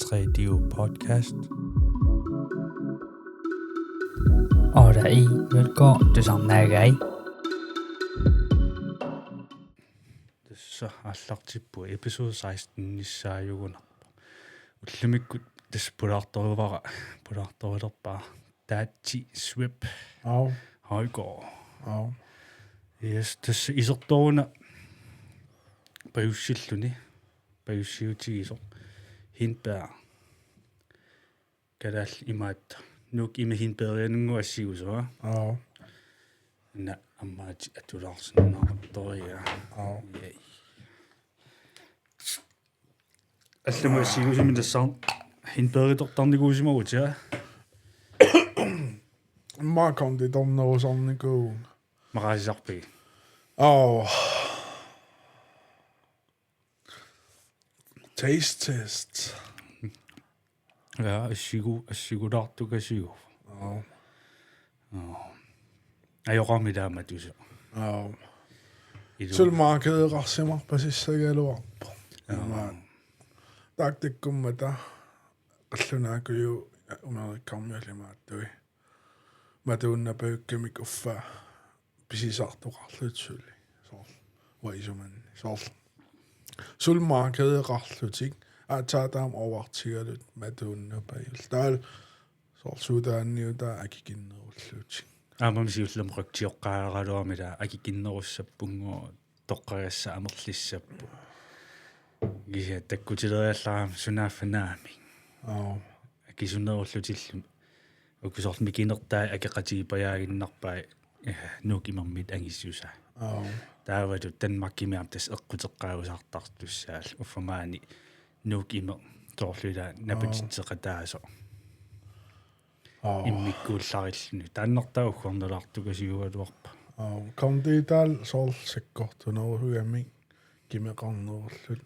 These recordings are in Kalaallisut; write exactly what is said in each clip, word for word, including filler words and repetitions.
Tre D U podcast. Ora i velkommen til Samnagai. Tassa aallartippoq episode seksten-issaajugunarpoq. Ullumikkut tassa pulaartorivara, pulaartorilerpara Taatsi Swep. Au. Højgaard. Au. Yes, tassa isertoruna pajussilluni, pajussiutigisoq Hindberg. Kalaallit imaattoq. Nuuk Ime Hindbergianngua assigusoq. Au. Una ammaati atulaarsinnaavartoria. Au. Yay. Allamut assigusimmi tassa Hindbergitortarnikuusimagutta. Immaqa konditornerusarnikuuvunga. Maqaasisarpigit? Au. Taste test. Ja, assigu-, assigulaartukasiuvoq. Au. Au. Ajoqami taamatusu. Au. Ilu- Suli markedeqarsimarpasissagaluarpoq. Au. Ima. Taktikkummata qallunaakujuu umerikkarmiulli imaattui. Matuunnapajukkamik uffa pisisartoqarlutik suli. Soorlu. Uanga isumanni. Soorlu. Suli markedeqarlutik. Aatsaat taama overtigallutik matuunnapajullutik. Taavalu soorlu suutaanniutaa akikinnerullutik. Aammami siullermik qaksioqqaaraluarmi taava akikinnerussappunngooq toqqagassat amerlissapput. Kisianni takkutileriallarami sunaaffa naamik. Au. Akisunerullutillu. Uku soorlu mikinertai akeqatigiipajaaginnarpai, eh, Nuuk Imermit angissusaa. Au. Taavalu Danmarkimi aamma tassa eqquteqqaagasaartartussaallu. Uffa maani Nuuk Imeq soorlu ila napatitseqataasoq. Au. Immikkuullarilluni. Taannartaa ugguarnalaartukasiugaluarpa. Au. Konditaa soorlu sakkortunerusugamik kimeqarnerullutik.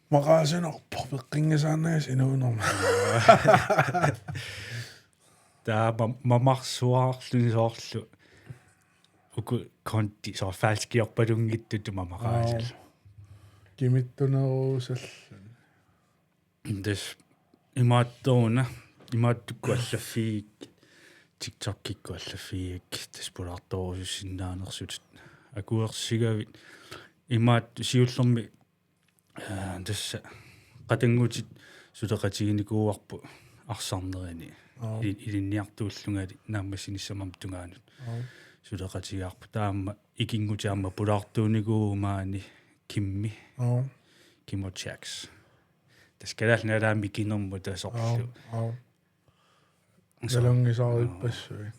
Maqaasinarpoq peqqinngisaannagit inuunerma. Taava mamarsuarluni soorlu uku kondi soorlu falskiorpalunngitsutut mamaqaasillu. Au. Kimittunerusalluni. Tassa imaattoruna, imaattukkut allaffigigakkit, TikTokikkut allaffigigakkit, tassa pulaartorusussinnaanersut akuersigavit. Imaattoq siullermik, aa, tassa qatanngutit suleqatiginikuuarput arsarnerini. Au. Ili-, ilinniartuullungali naammassinissamut tungaanut. Au. Suleqatigaarput taama ikinngutit aamma pulaartuunikuuvoq maani Kimmi. Au. Kimo Jacks. Tassa Kalaallit Nunaanni mikinermut tasorlu. Au, au. So-, Nalunngisarippassuit.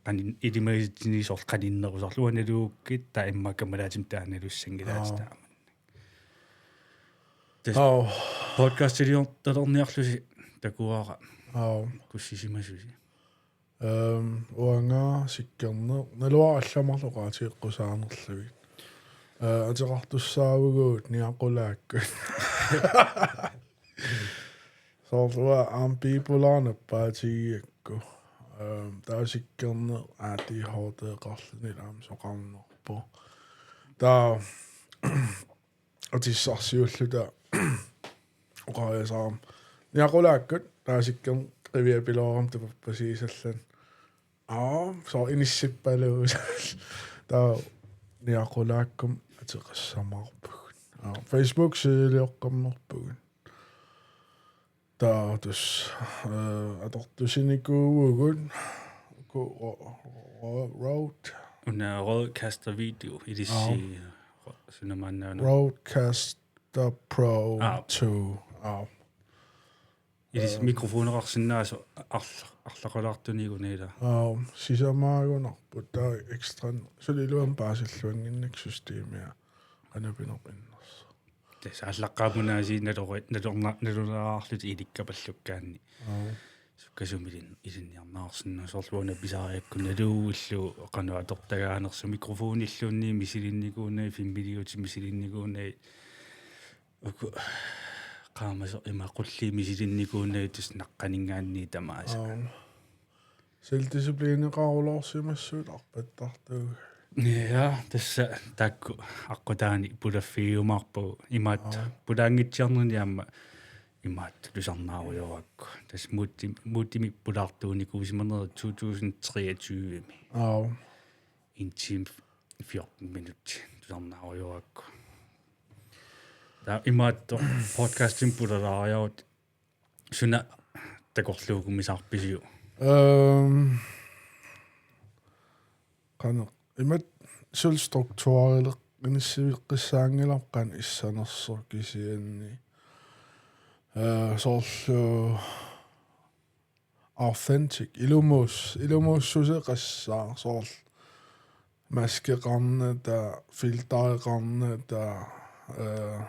Qanin-, ilimagitsinnit soorlu qaninnerusorlu uanga naluukkit taava immaqa kammalaatima taava nalussanngilaat. Au. Taama. Tassa Au. Podcastiliortalerniarlusi takuara. Au. Kussisimasusi. Ehm, uanga Sikkerneq, naluara allat marluk oqaatigeqqusaanerlugit. Eh, ateqartussaavugut Niaqulaakkut. Soorlu uanga aamma bipolaarnappaatigiakku. Ehm, taava Sikkerneq A D H D-qarluni aamma soqarnerpoq. Taava atissarsiulluta oqariasaarama. Niaqulaakkut taava Sikkerneq qiviapiloorami tapappasiisallan. Aa, soorlu inissippaluu. Taava Niaqulaakkumik ateqassamaarpugut. Aa, Facebook sideilioqqammerpugut. Taava tassa, eh, atortusinikuuvugut. Ku-, ro-, ro-, road. Una Rodecaster video, ilissi. Aa. Ro-, suna maannaana. Rodecaster Pro Aa. two. Aa. Ilissi Ehm. mikrofoneqarsinnaasoq arla-, arlaqalaartuniguna ila. Aa, sisamaagunarpoq taava ekstra. Suli iluamik paasilluannginnakku systemia. Qanoq pineq innersoq. Tassa aallaqqaammut aasiit nalori-, nalorna-, nalunaraarlutik ilikkapallukkaanni. Aa. Sukkasuumik ilin-, ilinniarneqarsinnaavoq soorlu una pisariakkut naluullugu qanoq atortagaanersoq mikrofonilluunniit misilinnikuunagit, filmiliutit misilinnikuunagit. Uku qaamasoq ima qulliit misilinnikuunagit tassa naqqaninngaanniit tamaasa. Aa. Selvdisciplineqaruloorsimassuit arpattartuugakkit. Ja, tassa taakku aqqutaani pulaffigiumaarpagut imaattoq. Aa. Pulaanngitsiarnerni aamma imaattoq tusarnaarujorakku. Tassa Moody-, Moodymik pulaartuunikuusimanerit to tusind treogtyve-mi. Aap. En time fjorten minutsit tusarnaarujorakku. Taava imaattoq podcastimik pulariarutta suna takorluugumisaarpisiuk? Øhm, qanoq, imaattoq suli struktureqqissiveqqissaanngilarput qanoq issanersoq kisianni. Øh, soorlu authentic, ilumuus-, ilumuussuseqassaaq, soorlu maskeqarnata, filtereqarnata, øh,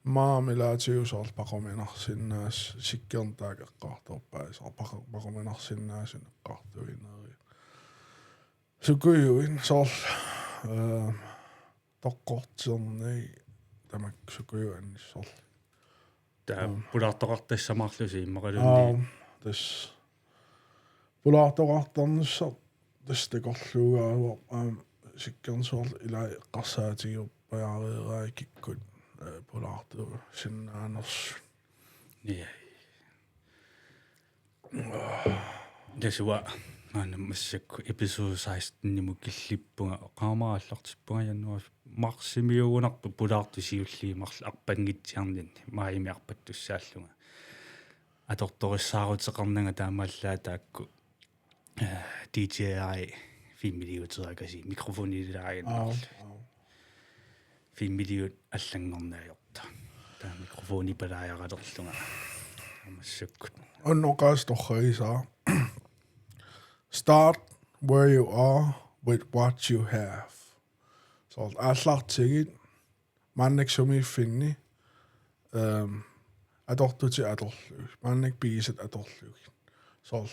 maani ilaatigut soorlu paquminarsinnaas-, Sikkerneq taakku eqqartorpaa, soorlu paqu-, paquminaarsinnaasunik eqqartuinerit. Sukujuit soorlu, øh, toqqorterni tamakku sukujuit annissorlugit. Taava Mm. pulaartoqartassamaarlusi immaqaluunniit. Aap, tassa. Pulaartoqartarnissaq tassa takorluugaajuvoq aamma Sikkerneq soorlu ilai eqqarsaatigiuppajaareerai kikkut, øh, pulaartuusinnaanersut. Ja. Tassa uanga maanna massakkut episode seksten-imut killippunga, oqarama aallartippunga januaarip marsimiugunarpoq pulaartut siulliit marluk arpanngitsiarninni, maajimi arpattussaallunga. Atortorissaaruteqarnanga taamaallaat taakku, øh, D J-i filmiliuterakasiit, mikrofonilaaginnarlugit. Aap, aap. Filmiliut allanngorneq ajortoq. Taava mikrofoni palaajaralerlunga. Massakkut. Unnukaas torragisara. Start where you are with what you have. Soorlu aallartigit maannakkut sumiiffinni, øhm, atortutit atorlugit. Maannakkut pigisat atorlugit. Soorlu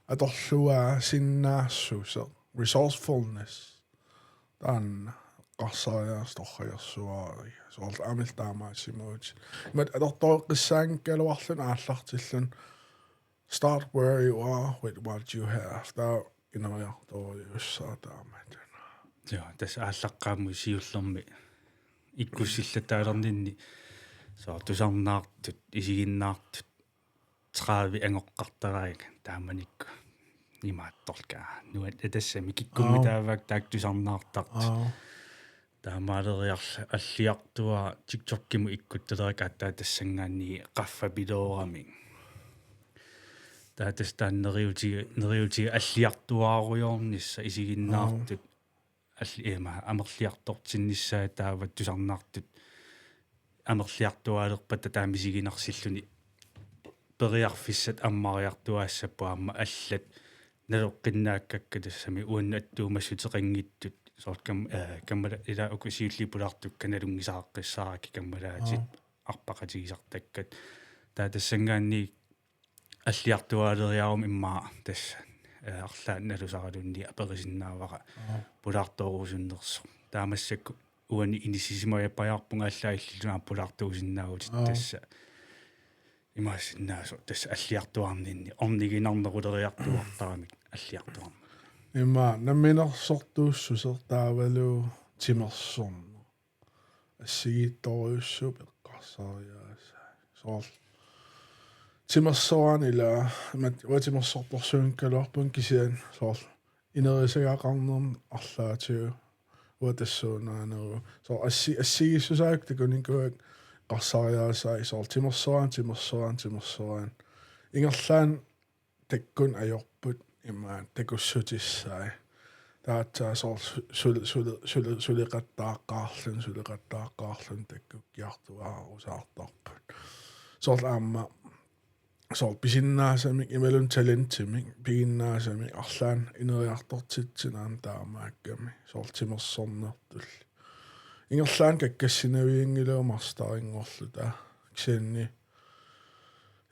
atorluaasinnaassuseq. Resourcefulness. Taanna eqqarsariaaseq torragersuarpara. Soorlu aamma illit taamaasimavutit. Imaattoq atortoreqqissaanngikkaluarluni aallartilluni. Start where you are with what you have. Taava ineriartorujussuussaaq taamatut. Ja, tassa aallaqqaammut siullermik ikkussillattaalerninni soorlu tusarnaartut, isiginnaartut, tredive angoqqartaraat taamanikkut imaattorlugit. Nuann-, tassami kikkunngi Aap. taavaak taakku tusarnaartartut. Aap. Taamaaleriarlunga alliartuaaraq TikTokimut ikkuttalerakku aatsaat tassanngaanniit qaffapilooramik. Taava tassa taanna neriuti-, neriuti alliartuaarujoornissaq isiginnaartut Aap. alli-, ima, amerliartortinnissaat taava tusarnaartut amerliartuaalerpata taama isiginnarsilluni periarfissat ammariartuaassapput aamma allat naleqqinnaakkakka tassami uannut attuumassuteqanngitsut soorlu kam-, øh, kammala-, ila uku siulliit pulaartukka nalunngisaqaqqissaarakkit kammalaatit Aap. arpaqatigisartakkat. Taava tassanngaanniit alliartuaaleriaruma immaqa tassa, øh, arlaannik nalusaraluunniit aperisinnaavara Aap. pulaartoorusunnersoq. Taava massakkut uani inissisimajappajaarpunga allaat illillu aamma pulaartuusinnaavutit Aap. tassa. Imaassinnaasoq tassa alliartuaarninni orniginarneruleriartuartaramik alliartuaarneq. Ima namminersortuussuseq taavalu timersorneq. Assigiittorujussuupput eqqarsariaaseq. Soorlu timersoraanni ila, imaattoq, uanga timersortorsuunngikkaluarpunga kisianni soorlu inerisagaqarnermut arlaatigut uanga tassuunaaneruvoq. Soorlu assi-, assigiissusaakka takunikuuakka eqqarsariaaseq soorlu timersoraanni, timersoraanni, timersoraanni. Ingerlaannaq takkunnut ajorput imaattoq takussutissaat. Taava aatsaat soorlu su-, sule-, sule-, sule-, suleqattaaqqaarluni, suleqattaaqqaarluni takkukkiartuaarusaartarput. Soorlu aamma soorlu pisinnaasamik imaluunniit talentimik piginnaasamik arlaannik ineriartortitsineq aamma taamaakkami soorlu timersornertulli. Ingerlaannaq kakkassinavianngilagut masteringorluta. Kisianni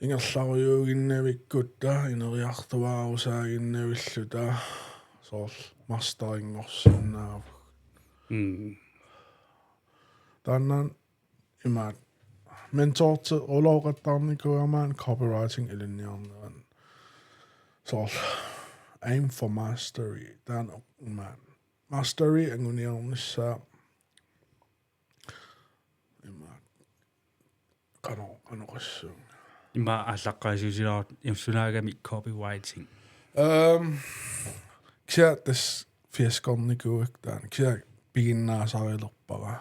ingerlarujuuginnavikkutta ineriartuaarusaaginnavilluta soorlu masteringorsinnaavugut. Mm. Taanna imaattoq mentorti-, ulooqattaarnikuugama copywriting ilinniarneranut. Soorlu aim for mastery. Taanna imaattoq mastery anguniarnissaa imaattoq qanoq qanoq oqassuunga. Ima aallaqqaasiusilaarut imsunaagami copywriting. Ehm, kisianni tassa fiaskornikuuakka taanna. Kisianni piginnaasarilerpara.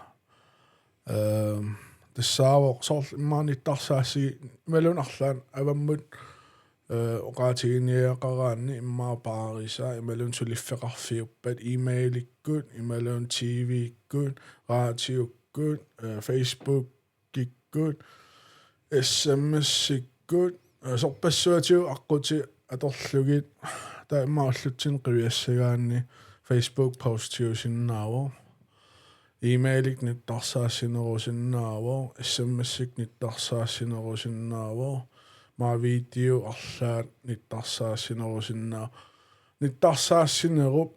Ehm, tassaavoq soorlu immaqa nittarsaassii imaluunniit arlaannik avammut, eh, oqaatiginiagaqaraanni immaqa paarisa imaluunniit suliffeqarfiuppat e-mailikkut imaluunniit T V-kkut, raatiukkut, eh, Facebook-ikkut, S M S-ikkut, eh, sorpassuatigut aqqutit atorlugit taava immaqa ullutsinni qiviassagaanni Facebook postiusinnaavoq. E-mailit nittarsaassinerusinnaavoq, S M S-it nittarsaassinerusinnaavoq, maani video arlaat nittarsaassinerusinnaavoq. Nittarsaassinerup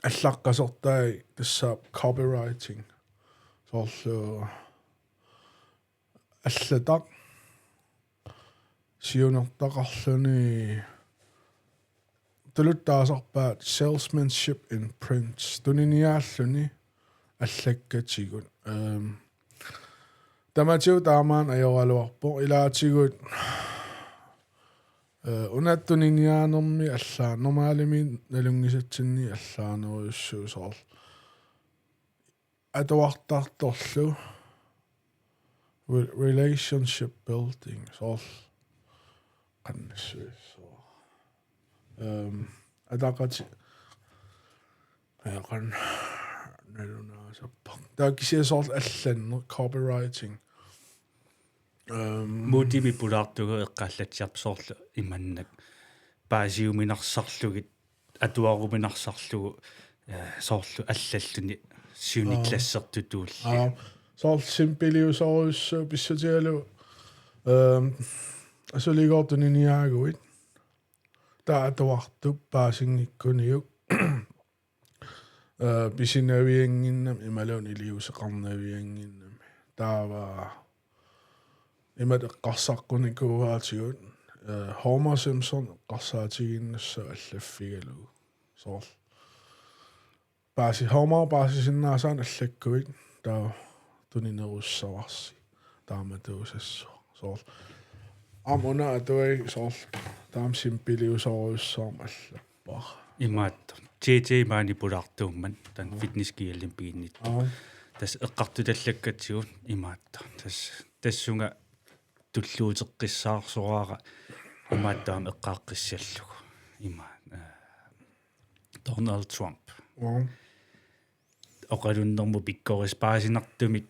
allaqqasortai tassa copywriting. Soorlu allataq siunertaqarluni tuluttut taasarpaat salesmanship in print. Tuniniaalluni allakkatigut. Ehm, tamatigut taamaammat ajoraluarpoq ilaatigut, eh, una tuniniaanermi allaa-, normaalimi nalunngisatsinni allaanerujussuusoq. Atuartartorlu re-, relationship building, soorlu qannissuissoq. Ehm, ataqati-, ajaqan nalunaasarpoq. Taava kisianni soorlu allanneq copywriting. Ehm, Moodimi pulaartugut eqqaallatsiarpoq soorlu imannak paasiuminarsarlugit atuaruminarsarlugu, eh, soorlu allalluni syvende klassertutuulli. Aa, soorlu simpeliusorujussuuvoq pissutigalugu, ehm, asuligoortuniniaaguit. Taava atuartup paasinngikkuniuk. Eh, pisinaviannginnami imaluunniit iliuuseqarnaviannginnami. Taava imatut eqqarsaqqunikuuaatigut, eh, Homer Simpson eqqarsaatigiinnassaaq allaffigalugu. Soorlu. Paasi-, Homer paasisinnaasaannik allakkuit, taava tuninerussavarsi. Taamatuusassuaq. Soorlu. Aamma una atuagaq soorlu. Taama simpeliusorujussuarmik allappara. Imaattoq. J J maani pulaartuummat, taanna Fitness G L-imi piginnittoq. Aa. Tassa eqqartutallakkatigut imaattoq. Tassa, tassunga tulluuteqqissaarsoraara imaattoq aamma eqqaaqqissallugu. Ima, eh, Donald Trump. Aa. Oqalunnermut pikkoris-, paasinartumik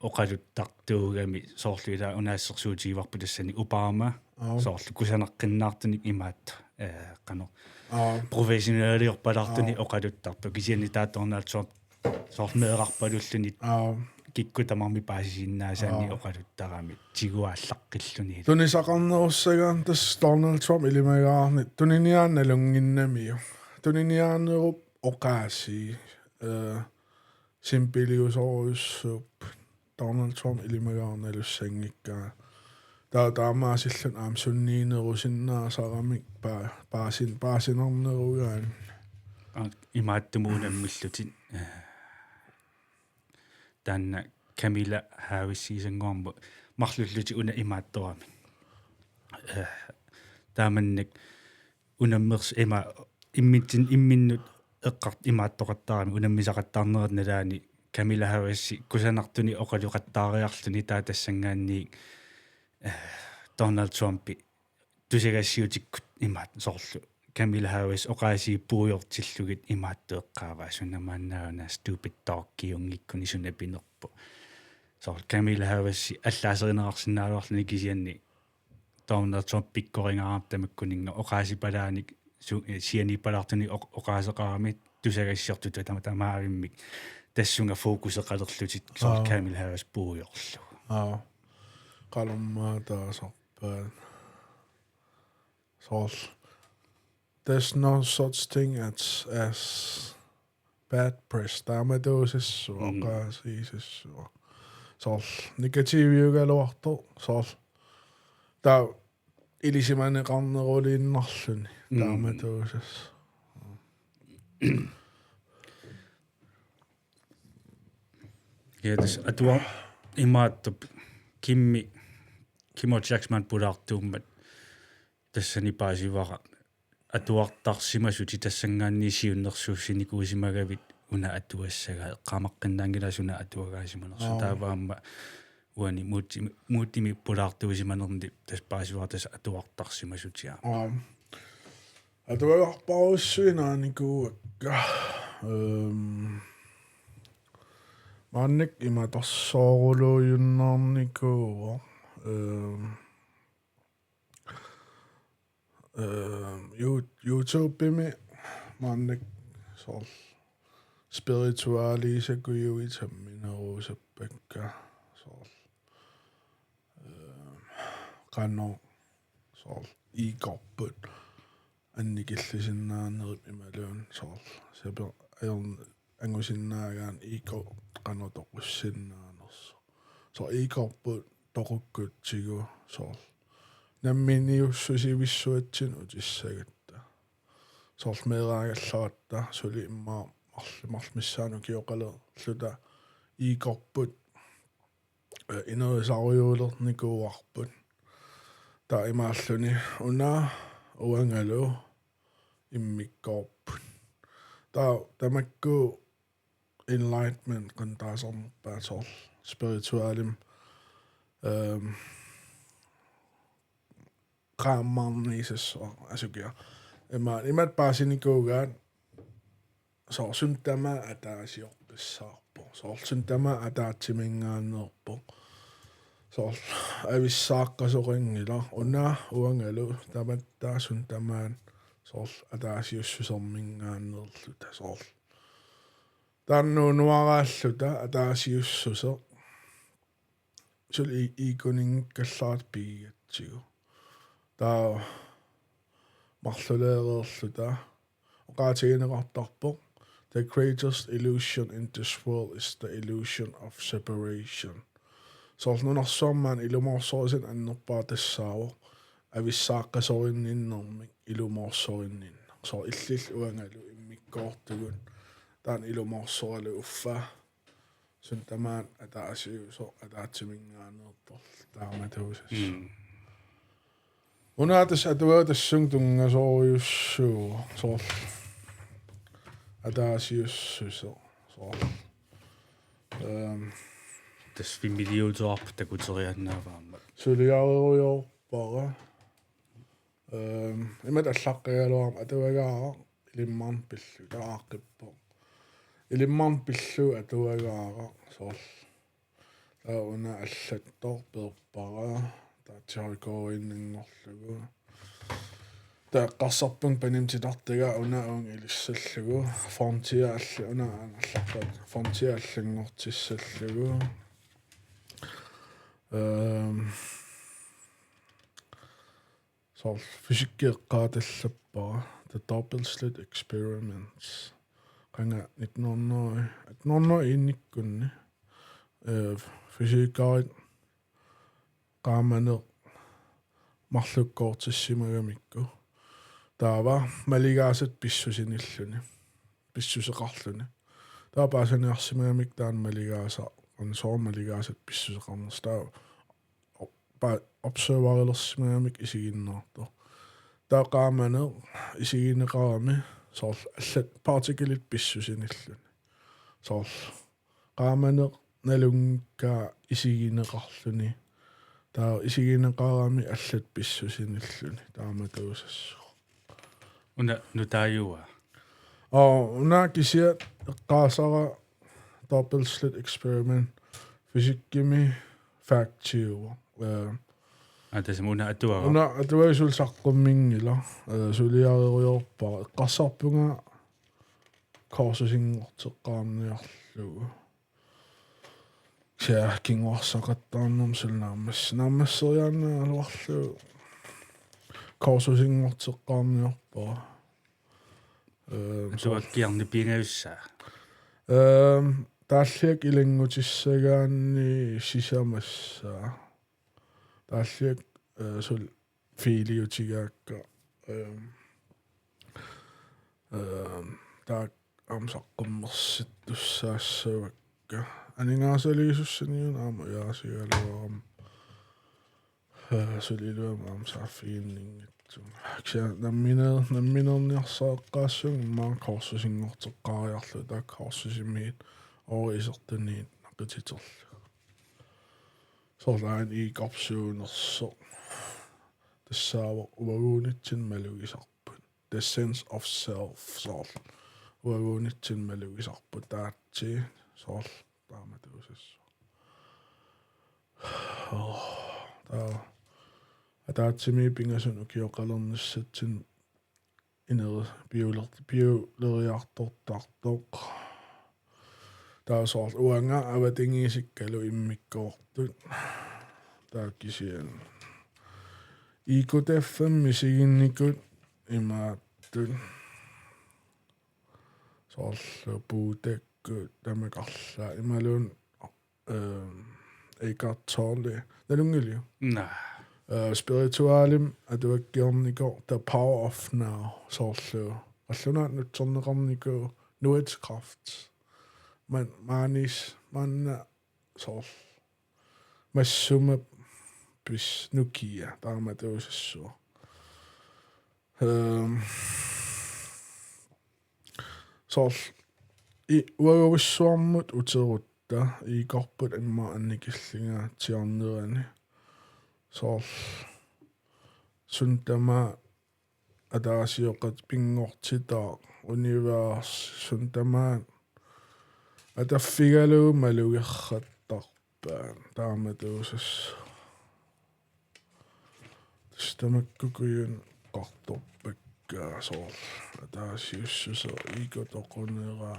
oqaluttartuugami soorlu ilaa una assersuutigivarput tassani Obama, aa, soorlu kusanaqqinnaartunik imaattoq, eh, qanoq, aa, professionaliorpalaartunik, aa, oqaluttarpoq. Kisianni taava Donald Trump soorlu meerarpalulluni, aa, kikkut tamarmik paasisinnaasaannik, aa, oqaluttarami tiguaallaqqilluni. Tunisaqarnerussagaanni tassa Donald Trump ilimagaarnit tuniniaannalunnginnamiuk. Tuniniaanerup oqaasii, eh, simpeliusorujussuupput. Donald Trump ilimagaarnalussanngikkaa. Taava taamaasilluni aamma sunniinerusinnaasaramik paa-, paasin-, paasinarnerugaanni. Aa, imaattumut unammillutit, eh, taanna Kamala Harris-iusannguarmut marluullutik una imaattoramik. Eh, taamannak unammers-, ima, immitsin-, imminnut eqqart-, imaattoqattaarami unammisaqattaarnerata nalaani Kamala Harris kusanartunik oqaloqattaariarluni taava tassanngaanniit, eh, Donald Trumpi tusagassiutikkut imaattoq soorlu Kamala Harris oqaasii puigortillugit imaattoq eqqaavaa: Suna maanna una stupid dog-iunngikkuni suna pinerpoq. Soorlu Kamala Harris allaaserineqarsinnaagaluarluni kisianni Donald Trump pikkoringaarami tamakkuninnga oqaasipalaanik su-, eh, sianiippalaartunik oq-, oqaaseqarami tusagassiortutut tama-, tamaavimmik tassunga fokuseqalerlutik soorlu, aa, Kamala Harris puigorlugu. Aa. Qanormaa taasarpaat. Soorlu. There's no such thing as, as bad press. Taamatuusassuaq, mm, oqaasiisassuaq. Soorlu negativiugaluartoq, soorlu. Taava ilisimaneqarneruliinnarluni. Mm. Taamatuusassuaq. Ja, tassa atua imaattoq Kimmi, Kim Jacksman pulaartuummat tassani paasivara atuartarsimasutit tassanngaanniit siunnersuussinikuusimagavit una atuassagaat, eqqaamaqqinnaanngilaq suna atuagaasimanersoq. Aap. Taava aamma uani Moodimi, Moodimi pulaartuusimanerni tassa paasivara tassa atuartarsimasutia. Aap. Atuagarpassuit naanikuuakka. Ehm, maannakkut imatorsooruluujunnarnikuuvoq. Ehm, ehm, You-, YouTubemi maannakkut soorlu spiritualiusakujuit samminerusappakka soorlu. Ehm, qanoq soorlu ego-rput annikillisinnaanerit imaluunniit soorlu saper-, ajorn-, angusinnaagaanni ego qanoq toqussinnaanersoq. Soorlu ego-rput toqukkutsigu soorlu namminiussusivissuatsinnut utissagatta. Soorlu meeraagallaratta suli immaqa marl-, marluk missaanni ukioqalerluta ego-rput, eh, inerisarujulernikuuarput. Taava imaalluni una uangalu immikkoorput. Taava tamakku enlightenment qanoq taasarnerpaat soorlu spiritualimik, ehm, qaammarniisassuaq asukiaq. Ima, imatut paasinikuugaat soorlu suut tamaat ataasiorpassaarpoq. Soorlu suut tamaat ataatsiminngaanneerpoq. Soorlu avissaaqqasoqanngilaq. Una uangalu tamatta suut tamaat soorlu ataasiussuserminngaanneerluta soorlu. Taanna nuunuaraalluta ataasiussuseq. Suli i-, ego-ninngikkallarata pigigatsigu. Taava marluleereerluta oqaatigineqartarpoq: The greatest illusion in this world is the illusion of separation. Soorlu nunarsuarmi maani ilumoorsorisineq annerpaaq tassaavoq avissaaqqasorinninnermik ilumoorsorinninneq. Soorlu illillu uangalu immikkoortugut. Taanna ilumoorsoralugu uffa suut tamaat ataasiusoq ataatsiminngaanneertorlu taamatuusassaaq. Mm. Una tassa atuagaq tassunga tunngasorujussuuvoq soorlu ataasiussuseq soorlu. Ehm. Tassa filmiliuuteqarpoq takuteriaannaavaammat. Suliarerujoorpara. Ehm, imatut allaqqagaluarama atuagaaraq Ilimmarmi pillugu, taava aaqqippoq. Ilimmarmi pillugu atuagaaraq soorlu. Taava una allattoq peerpara, taava T H K-innanngorlugu. Taava eqqarsarpunga panimut titartagaa una uunga ilissallugu. Frontier alli-, una allarpara. Frontier allanngortissallugu. Ehm, Soorlu fysikki eqqaallappara, The Double Slit Experiment. Qanga nitten hundrede, atten hundrede-innikkunni, øh, fysikerit qaamaneq marlukkoortissimagamikku. Taava maligaasat pissusinilluni. Pissuseqarluni. Taava paasiniarsimagamikku taanna maligaasa-, qanoq soorlu maligaasat pissuseqarnersoq. Taava op-, pa-, observerilersimagamikku isiginnaartoq. Taava qaamaneq isigineqarami soorlu allat particle-it pissusinilluni. Soorlu qaamaneq nalunngikkaa isigineqarluni. Taava isigineqarami allat pissusinilluni. Taamatuusassaaq. Una nutaajuaa. Oo, una kisiat eqqaasara Double Slit Experiment fysikkimi faktiuvoq. Øh, Aa, tassami una atuagaq. Una atuagaq suli saqqummiunngilaq, øh, suliarerujoorpara. Eqqarsarpunga kursusinngorteqqaarniarlugu. Kisianni kinguarsaqattaarnermut suli naammas-, naammasseriaannaagaluarlugu kursusinngorteqqaarniarpara. Ehm, soorlu atuakkiarneq pingajussaa. Ehm, taalliakka ilanngutissagaanni sisamassaa. Taalliakka, eh, suli fiiliutigaakka. Ehm, ehm, taakku aamma saqqummersittussaassavakka. Aningaasaliisussaniuna aamma ujaasigaluarama. Suliluamik aamma saaffiginninngitsunga. Kisianni namminer-, namminerniarsariaqqaassuunga immaqa kursusinngorteqqaariarlugu, taakku kursusimigit oori isertuniit naqititerlugu. Soorlu aana Igorp suunersoq. Tassaavoq uaguunitsinni malugisarput. The sense of self, soorlu. Uaguunitsinni malugisarput taatsi, soorlu taamatuusassaaq. Taava ataatsimiit pingasuni ukioqalernissatsinni ineri-, piuler-, piuleriartortartoq. Taava soorlu uanga avatangiisikkalu immikkoortut. Taava kisianni. Egot F M misiginnikut imaattut. Soorlu Buddhakkut tamakku arlaat imaluunniit, ehm, Eckhart Tolle. Nalunngiliuk? Naa. Eh, spiritualimik atuakkiornikoq The Power of Now, soorlu qallunaat nutserneqarnikuuvoq nuets kraft. Man-, maanis-, maanna soorlu massuma pis nukia taamatuusassaaq. Ehm, soorlu i-, uaguissuarmut uterutta Igorput immaqa annikillingaatsiarnerani. Soorlu suut tamaat ataasioqatigiit pinngortitaat, univers, suut tamaat ataffigalugu malugerrattarpaat taamatuusassaaq. Tassa tamakku kujunneqartorpakka soorlu ataasiussuseq ego toqunera.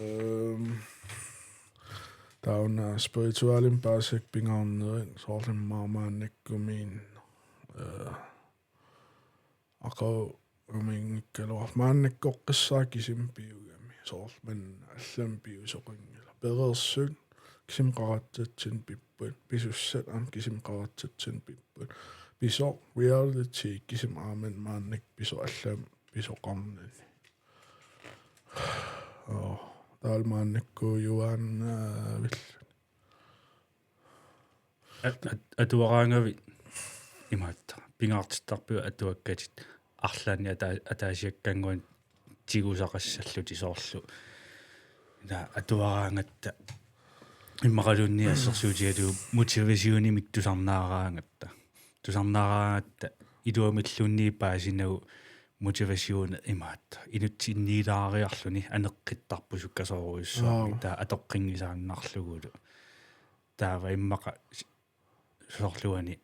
Ehm, taava una spiritualimik paasisakka pingaarnerit soorlu immaqa maannakkumiinneq. Eh, aqaguminngikkaluarlunga maannakkoqqissaaq kisimi piugami. Soorlu maanna allamik piusoqanngilaq. Pereersut kisimi qaratsatsinni pipput. Pisussat aamma kisimi qaratsatsinni pipput. Pisoq reality kisimi aamma maannakkut pisoq allamik pisoqarnani. Oo, taavalu maannakkuujuaannavilluni. At-, at-, atuaraangavit imaattoq. Pingaartittarpiuk atuakkatit arlaannik ata-, ataasiakkaannguanik tigusaqassallutit soorlu. Ila atuaraangatta immaqaluunniit assersuutigalugu motivationimik tusarnaaraangatta. Tusarnaaraangatta iluamilluunniit paasinagu motivation imaattoq. Inutsinniilaariarluni aneqqittarpoq sukkasoorujussuarmik. Aap. Taava atoqqinngisaannarlugulu. Taava immaqa s-, soorlu uani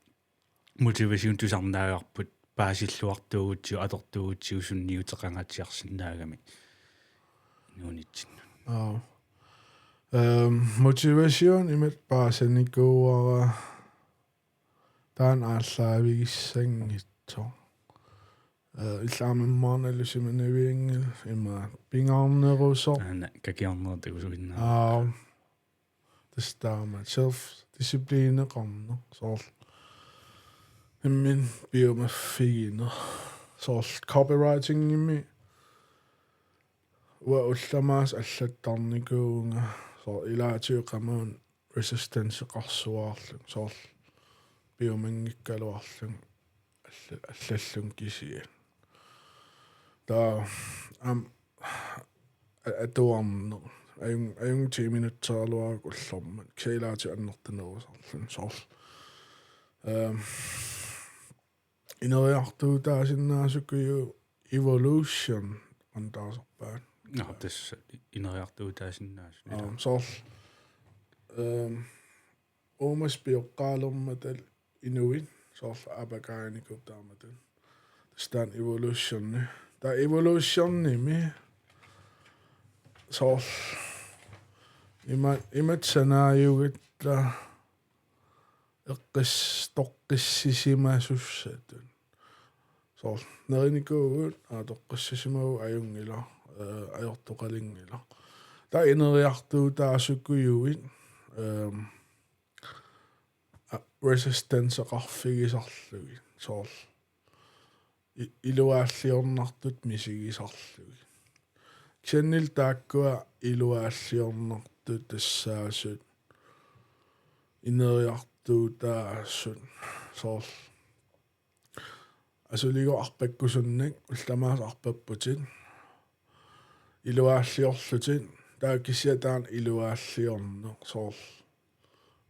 motivation tusarnaagarput paasilluartuugutsigu atortuugutsigu sunniuteqangaatsiarsinnaagami nuunitsinnut. Aap. Ehm, motivation imatut paasinikuuara taanna aallaavigissanngitsoq. Eh, illit aamma immaqa nalusimanavianngillat imaattoq pingaarnerusoq. Aana kakiarneq takusuinnaa. Aap. Tassa taama self-disciplineqarneq soorlu. Imminut piumaffigineq. Soorlu copywritingimi uanga ullut tamaasa allattarnikuuvunga soorlu ilaatigut qamuuna resistanceqarsuaarlunga soorlu piumanngikkaluarlunga alla-, allallunga kisianni. Taava aamma a-, atuarneq. Ajunngilaq, ajunngilaq ti minutseraluarakku ullormut. Kisianni ilaatigut annertunerusarluni soorlu. Ehm, ineriartuutaasinnaasukujuit evolution qanoq taasarpaat. Nå, tassa ineriartuutaasinnaasut. Aap, soorlu. Ehm, uumasut pioqqaalermata inuit soorlu aapakaanikuupput taamatut. Tassa taanna evolutioni. Taava evolutionimi soorlu ima-, imatut sanaajugatta eqqis-, toqqissisimasussatut. Soorlu nerinikuuvugut, aa, toqqissisimavugut, ajunngilaq, eh, ajortoqalinngilaq. Taava ineriartuutaasukujuit, ehm, a-, resistanceqarfigisarlugit. Soorlu i-, iluaalliornartutut misigisarlugit. Kisiannili taakkua iluaalliornartut tassaasut ineriart-, inuiaqatigiittuutaasut soorlu. Asuligo arpakkusunnik, ullamaasa arpapputit. Iluaalliorlutit, taava kisianni taanna iluaalliorneq soorlu.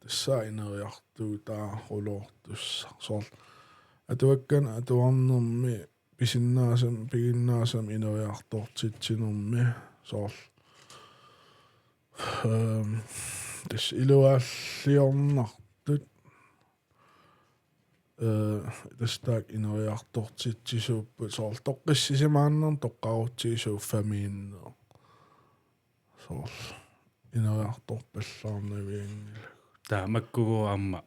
Tassa ineriartuutaarulortussaq soorlu. Atuakkanik atuarnermi pisinnaasam-, piginnaasamik ineriartortitsinermi soorlu. Ehm, tassa iluaalliornartut. Eh, tassa taakku ineriartortitsisuupput soorlu toqqissisimaarnermut toqqarutsigu suuffamiinneq. Soorlu ineriartorpallaarnavianngilagut. Taava makkugu aamma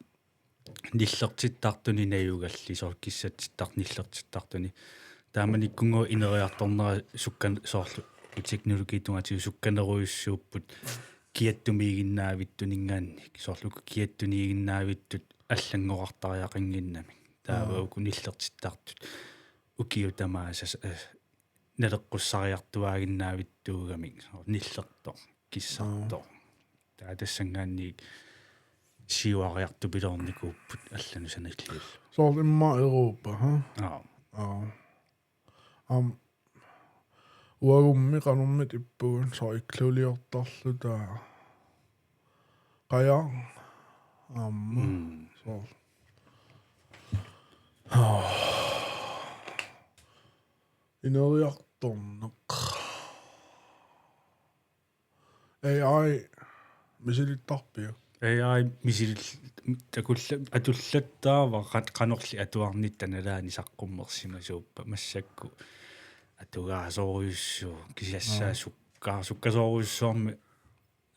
nillertittartuni najugalli soorlu kissatsittartuni nillertittartuni. Taamanikkunngooq ineriartornera sukkan-, soorlu teknologiip tungaatigut sukkanerujussuupput kiattumiiginnaavittuninngaanniit. Soorlu kiattuniiginnaavittut allanngorartariaqannginnamik. Taava Aa. uku nillertittartut ukiut tamaasa s-, eh, naleqqussariartuaaginnaavittuugamik. Soorlu nillertoq, kissartoq. Aa. Taava tassanngaanniit siuariartupiloornikuupput allanut sanilliullugu. Soorlu immaqa Europa, ha? Aa. Aa. Aamma uagummi qanormita ippugut soorlu ikluliortarluta qajaq aamma Mm. soorlu. Ineriartorneq. A I misilittarpiuk? A I misilil-, takulla-, atullattaava qan-, qanorli atuarnitta nalaani saqqummersimasuuppat massakkut atugaasorujussuuvoq kisianni Aa. sukka-, sukkasoorujussuarmik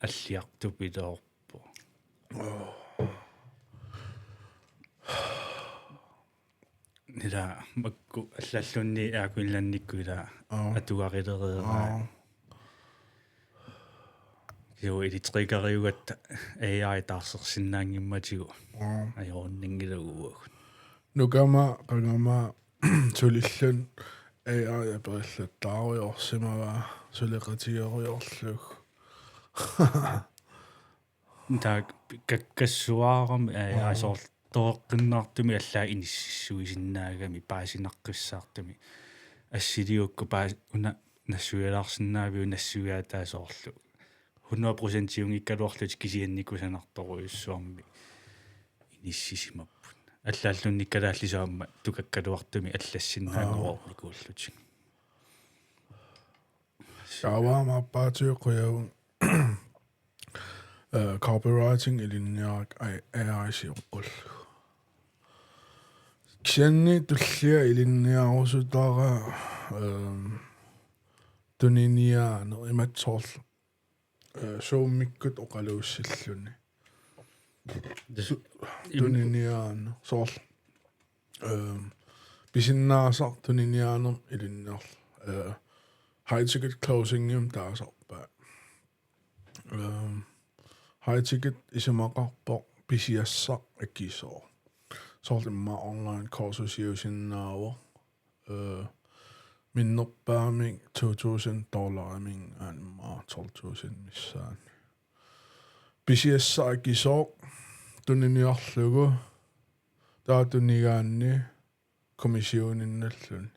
alliartupiloorpoq. Ila makku allalluunniit Air Greenlandikkut ila Aa. atugarilereeraa. Aa. Kisianni elektrikeriugatta A I taarsersinnaanngimmatigu Aa. ajorunanngilaq uagut. Nukama, qangama, sulilluni A I aperillattaarujoorsimavaa suleqatigerujoorlugu. Taakku kakkassuaarami, aa, aa, soorlu toreqqinnaartumik allaat inississuisinnaagami paasinaqqissaartumik. Assiliukkut paas-, una nassuialaarsinnaaviuk nassuiaataa soorlu. Hundrede procentiunngikkaluarlutik kisianni kusanartorujussuarmik inissisimapput. Allaalluunniit kalaallisut aamma tukakkaluartumik allassinnaanngornikuullutik. Taava aamma aappaatigut qujavunga, eh, copywriting ilinniarakku A-, A I sioqqullugu. Kisianni tullia ilinniarusutara, ehm, tuniniaaneq imatut soorlu, eh, Zoomikkut oqaluussilluni. Su-, im- tuniniaaneq soorlu, ehm, pisinnaasaq tuniniaanermut ilinniarlugu. Eh, high ticket closingimik taasarpaat. Ehm, high ticket isumaqarpoq pisiassaq akisooq. Soorlu immaqa online kursusiusinnaavoq. Eh, minnerpaamik two thousand dollariminngaanniit immaqa tolv tusind missaani. Pisiassaq akisooq tuniniarlugu taava tunigaanni kommissioninnalluni.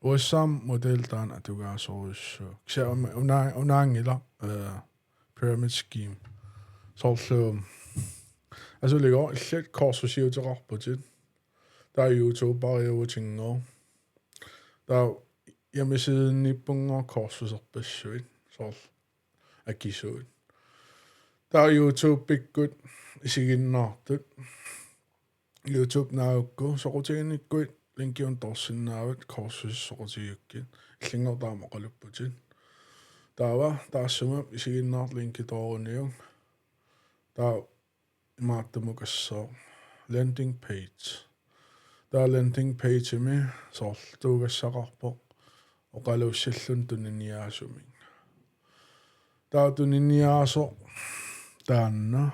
U S A-mi model taanna atugaasorujussuuvoq. Kisianni una-, unaanngilaq, eh, pyramid scheme. Soorlu asuligo illit kursusiuteqarputit. Taava YouTuberiuvutinngooq. Taava hjemmesidenniippunngooq kursuserpassuit. Soorlu akisuut. Taava YouTubekkut isiginnaartut. YouTube naagukku soqutiginnikkuit linki una toorsinnaavat kursusi soqutigigukkit. Illinngortaq aamma oqalupputit. Taava taassuma isiginnaartoq linki tooruniuk. Taava imaattumukassaaq landing page. Taava landing pagemi soorlu tuugassaqarpoq oqaluussilluni tuniniaasumik. Taava tuniniaasoq taanna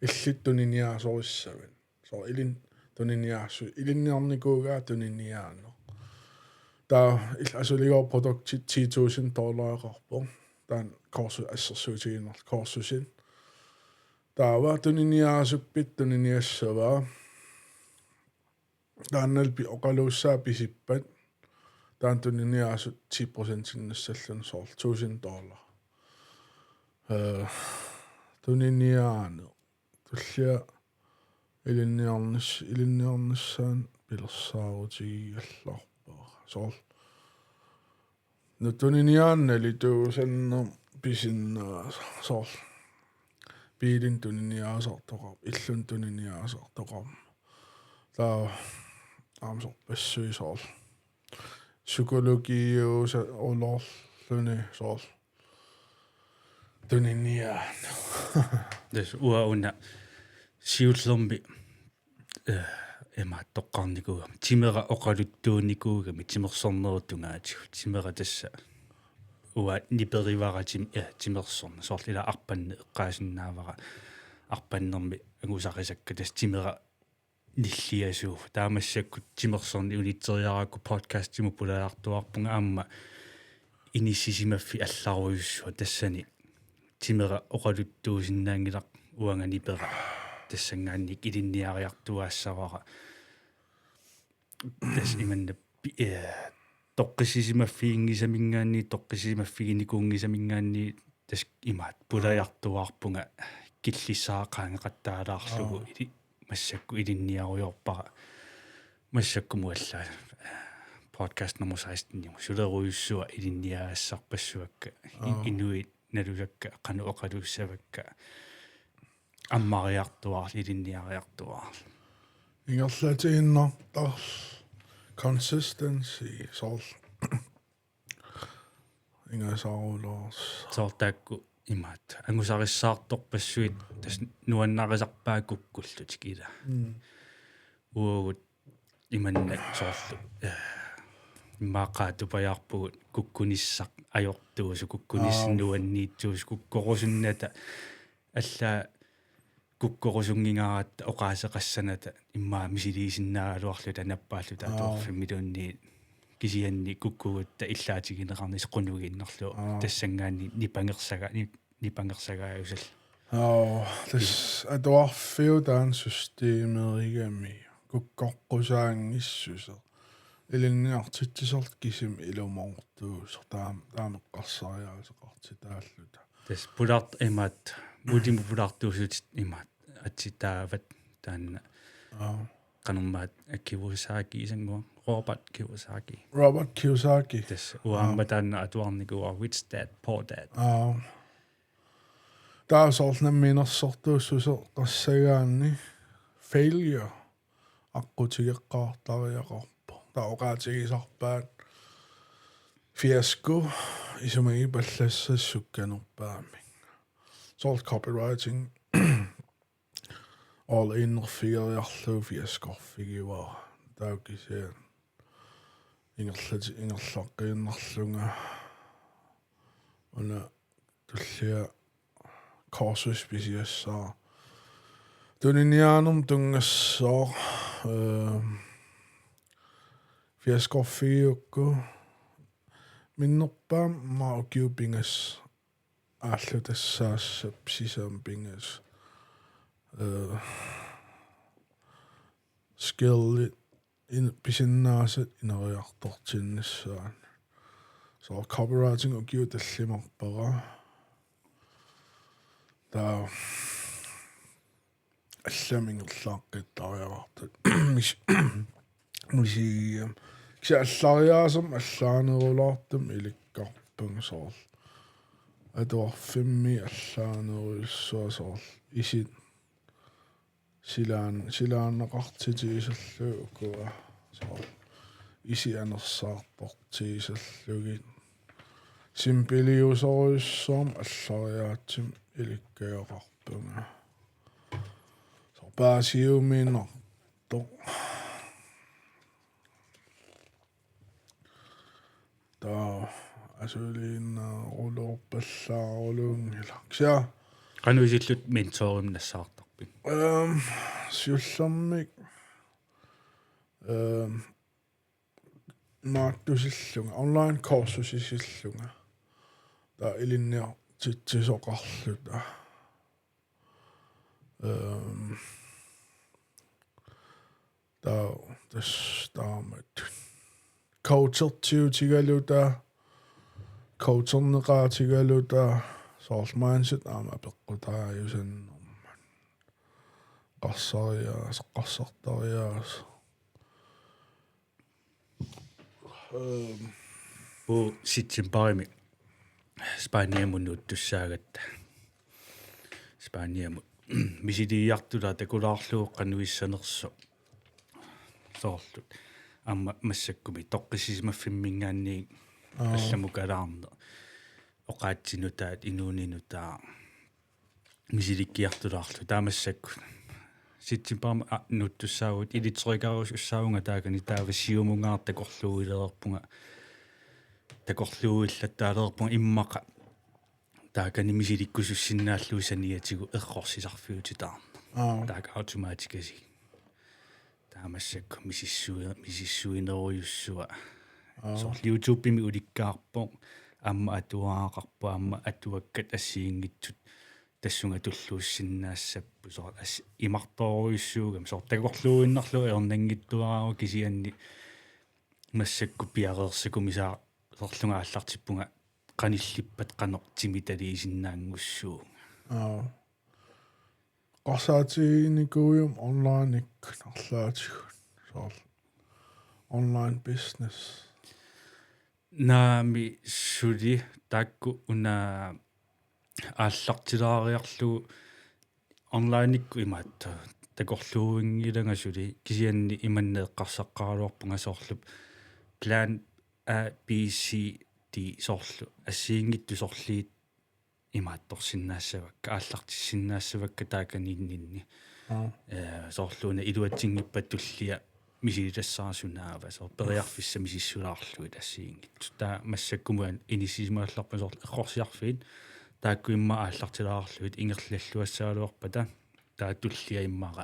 illit tuniniaasorissavit. Soorlu ilin-, tuniniaasu-, ilinniarnikuugaa tuniniaaneq. Taava il-, asuligo produkti ti tusind dollareqarpoq. Taanna kursu-, assersuutigiinnarlugu kursusit. Taava tuniniaasuppit tuniniassavaa. Taannalu pi-, oqaluussaat pisippat. Taanna tuniniaasut ti procentinnassalluni soorlu tusind dollar. Øh, tuniniaaneq. Tullia ilinniarnis-, ilinniarnissaanut pilersaarutigigallarpara. Soorlu. Nuttuniniaannali tuusanna pisinna soorlu. Biilin tuniniaasartoqarpoq, illun tuniniaasartoqarpoq. Taava aamma sorpassuit soorlu. Psykologiusa uloorluni soorlu. Tuniniaanut. Tassa uanga una siullermik eh, ima toqqarnikuugama. Timera oqaluttuunikuugami timersornerup tungaatigut. Timera tassa uanga niperivara tim-, eh, timersorneq. Soorlu ila arpanneq eqqaasinnaavara. Arpannermi angusarisakka tassa timera nilliasuuvoq. Taava massakkut timersorneq unitseriarakku podcastimut pulajartuaarpunga aamma inissisimaffik allarujussuaq tassani timera oqaluttuusinnaanngilaq uanga nipera tassanngaanniit ilinniariartuaassavara. Tassa imanna pi-, eh, toqqissisimaffiginngisaminngaanniit, toqqissisimaffiginikuunngisaminngaanniit tassa imaattoq pulajartuaarpunga killissaaq qaangeqattaalaarlugu Aa. ili-, massakkut ilinniarujoorpara. Massakkumut allaat podcast nummer seksten-imut sulerujussuaq ilinniagassarpassuakka. I-, Aa. Inuit nalusakka qanoq oqaluussavakka. Ammariartuaarluni, ilinniariartuaarluni. Ingerlatiinnartarlugu consistency soorlu. Ingasarulaarsoq. Soorlu taakku imaattoq. Angusarissaartorpassuit tassa nuannarisarpaat kukkullutik ila. Mm. Uagut imannak soorlu, eh, immaqa tupajaarpugut kukkunissaq ajortuusoq, kukkunissaq Aa. nuanniitsuusoq, kukkorusunnata allaat kukkorusunngingaaratta oqaaseqassanata immaqa misiliisinnaagaluarluta nappaalluta Aa. atuarfimmiluunniit kisianni kukkugutta illaatigineqarnissaq qunugiinnarlugu Aa. tassanngaanniit nipangersaga-, ni-, nipangersagaajusarluta. Aa, tassa atuarfiup taanna systemerigami kukkoqqusaanngissuseq. Ilinniartitsisorlu kisimi ilumoortuusoq taam-, taameqqarsariaaseqartitaalluta. Tassa pulaart-, imaattoq, Mutimut pulaartuussutit imaattoq, atsitaavat taanna Aa. qanormaat Kiyosaki isannguaq, Robert Kiyosaki. Robert Kiyosaki. Tassa uanga Aa. aamma taanna atuarnikuuara Rich Dad, Poor Dad. Aa. Taava soorlu namminersortuussuseqassagaanni failure aqqutigeqqaartariaqarpoq. Taava oqaatigisarpaat fiasko isumagipallassasut sukkanerpaamik. Soorlu copywriting all in-erfigeriarlugu fiaskorfigivara. Taava kisianni ingerlati-, ingerlaqqiinnarlunga una tullia kursus pisiassaaq. Tuniniaanermut tunngassooq, ehm, fiaskorfigigukku minnerpaamik aamma ukiut pingasut aallutassaassapput sisamat pingasut. Eh, skillit in-, pisinnaasat ineriartortinnissaat. Soorlu copywriting ukiut tallimarpara. Taava allamik ingerlaaqqittariaqartut. Mis-, musiigiam. Kisianni allariaasermik allaanerulaartumik ilikkarpunga soorlu. Atuarfimmi allaanerujussuaq soorlu. Isit silaan-, silaannaqartitigisallugit ukua. Soorlu. Isit anersaartortigisallugit. Simpeliusorujussuarmik allariaatsumik ilikkagaqarpunga. Soorlu paasiuminartoq. Taava asuliinnaarulorpallaarulunngilaq. Kisianni Qanoq isillutit mentorimik nassaartarpit? Ehm, siullermik, ehm, maattusillunga, online kursusisillunga. Taava ilinniartitsisoqarluta. Øhm, taava tassa taamatut coachertiutigaluta, coacherneqaatigaluta, soorlu mindset aamma apeqqutaajusannermat. Qarsariaaseq, qarsartariaaseq. Øhm. Uagut septembarimi Spaniamut nuuttussaagatta. Spaniamut misiliiartulaaq takulaarlugu qanoq issanersoq. Soorlu aamma massakkumi toqqissisimaffimminiit Aa. allamukalaarneq. Oqaatsinutaat, inuuninutaat misilikkiartulaarlugu taava massakkut. Septembarimi, aa, nuuttussaavugut, ilitserikaarusussaavunga taakani, taava siumungaartoq takorluuilereerpunga, takorluuillattaalereerpunga immaqa taakani misilikkusussinnaallugu saniatigut errorsisarfiutitaarneq. Aa. Taakku automatikkasigik. Taava massakkut misissui-, misissuinerujussuaq. Aa. Soorlu YouTubemi ulikkaarpoq, aamma atuagaqarpoq, aamma atuakkat assigiinngitsut tassunga tulluussinnaassapput. Soorlu as-, imartoorujussuugami. Soorlu takorluuinnarlugu ajornanngitsuaraagut, kisianni massakkut piareersakkumisaarlunga aallartippunga qanillippat qanoq timitaliisinnaanngussuunga. Aa. Eqqarsaatiginikuuit onlineikkut arlaatigut, soorlu online business? Naamik, suli taakku una aallartilaariarlugu onlineikkut imaattoq takorluuinngilanga suli, kisianni imanna eqqarsaqqaaraluarpunga soorlu plan A, B, C, D soorlu assigiinngitsut sorliit imaattorsinnaassavakka, aallartissinnaassavakka taakaniinninni. Aa. Ee, soorlu una iluatsinngippata tullia misilittassara sunaava, soorlu periarfissat misissulaarlugit assigiinngitsut. Taava massakkumut inissisimaallarpunga soorlu errorsiarfiit taakku immaqa aallartilaarlugit ingerlalluassagaluarpata, taava tullia immaqa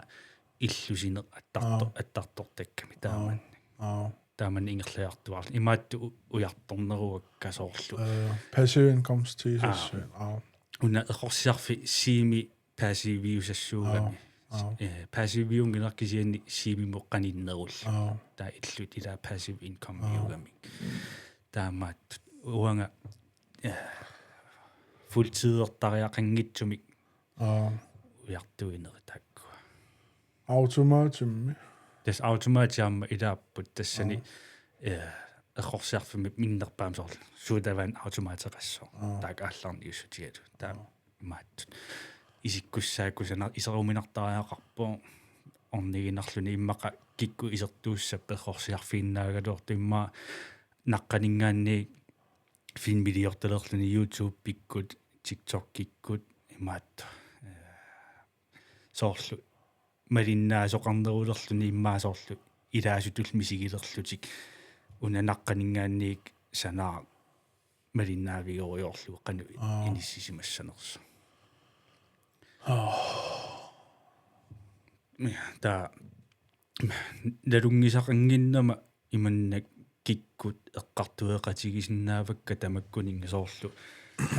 illusineq attarto-, Aa. attartortakkami Aa. taamannak. Aa. Taamani ingerlajartuaarluni. Imaattoq u-, ujartorneruakka soorlu. Ee, passive income-tigisassuit. Aa. Aa. Una errorsiarfik siimi passiviusassuugami. Aa. Aa. Ee, passiviunngilaq kisianni siimimut qaninnerullugu. Aa. Taava illut ila passive income-iugamik. Aa. Taamaattut uanga, ee, fuldtidertariaqanngitsumik Aa. ujartuinerit taakkua. Automatimmi? Tassa automati aamma ilaapput tassani, Aa. ee, errorsiarfimmi minnerpaamik soorlu sodavand automateqassaaq. Aa. Taakku aallarniussutigalugu. Taava Aa. imaattut. Isikkussaakkusanar-, iseruminartariaqarpoq orniginarluni, immaqa kikkut isertuussappat errorsiarfiginnaagaluartut, immaqa naqqaninngaanniit filmiliortalerluni YouTubekkut, TikTokikkut imaattoq. Ee, soorlu malinnaasoqarnerulerluni immaqa soorlu ilaasutullu misigilerlutik, una naqqaninngaanniit sanaaq malinnaavigerujoorlugu qanoq Aa. inissisimassanersoq. Aa. Taava nalunngisaqannginnama imannak kikkut eqqartueqatigisinnaavakka tamakkuninnga soorlu.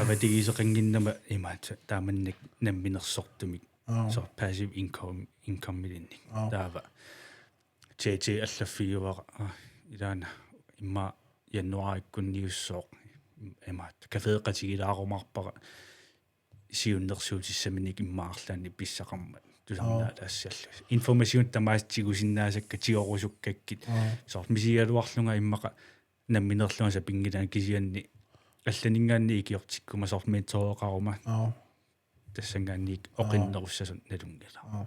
Avatigiseqannginnama imaattoq taamannak namminersortumik. Aa. Soorlu passive income, income-ilinnik. Aa. Taava J J allaffigiuara, aa, ilaana immaqa januaarikkunniussooq imaattoq. Kafeeqatigilaarumaarpara siunnersuutissaminik immaqa arlaannik pissaqarmat tusarnaalaassallugu. Aa. Information tamaasa tigusinnaasakka tigorusukkakkit. Aa. Soorlu misigigaluarlunga immaqa nammineerlunga sapinngilaannga kisianni allaninngaanniit ikiortikkuma soorlu mentoreqaruma. Aa. Tassanngaanniit Aa. oqinnerussasut nalunngilaq. Aa.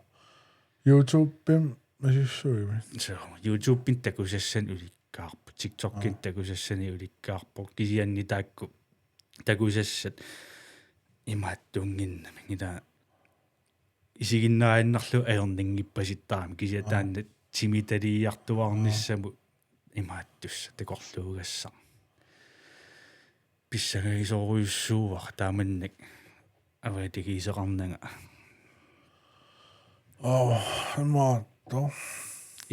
YouTube-imi misissuimi? So, YouTube-imi takusassanik ulikkaarpoq, TikTok-imi Aa. takusassanik ulikkaarpoq, kisianni taakku takusassat imaattuunnginnamik, ila isiginnaaginnarlugu ajornanngippasittaarami, kisianni Aa. taanna timitaliiartuaarnissamut Aa. imaattussaq takorluugassaq. Pissangagisorujussuuara taamannak avatigiseqarnanga. Aa, imaattoq.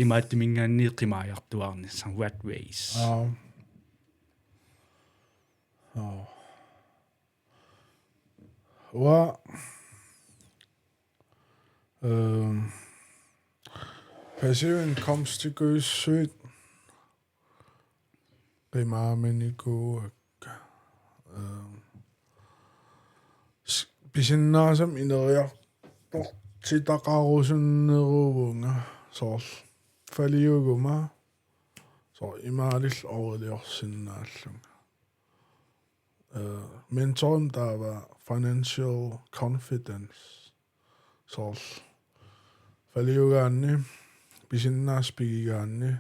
Imaattuminngaanniit qimaajartuaarnissaq, rat race. Aa. Aa. Uanga Øhm, passive indkomstikujussuit qimaaminikuuakka. Øhm, s-, pisinnaasama ineriartortitaqarusunneruvunga soorlu falliuguma soorlu imaalillugu oriliorsinnaallunga. Øh, mentorimik taava financial confidence. Soorlu falliugaanni, pisinnaasat pigigaanni,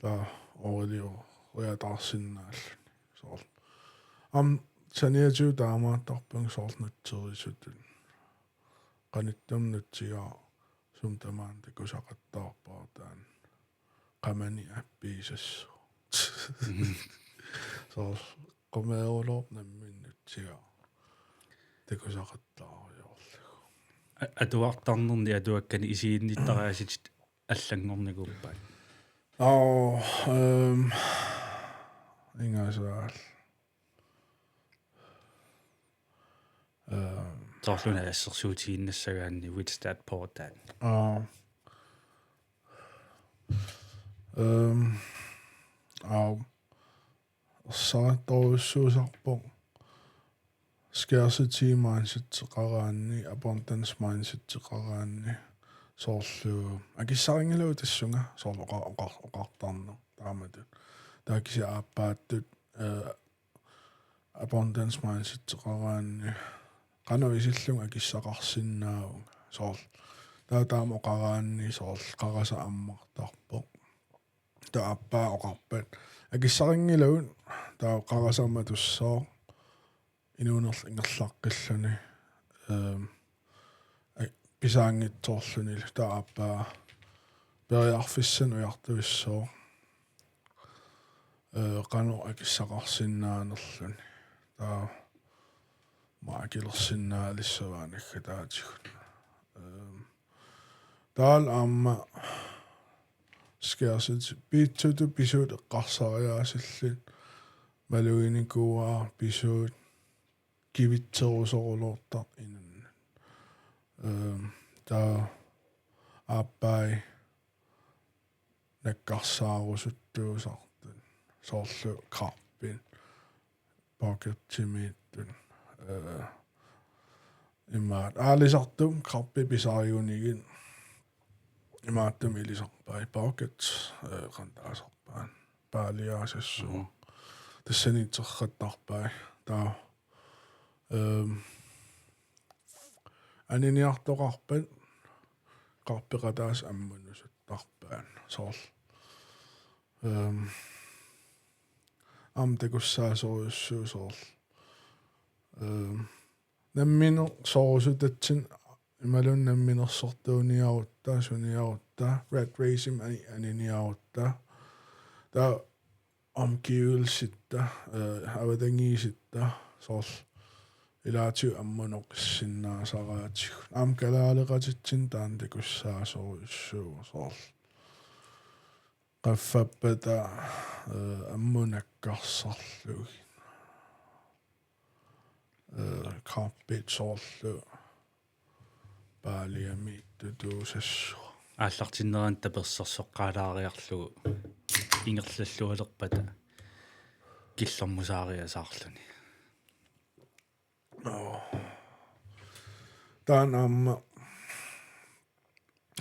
taava orilioriataarsinnaalluni. Soorlu aamma saniatigut taamaattarpunga soorlu nutserisutut. Qanittumi nutsigaara sumi tamaani takusaqattaarpara taanna. Qamani appiisassu. Mhm. Soorlu qumeeruloorpoq nammineq nutsigaara takusaqattaarujoorlugu. A-, atuartarnerni atuakkani isiginnittariaasitit allanngornikuuppaat? Aa, øhm, ingasaal. Øhm. Soorluna assersuutiginnassagaanni Which Dad Poor Dad. Aa. Øhm. Aa. Ersarittorujussuusarpoq scarcity mindseteqaraanni, abundance mindseteqaraanni, soorlu akissarinngilagut tassunga, soorlu oqa-, oqa-, oqartarneq taamatut. Taava kisianni aappaattut, øh, abundance mindseteqaraanni qanoq isillunga akissaqarsinnaavunga. Soorlu taava taama oqaraanni soorlu qarasaq ammartarpoq. Taava aappaa oqarpat akissarinngilagut, taava qarasaq matussooq inuunerlu ingerlaqqilluni, øhm, a-, pisaanngitsoorlunilu, taava aappaa periarfissanik ujartuissooq, øh, qanoq akissaqarsinnaanerluni. Taava aamma akilersinnaalissavaa naggataatigut. Øhm, taavalu aamma scarcity, piitsutut pisuut eqqarsariaasillit maluginikuuara pisuut kivitserusorulortartut inunnut. Øhm, taava aappai nakkarsaarusuttuusartut. Soorlu karpit, pocketimiittut. Øh, imaat aalisartut karpit pisarigunigit imaattumik ilisarpai, pocket, øh, qanoq taasarpaat, paaliaasassuaq. Mhm. Tassani iterrattarpai. Taava, øhm, aniniartoqarpat qarpeqataasut ammunusuttarpaat. Soorlu. Øhm, aamma takussaasorujussuuvoq soorlu. Øhm, namminersorusutatsinnut imaluunniit namminersortuuniarutta, suniarutta, rat race-imik ani-, aniniarutta. Taava omgivelsesitut, øh, avatangiisitut, soorlu ilaatigut ammuneqissinnaasaraatigut. Aamma kalaaleqatitsinnut taanna takussaasorujussuuvoq soorlu. Qaffappata, øh, ammut nakkarsarlugit. Øh, karpit soorlu paaliamiittutuusassuaq. Aallartinnerani tapersersoqqaalaariarlugu ingerlallualerpata killormusaariasaarluni. Nå. Taanna aamma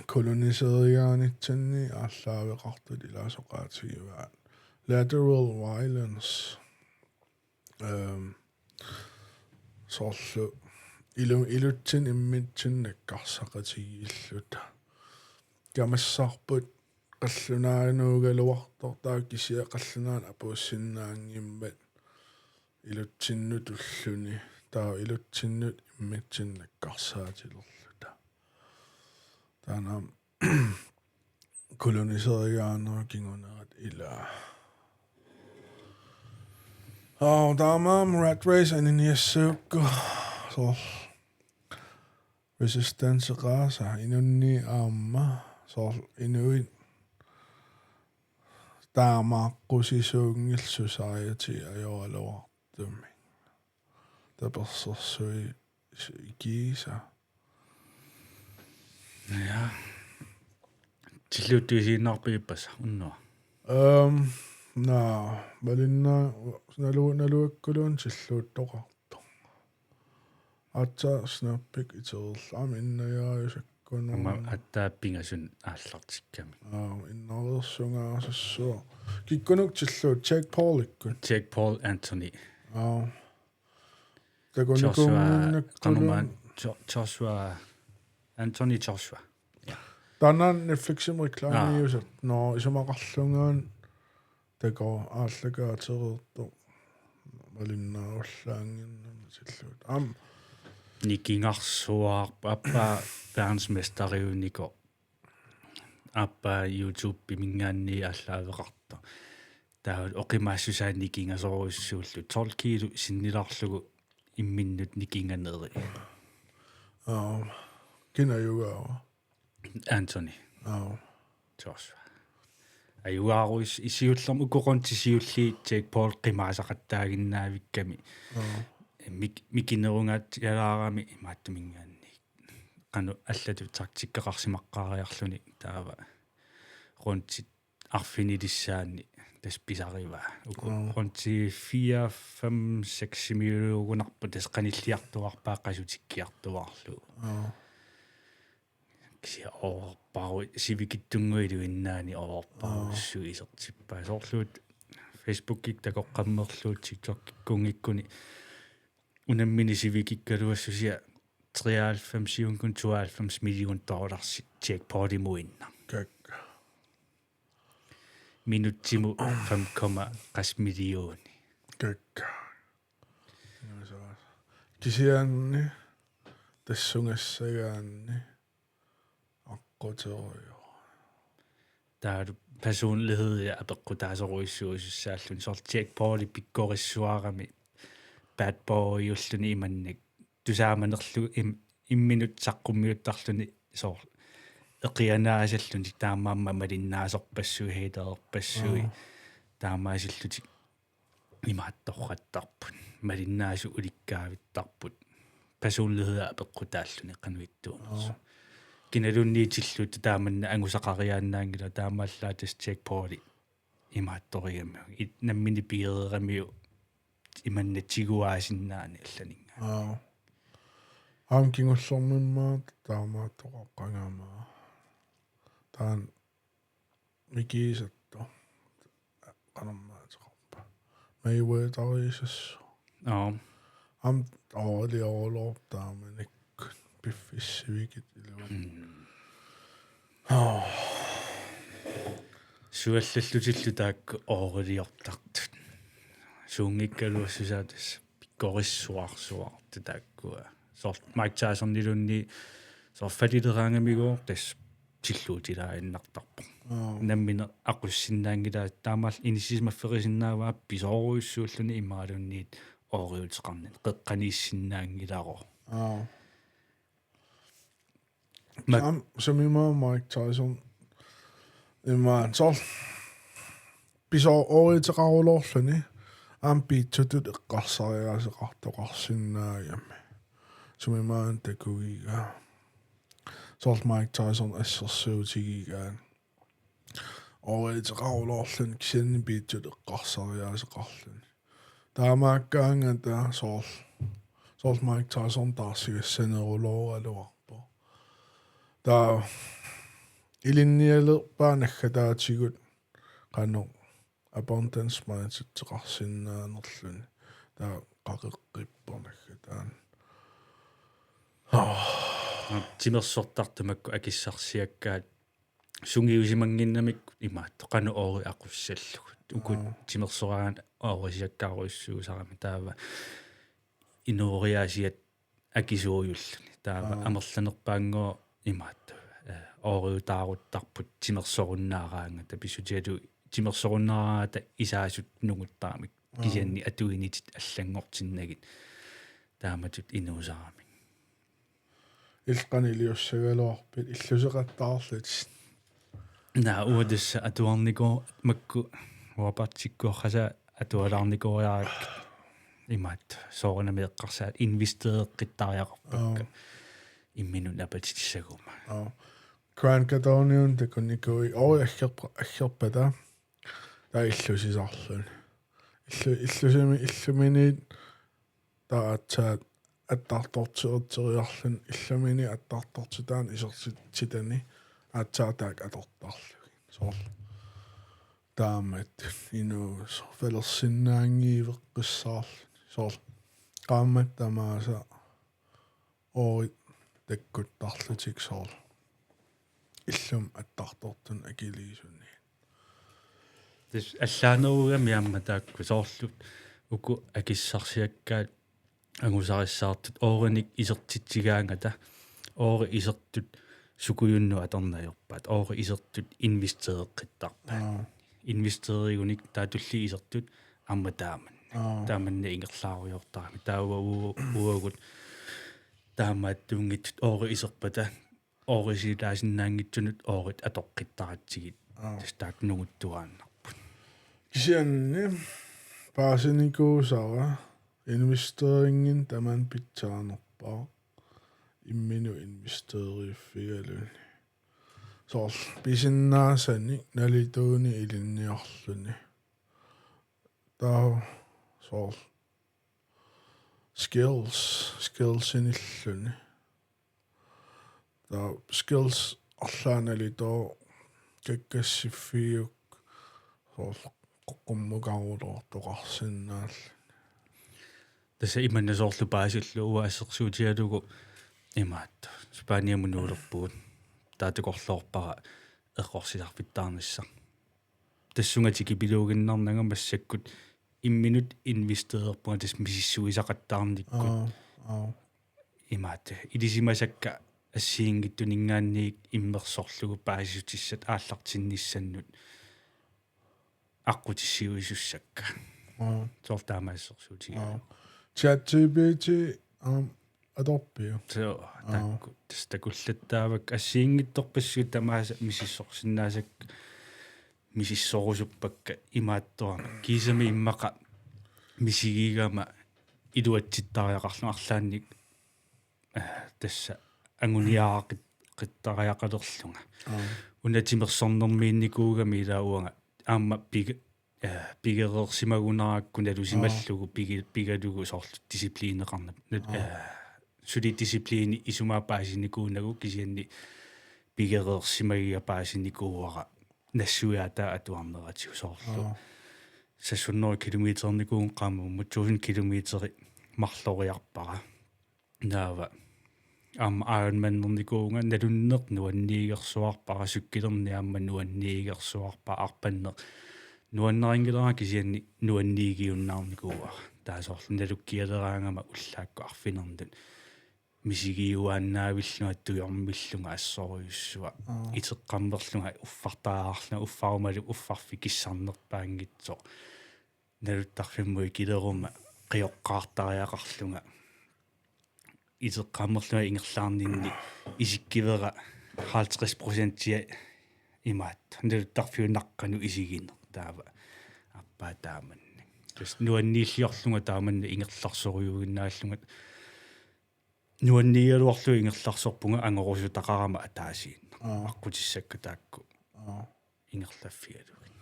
koloniserigaanitsinni aallaaveqartut ilaasoqaatigivaat. Lateral violence. Øhm, soorlu ilu-, ilutsinnut immitsinnut nakkarsaqatigiilluta. Kamassaarput qallunaanuugaluartoq, taava kisianni qallunaanut apuussinnaanngimmat ilutsinnut tulluni, taava ilutsinnut immitsinnut nakkarsaatilerluta. Taanna aamma koloniserigaanera kingunerat ilaa. Aa, taamaammat rat race aniniassagukku soorlu resistanceqaasa inunnik aamma soorlu inuit taamaaqqusisuunngillat society ajoraluartumik. Tapersersuikiisa. Tilluuttuisiinnarpigippassi unnuaq? Ehm, naa, malinna nalu-, naluakkuluunniit tilluuttoqartoq. Aatsaat Snapik iteerlu aamma innajaajusakkunu. Aamma aatsaat pingasunut aallartikkamik. Aa, innareersugaasassua. Kikkunuk tilluut Jake Paulikkut? Jake Paul Anthony. Aa. Takunnikuunnginnakkuluunniit. Joshua, qanormaa, Jo-, Joshua, Anthony Joshua. Ja. Taanna Netfliximi reklaamiusat. Aa. Nå, isumaqarlungaanniit takuuk aallakaatereertoq. Malinnaarullaannginnami tilluut. Aamma. Nikingarsuarput aappaa verdensmesteriunikoq. Aappaa YouTubeminngaanniit aallaaveqartoq. Taava oqimaassusaa nikingasorujussuullugu tolv kilo sinnilaarlugu imminnut nikinganeri. Aa, kina ajugaava? Anthony. Aa. Joshua. Ajugaarus isiullermi uku runti siulliit Jake Paul qimaasaqattaaginnaavikkami. Aa. Mik-, mikinerungaatsialaarami imaattuminngaanniit. Qanoq allatut taktikkeqarsimaqqaariarluni taava runti arfinilissaanni tassa pisarivaa. Uku Aa. Runti fire, fem, seks-imiuugunarpoq tassa qanilliartuarpaa qasutikkiartuarlugu. Aa. Kisianni oorparu sivikitsunnguit iluinnaani oorparu Aa. Suisertippaa. Soorluut Facebookikkut takoqqammerlugu TikTokikkunngikkuni unammini sivikikkaluassusia treoghalvfemsiunkun tooghalvfems million dollarsi Jake Paulimuinnaq. Kakkaak. Minutsimut fem komma tres millioni. Kakkaak. Kisianni tassungassagaanni aqquterujoq. Taavalu personlighed apeqqutaasorujussuusussaalluni soorlu Jake Pauli pikkorissuarami bad boyulluni imannak tusaamanerlugu im-, imminut saqqummiuttarluni soorlu eqianaasalluni taamaammat malinnaasorpassuit, hatererpassuit, Aa. Taamaasillutik imaattorrattarput. Malinnaasut ulikkaavittarput. Personlighed apeqqutaalluni qanoq ittuunersoq. Aa. Kinaluunniit tilluuttoq taamanna angusaqariaannaanngilaq taamaallaat tassa Jake Pauli imaattorigamiuk. It-, nammineq pigereeramiuk imannak tiguaasinnaani allaninngaanniit. Aa. Aamma kingullermimmaat taamaattoqaqqagama. Taanna Mikiisattoq. Qanormaa ateqarpa. Mayweatherisassooq. Aa. Aamma ooriliorulorpoq taamanikkut piffissaq sivikitsoq iluani. Mm. Aa. Suallallutillu taakku ooriliortartut. Suunngikkaluassusaa tassa pikkorissuarsuartut taakkua. Soorlu Mike Tysoniluunniit soorlu falileraangamigooq tassa tilluutilaaginnartarpoq. Aa. Nammineq aqussinnaanngilaa taamaallaat inissisimafferisinnaavaa pisoorujussuulluni imaluunniit ooriuteqarnani qeqqaniissinnaanngilarooq. Aa. Ma- Sam-, sumimmaat Mike Tyson imaat soorlu pisooruuteqarulorluni aamma piitsutut eqqarsariaaseqartoqarsinnaagami. Sumimmaat takugiga. Soorlu Mike Tyson assersuutigigaat. Ooriuteqarulorluni kisianni piitsutut eqqarsariaaseqarluni. Taamaakkaangata soorlu, soorlu Mike Tyson taarsigassanerulooraluarpoq. Taava ilinnialerpaa naggataatigut qanoq abundance mindseteqarsinnaanerluni. Taava qaqeqqippoq naggataani. Timersortartut makku akissarsiakkaat sungiusimannginnamikku imaattoq qanoq oori aqussallugu. Uku Aa. Timersoraangat oorisiakkaarujussuusarami taava inooriaasiat akisuujulluni. Taava Aa. Amerlanerpaanngooq imaattoq, eh, ooriutaaruttarput timersorunnaaraangata pissutigalugu timersorunnaaraangata isaasut nunguttaramik Aa. Kisianni atuinitit allanngortinnagit taamatut inuusaramik. Illit qanoq iliussagaluarpit illuseqattaarlutit? Naa, uanga tassa atuarnikoo-, makku uapartikkuarrasa atualaarnikuuariarakkit imaattoq soorunami eqqarsaat investereqqittariaqarpakka. Aa. Imminut napatitsissaguma. Aa. Grand Cardone-mi takunikuuiuk, ori aggerp-, aggerpata. Taava illusisarluni. Illu-, illusimi, illuminit taava aatsaat attartortiteriarluni, illuminit attartortitaani isertitani aatsaat taakku atortarlugit. Soorlu. Taamatut inuusoq falersinnaanngiveqqissaarluni. Soorlu. Qaammat tamaasa oorit takkuttarlutik soorlu. Illumut attartortuni akiliisuni. Tassa allaanerugami aamma taakku soorlu uku akissarsiakkaat angusarissaartut oorinik isertitsigaangata, oorit isertut sukujunnut atorneq ajorpaat, oorit isertut investereqqittarpaat. Aa. Investerigunik taava tulliit isertut aamma taamannak. Aa. Taamannak ingerlaarujoortarami. Taava u-, uagut taamaattuunngitsut oorit iserpata, oorit siulaasinnaanngitsunut oorit atoqqittaratsigit. Aa. Tassa taakku nunguttuaannarput. Kisianni paasinikuusara investeringinik tamanna pitsaanerpaaq imminut investeriiffigaluni. Soorlu pisinnaasanik nalituunik ilinniarluni. Taava soorlu skills, skillsinilluni. Taava skills arlaannik nalitooq kakkassiffiuk soorlu qoqqummukaruloortoqarsinnaalluni. Tassa imanna soorlu paasillugu uanga assersuutigalugu imaattoq. Spaniamut nuulerpugut. Taava takorloorpara eqqorsisarfittaarnissaq. Tassunga tikipiluuginnarnanga massakkut imminut investererpunga tassa misissuisaqattaarnikkut. Aa, aa. Imaattoq. Ilisimasakka assigiinngitsuninngaanniit immersorlugu paasissutissat aallartinnissannut aqqutissiuisussakka. Aa. Soorlu taama assersuutigalugu. Aa. ChatGPT, aam, atorpiuk? Soo, aa, taakku. Tassa takullattaavakka assigiinngitsorpassuit tamaasa misissorsinnaasakka, misissorusuppakka imaattorama. Kiisami immaqa misigigama iluatsittariaqarlunga arlaannik, eh, tassa anguniagaqit-, qittariaqalerlunga. Aa. Una timersornermiinnikuugami ilaa uanga aamma pig-, eh, pigereersimagunarakkit nalusimallugu pigi-, pigalugu soorlu disciplineqarnap. Nut-, aa, eh, suli disciplini isumaa paasinikuunagu kisianni pigereersimagiga paasinikuuara nassuiaataa atuarneratigut soorlu. Aa. Seks hundrede kilometernikuuvunga qaammammut tusind kilometeri marloriarpara. Taava aamma Ironmanernikuuvunga nalunneq nuanniigersuarpara, cykelerneq aamma nuanniigersuarpara, arpanneq nuannarinngilara kisianni nuanniigiunnaarnikuuara. Taava soorlu nalukkialeraangama ullaakkut arfinernut misigiuaannaavillunga tujormillunga assorujussuaq. Aa. Iteqqammerlunga uffartariaqarlunga uffarumalu uffarfik kissarnerpaanngitsoq. Naluttarfimmut ikileruma qioqqaartariaqarlunga. Iteqqammerlunga ingerlaarninni isikkivera halvtreds procentia imaattoq. Naluttarfiup naqqanut isigineq taava aappaa taamannak. Tassa nuanniilliorlunga taamannak ingerlarsorujuuginnaallunga. Nuanniigaluarlugu ingerlarsorpunga angorusutaqarama ataasiinnaq. Aa. Aqqutissakka taakku. Aa. Ingerlaffigalugit.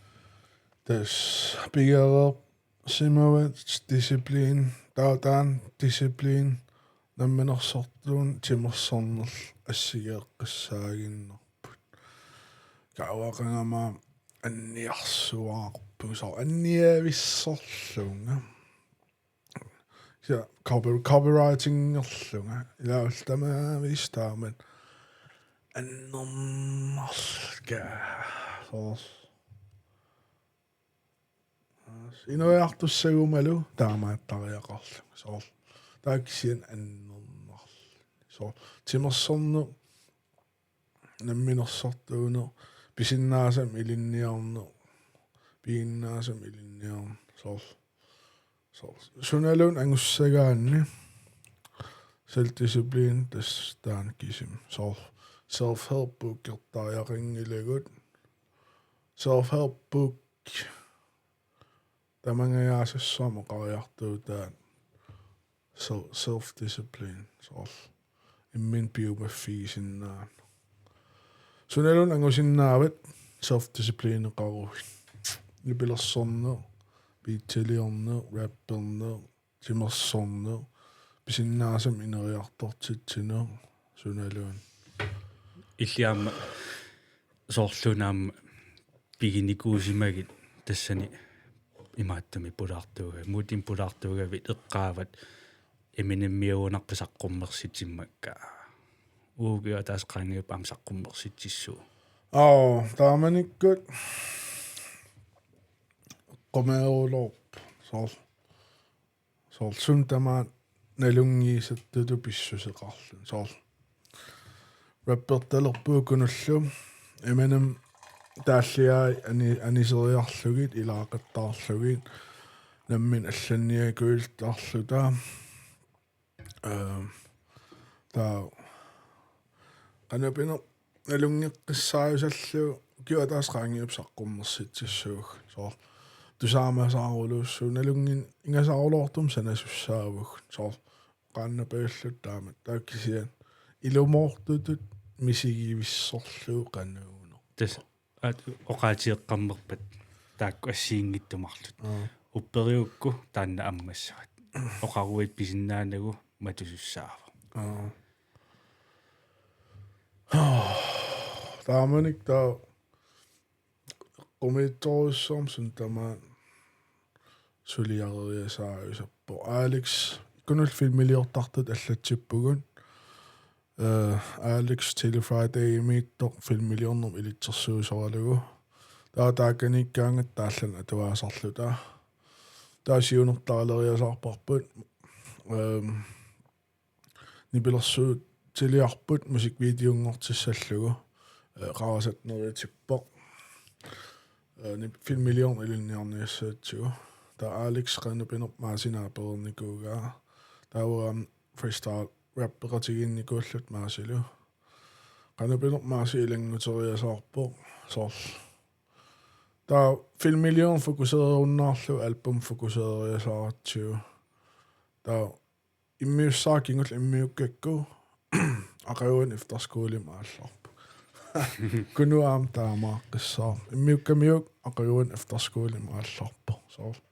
Tassa pigereersimavat disciplin, taava taanna disciplin namminersortuuneq timersornerlu assigeeqqissaaginnarput. Kaavaqangama anniarsuaarpunga soorlu anniavissorlunga. Ja, copy-, copywritingerlunga. Ilaa ullut tamaaviisa taamatut annernarlunga. Soorlu. Ineriartussagumalu taamaattariaqarlunga. Soorlu. Taava kisianni annernarlunga. Soorlu. Timersorneq namminersortuuneq, pisinnaasamik ilinniarneq, piginnaasamik ilinniarneq, soorlu. Soorlu. Sunaluunniit angussagaanni selvdisciplin tassa taanna kisimi. Soorlu. Self-help bookkertariaqanngilagut. Self-help book tamangajaasassuarmik oqariartuutaat sel-, self-discipline, soorlu. Imminut piumaffigisinnaaneq. Sunaluunniit angusinnaavat self-disciplineqaruit. Nipilersorneq, beatsiliorneq, rapperneq, timersorneq, pisinnaasumik ineriartortitsineq, sunaluunniit. Illit aamma soorluuna aamma piginikuusimagit tassani imaattumik pulaartuugavit, Moodimik pulaartuugavit eqqaavat Eminemiugunarpoq saqqummersitsimmakka. Ukiut ataaseq qaangiuppata aamma saqqummersitsissuuvoq. Aa, taamanikkut eqqumeeruloorpoq. Soorlu, soorlu suna tamaat nalunngisattutut pissuseqarluni. Soorlu rappertalerpugut Kunullu, Eminem taalliai ani-, aniseriarlugit, ilaaqattaarlugit, nammineq allanniakuilluta. Ehm, taava qanoq pineq nalunngeqqissaajusallugu ukiut ataaseq qaangiuppata saqqummersitsissuugut. Soorlu tusaamasaaruluussuugut, nalunnginngasaarulortumik sanasussaavugut. Soorlu qaannapajulluta taamatut. Taava kisianni ilumoortutut misigivissorlugu qanoq una. Tassa aat oqaatigeqqammerpat taakku assigiinngitsumarlutik. Aa. Upperigukku taanna ammassavat. Oqaruit pisinnaanagu matusussaavoq. Aa. Taamanikkut taava eqqumiitsorujussuarmik suna tamaat suliareriasaajusarpoq. Alex, Kunullu filmiliortartut allatsippugut. Eh, Alex Telefriday-imiittoq filmiliornermut ilitsersuisoralugu. Taava taakaniikkaangatta taallanneq atuaasarluta. Taava siunertaaleriasaarparput. Ehm, nipilersuutiliarput musikvideonngortissallugu, eh, qarasat neriutippoq. Eh, nip-, filmiliorneq ilinniarniassagatsigu. Taava Alex qanoq pinerpoq Maasi naapereernikuugaa. Taava aamma freestyle rappeqatigiinnikuulluta Maasilu. Qanoq pinerpoq Maasi ilannguteriasaarpoq soorlu. Taava filmiliorneq fokuseerunnaarlugu album fokuseeriasaaratsigu. Taava immiussaat kingulleq immiukkakku aqaguani efterskolemi aallarput. Kunua aamma taamaaqqissaaq. Immiukkamiuk aqaguani efterskolemi aallarpoq. Soorlu.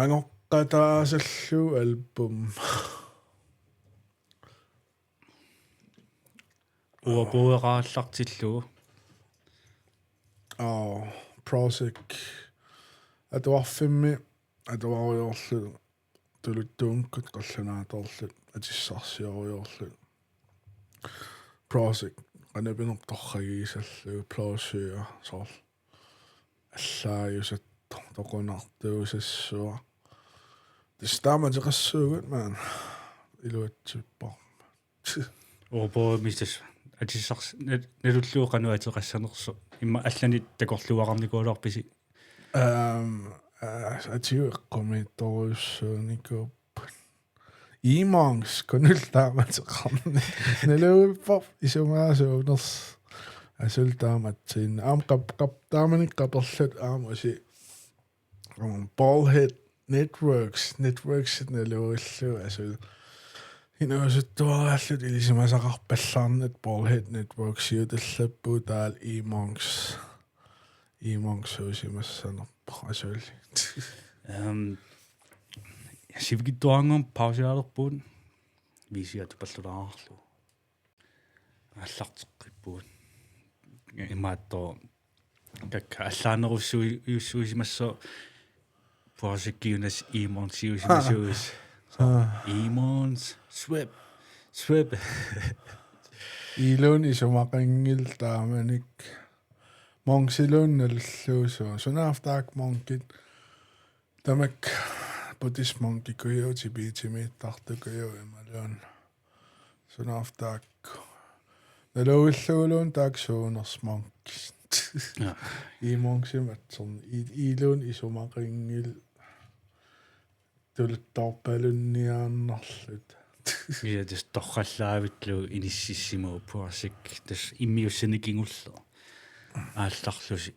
Angoqqataasallugu album. Uapueraallartillugu. Aa, Prosek. Atuarfimmi atuarujoorluta tuluttuukkut qallunaatoorluta atissarsiorujoorluta. Prosek qanoq pinerpoq torragiisallugu, Blå Syre soorlu. Allaajusattoq toqunartuusassuaq. Tassa taama ateqassuugut maani iluatsipparput. Uapuerimi tassa atissars-, nal-, nalullugu qanoq ateqassanersoq. Immaqa allanik takorluugaqarnikuugaluarpisi? Ehm, eh, atigu eqqumiitsorujussuunikuupput. Imongs, Kunullu taama ateqarneq. Naluvippara isumaga suunersoq. Asuli taama atsiin. Aamma qap-, qap-, taamanikkut qaperluta aamma usi. Aamma Baldhead Networks, Networks naluvillugu asuli. Inuusuttuaraalluta ilisimasaqarpallaarnata Baldhead Networks-iutallappugut taavalu Imongs. Imongs-uusimassanerpoq asuli. Ehm, sivikitsuaraannguaq pausialerpugut. Viisi atupallulaarlugu. Aallarteqqippugut. Imaattoq kakkaak allaanerussuujussuusimassooq Prosekkiunas Imongs-iusimasuus. Aa. Imongs, Swep, Swep. Iluun isumaqanngilaq taamanikkut. Monksilluunniit nalullugu suut. Sunaaffa taakku Monkit. Tamakku Buddhist Monkikujuit, Tibetimiittartukujuit imaluunniit. Sunaaffa taakku. Naluvilluguluunniit taakku suunersut Monkit. Ja. Imongsimik atserneq. I-, iluun isumaqanngilaq. Tuluttoorpalunniaannarluta. Ja, tassa torrallaavillugu inississimavugut Prosek. Tassa immiussani kingulleq. Aallarlusi.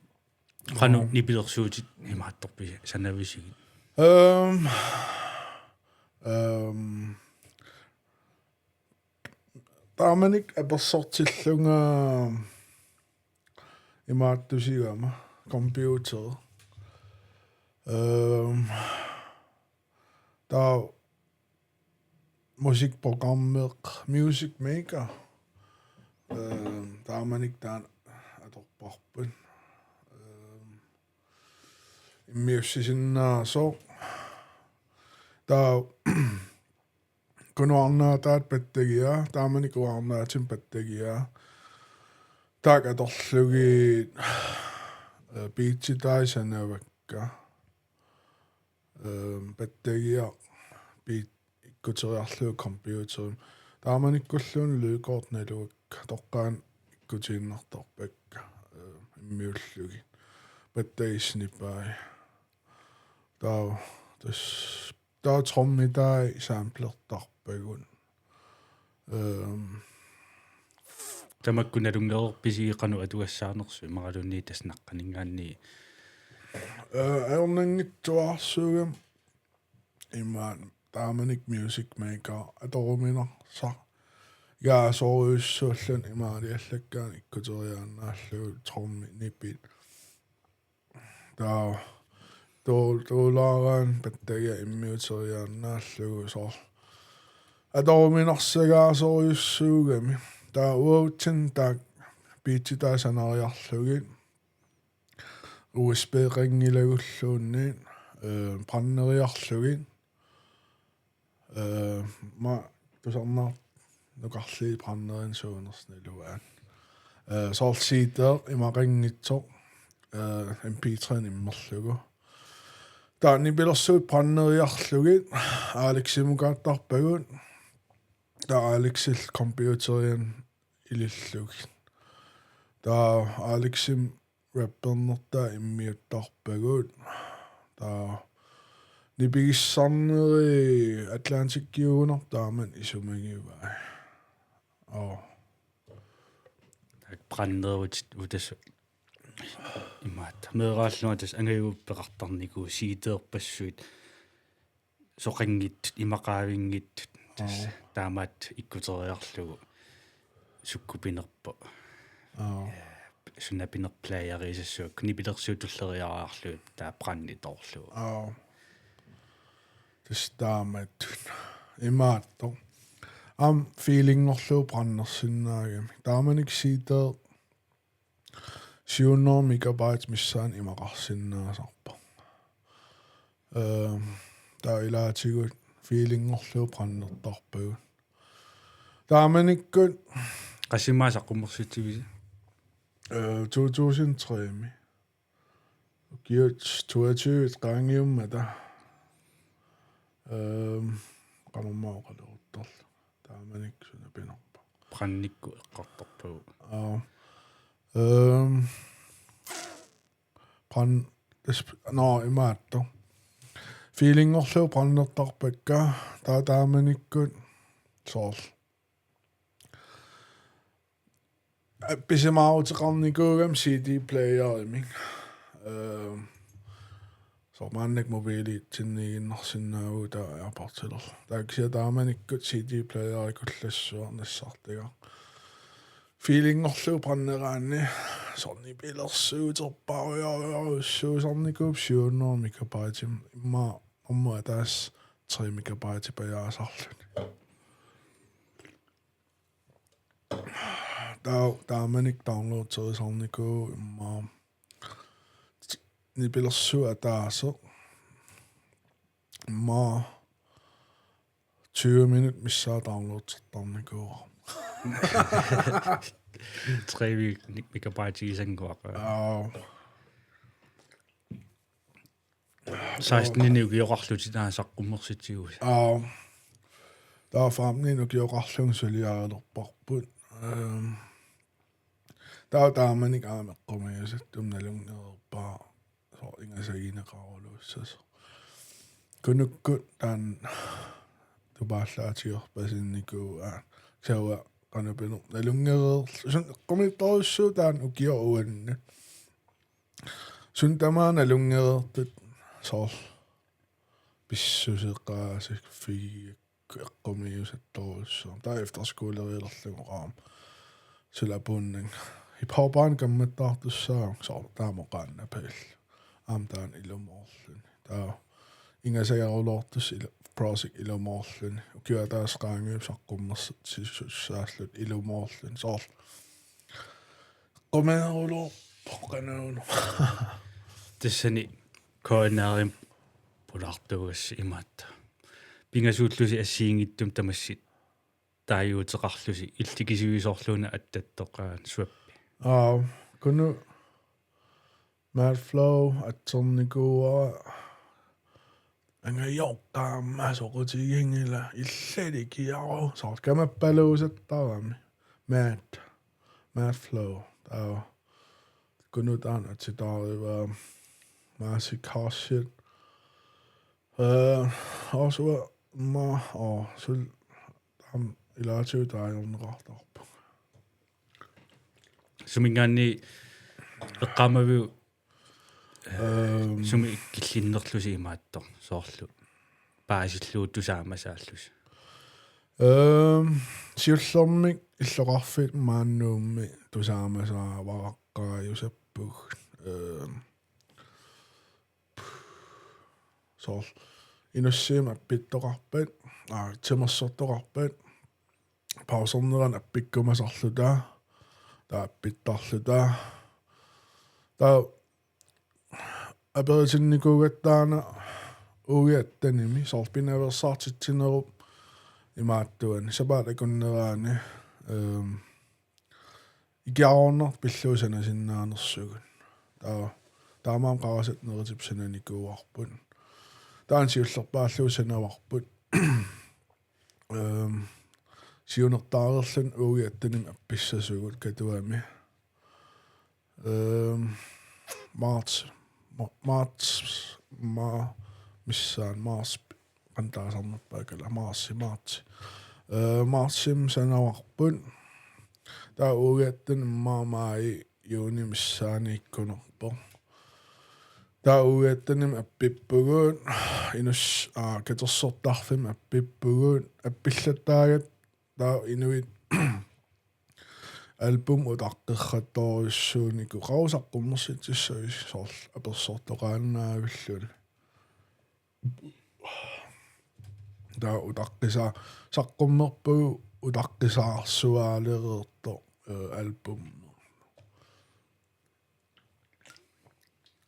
Qanoq Aa. nipilersuutit imaattorpisi sanavisigit? Ehm, ehm, taamanikkut apersortillunga imaattusigama computer. Øhm, taava musikprogrammeq Music Maker. Øhm, taamanikkut taanna atorparput. Øhm, immiussisinnaasoq. Taava Kunuarnaataata pattagiaa, taamanikkut uanga arnaatsinni pattagiaa. Taakku atorlugit, øh, beatsitai sanavakka. Øhm, pattagiaq beat ikkuteriarlugu computerimi. Taamanikkulluunniit lydkortit naluakka, toqqaannaq ikkutiinnartarpakka, øh, immiullugit. Pattagisut nipai. Taava tassa, taava trommitai samplertarpagut. Øhm. Tamakku nalunngereerpisi qanoq atugassaanersut imaluunniit tassa naqqaninngaanniit? Øh, ajornanngitsuararsuugami imaat taamanikkut Music Maker atoruminarsagaasorujussuulluni imaaliallakkaanni ikkuteriaannaallugu trommit nipit. Taava tuu-, tuulaaraanni pattagiaq immiuteriaannaallugu soorlu atoruminarsagaasorujussuugami. Taava uatsinnut taakku beatsitai sanariarlugit. U S B-qanngilagulluunniit, øh, brænderiarlugit. Øh, ma-, tusarnaartoq nukarliit brænderinik suunersut naluaat. Øh, soorlu C D-eq imaqanngitsoq, øh, M P tre-nik immerlugu. Taava nipilersuut brænderiarlugit Aleximukaattarpagut. Taava Alexillu computerianut ilillugit. Taava Aleximut rappernertaa immiuttarpagut. Taava nipigissarneri Atlantic Juno taamani isumagivai. Oo. Taakku brænderit utassat imaattoq. Meeraallunga tassa angajugut peqartarnikuuvoq C D-erpassuit soqanngitsut, imaqaavinngitsut, tassa. Aa. Taamaattoq ikkuteriarlugu sukkut pinerpoq. Aa. Suna pinerpoq playerisassavakka, nipilersuut tulleriiaarlugit taava brændi toorlugu. Aa. Tassa taamaattut. Imaattoq. Aamma feelingerlugu brændersinnaagami. Taamanikkut C D syv hundrede megabyte missaani imaqarsinnaasarpoq. Øhm, taava ilaatigut feelingerlugu brændertarpagut. Taamanikkut. Qassimaat saqqummersitsivisi? Øh, to tusind tre-mi. Ukiut toogtyve qaangiummata. Øhm, qanormaa oqaluuttarlunga. Taamanikkut suna pinerpoq. Brændikkut eqqartorpagut. Aa. Øhm, brænd-, es-, nå, imaattoq. Feelingerlugu brændertarpakka, taava taamanikkut soorlu. Aa, pisimaaruteqarnikuugami C D-playerimik. Øhm, soorlu maannakkut mobiilitsinniiginnarsinnaavugut taava airpodsilerlugu. Taava kisianni taamanikkut C D-playerikullassuaq nassartagaq. Feelingerlugu brænderaanni soorlu nipilersuuterparujoorujussuusarnikuupput syv hundrede megabyte, immaqa aamma ataaseq tre megabyte pajaasarluni. Taava taamanikkut downloaderisarnikuuvoq immaqa nipilersuut ataaseq. Immaqa tyve minut missaa downloadertarnikuuara. Tre megabyte isannguaq. Aa. Seksten-inik ukioqarlutit taava saqqummersitsigusi. Aa. Taava femten-inik ukioqarlunga suliarilerparput. Øhm. Taava taamanikkut aamma eqqumiisatta nalunngereerpara soorlu ingasagineqaruluussasoq. Kunukkut taanna tupaallaatigerpasinnikuuvoq, aa, kisianni uanga qanoq pinerpoq nalunngereerl-, suna eqqumiitsorujussuuvoq taanna ukioq uannut. Suna tamaat nalunngereertut soorlu pissuseqaasiffigigakku eqqumiisattorujussuarmik. Taava efterskolerilerlugu aamma suli apuunnanga hip-hopperinik kammattaartussaagama soorlu taama oqaannapallu. Aamma taanna ilumoorluni. Taava ingasagerulortus il-, Prosik ilumoorluni. Ukiup ataaseq qaangiuppat saqqummersitsisussaalluni ilumoorluni. Soorlu. Qumeeruloorpoq qanoq una. Tassani K N R-imi pulaartuugassi imaattoq. Pingasuullusi assigiinngitsumik tamassi taaguuteqarlusi illit tikisivisoorluuna attattoqaat swappi. Aa, Kunut Mad Flow atsernikuuara angajortaama soqutiginngilaq illalikiaru soorlu kamappaluusattarami. Mad, Mad Flow. Taava Kunut taanna atsitaarivaa Massive House Shit. Øh, også ma, og så, ham, ilaatigut taagorneqartarpoq. Suminngaanniit eqqaamaviuk, øh, øhm, sumi killinnerlusi imaattoq soorlu paasillugu tusaamasaallusi? Øhm, siullermik illoqarfiit maani Nuummi tusaamasaavaraqqaajusappugut. Øhm, soorlu Inussivimmi appittoqarpat, aa, timersortoqarpat, pausernerani appikkumasarluta, taava appittarluta. Taava aperitinnikuugatta aana uagut attenimi, soorlu pinaveersaartitsinerup imaattuani, sapaatip akunneraani, øhm, ikiaroornartoq pillugu sanasinnaanersugut. Taava, taamaammat qarasatut neritip sananikuuarput. Taanna siullerpaallugu sanavarput. Øhm, siunertaareerluni uagut attenimi appissasugut Katuami. Øhm, marts, ma-, marts, ma-, missaani marts, qanoq taasarnerpaakka, martsi, martsi. Øh, martsimi sanavarput. Taava uagut attenimi immaqa maaji, juuni missaani ikkunerpoq. Taava uagut attenimi appippugut, Inus-, aa, katersortarfimmi appippugut, appillattaagatta taava inuit album utaqqerrattorujussuunikuupput, qanoq saqqummersitsissavisi, soorlu apersortoqaannaavilluni. Taava utaqqisa-, saqqummerpugut utaqqisaarsuaalereertoq, øh, album.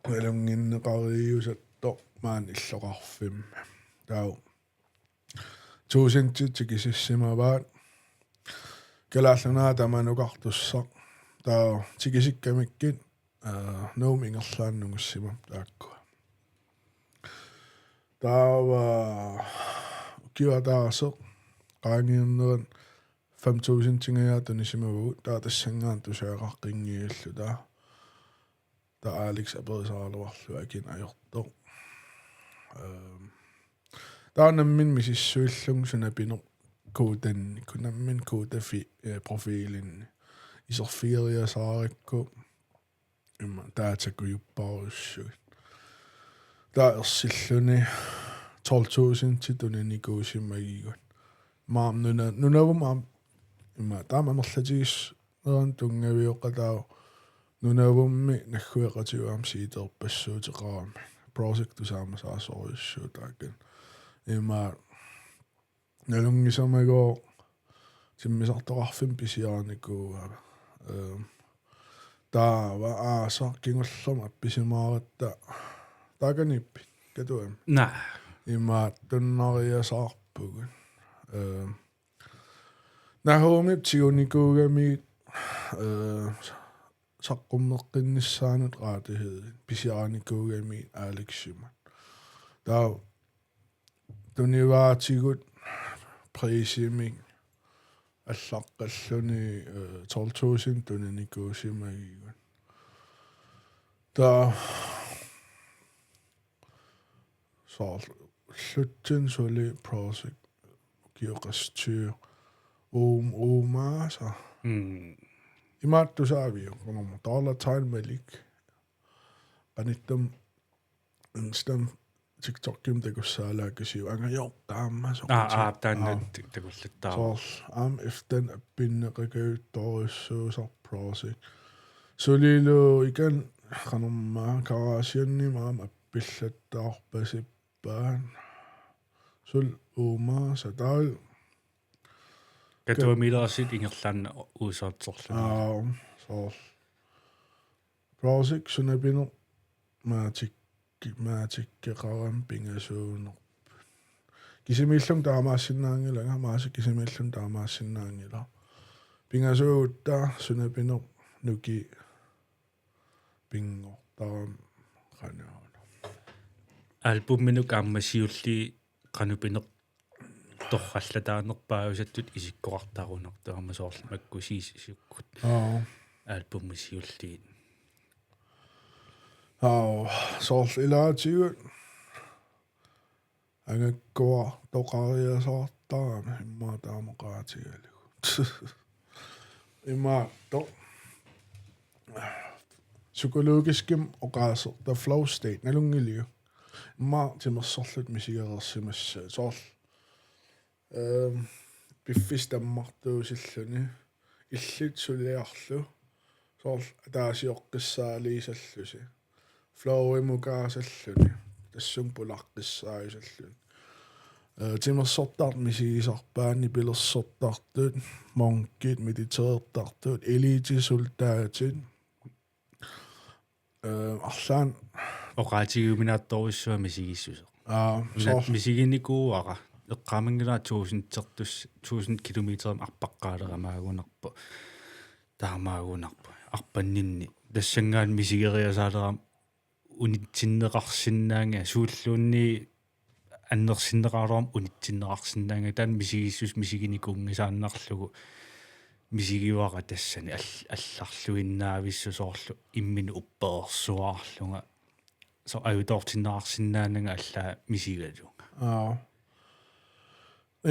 Nalunnginneqariusartoq maani illoqarfimmi. Taava tuusintit tikisissimavaat. Kalaallit Nunaata tamanukartussaq. Taava tikisikkamikkit, øh, Nuummi ingerlaannaq nungussimapput taakkua. Taava ukiup ataaseq qaangiunnerani fem tusindingajaat tunisimavagut, taava tassanngaannaq tusagaqaqqinngivilluta. Taava Alex aperisaraluarlugu akini ajortoq. Øhm, taava nammineq misissuillunga suna pineq koodinni, ku-, nammineq koodi fi-, øh, profilinni. Iserfigeriasaarakku immaqa datakujupparujussuit. Taava ersilluni tolv tusind tuninikuusimagigut. Maani nuna-, Nunavummi aamma immaqa taama amerlatigissuteqarnerani tunngavioqataavoq, Nunavummi naggueqatigut aamma C D-rpassuuteqarami. Project tusaamasaasorujussuuvoq taakani. Immaqa nalunngisamagooq timmisartoqarfimmi pisiarinikuugama. Øhm, taava aasaq kingullermik appisimaaratta taakaniippit Katuami? Naa. Imaattunnariasaarpugut. Øhm, Nahomip tigunikuugamigit, øh, saqqummeqqinnissaanut rettighed pisiarinikuugamigit Aleximut. Taava tunivaatigut prisimik allaqqalluni, øh, tolv tusind tuninikuusimagigut. Taava soorlu Lutsin suli Project ukioqassuu uum-, uumaasa. Mm. Imaattusaaviuk, qanormaa, Dollar Sign Malik. Qanittumi Insta-, TikTokimi takussaalaakasiuk, angajortaama soquti. Aa, aa, taanna. Aa. Ti-, takullattaarpoq. Soorlu aamma eftan appinneqakajuttorujussuusarpoq Project. Sulilu ikan qanormaa Karashianni maam appillattaarpasippaat. Sul uuma sataal. Katuamiilaarsit ingerlaannaq uusartorluni. Aa, soorlu. Browsik sunapineq maatik-, maatikkeqarami pingasuunerput. Kisimiillunga taamaassinnaanngilanga, maasi kisimiillunga taamaassinnaanngilaq. Pingasuugutta sunapineq nuki pinngortarami qanoq una. Albuminut aamma siulliit qanoq pineq torrallataanerpaajusattut isikkoqartarunartoq aamma soorlu makku siisisukkut. Aa. Albumit siulliit. Aa, soorlu ilaatigut angakkuartoqariasaartarami immaqa taama oqaatigalugu. Imaattoq. Psykologiskimik oqaaseq, the flow state, nalunngiliuk? Immaqa timersorluta misigereersimassaat. Soorlu, ehm, piffissaq tammartuusilluni, illit suliarlu, soorlu ataasioqqissaaliisallusi. Flowimukaasalluni, tassunga pulaqqissaajusalluni. Eh, timersortartut misigisarpaat, nipilersortartut, munkit, militærertartut, elitesoldatit. Eh, arlaannik oqaatigiuminaattorujussuaq misigissuseq. Aa, una soorlu. Misiginikuuara. Eqqaamanngilara tuusintertus-, tusind kilometerimik arpaqqaalerama agunarpoq. Taamaagunarpoq. Arpanninni. Tassanngaanniit misigeriasaalerama unitsinneqarsinnaanngilanga, suulluunniit annersinneqaraluarama unitsinneqarsinnaanngilanga, taanna misigissuseq misiginikuunngisaannarlugu misigivara tassani all-, allarluinnavissut soorlu imminut upperersuarlunga. Soorlu ajutoortinneqarsinnaananga allaat misigalunga. Aa.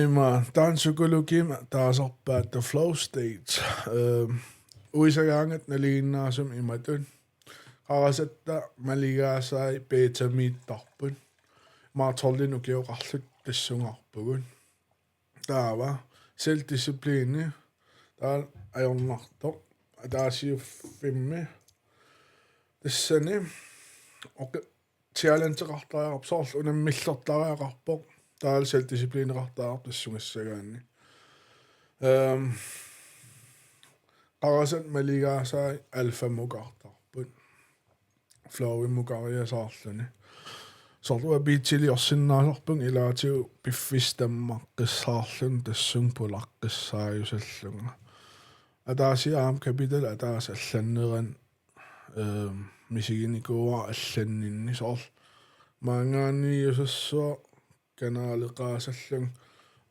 Ima, taanna psykologimik taasarpaat the flow state. Ehm, uisagaangat nalinginnaasumik imatut. Qarasatta maligaasai betamiittarput. Maatsorlin ukioqarluta tassungaarpugut. Taava selvdisciplini. Taava ajornartoq. Ataasiuffimmi. Tassani. Oqi-, challengeqartariaqarpoq, soorlu unammillertariaqarpoq, taava selvdisciplineqartariaqarpoq tassungassagaanni. Ehm, qarasat maligaasai alfamukartarput. Flowimukariasaarluni. Soorlu uanga beatsiliorsinnaasarpunga ilaatigut piffissaq tammaqqissaarluni tassunga pulaqqissaajusallunga. Ataasiarmi kapitali ataaseq allannerani ehm, misiginikuuara allanninni soorlu. Maanngaanniit usassua kanaleqaasallunga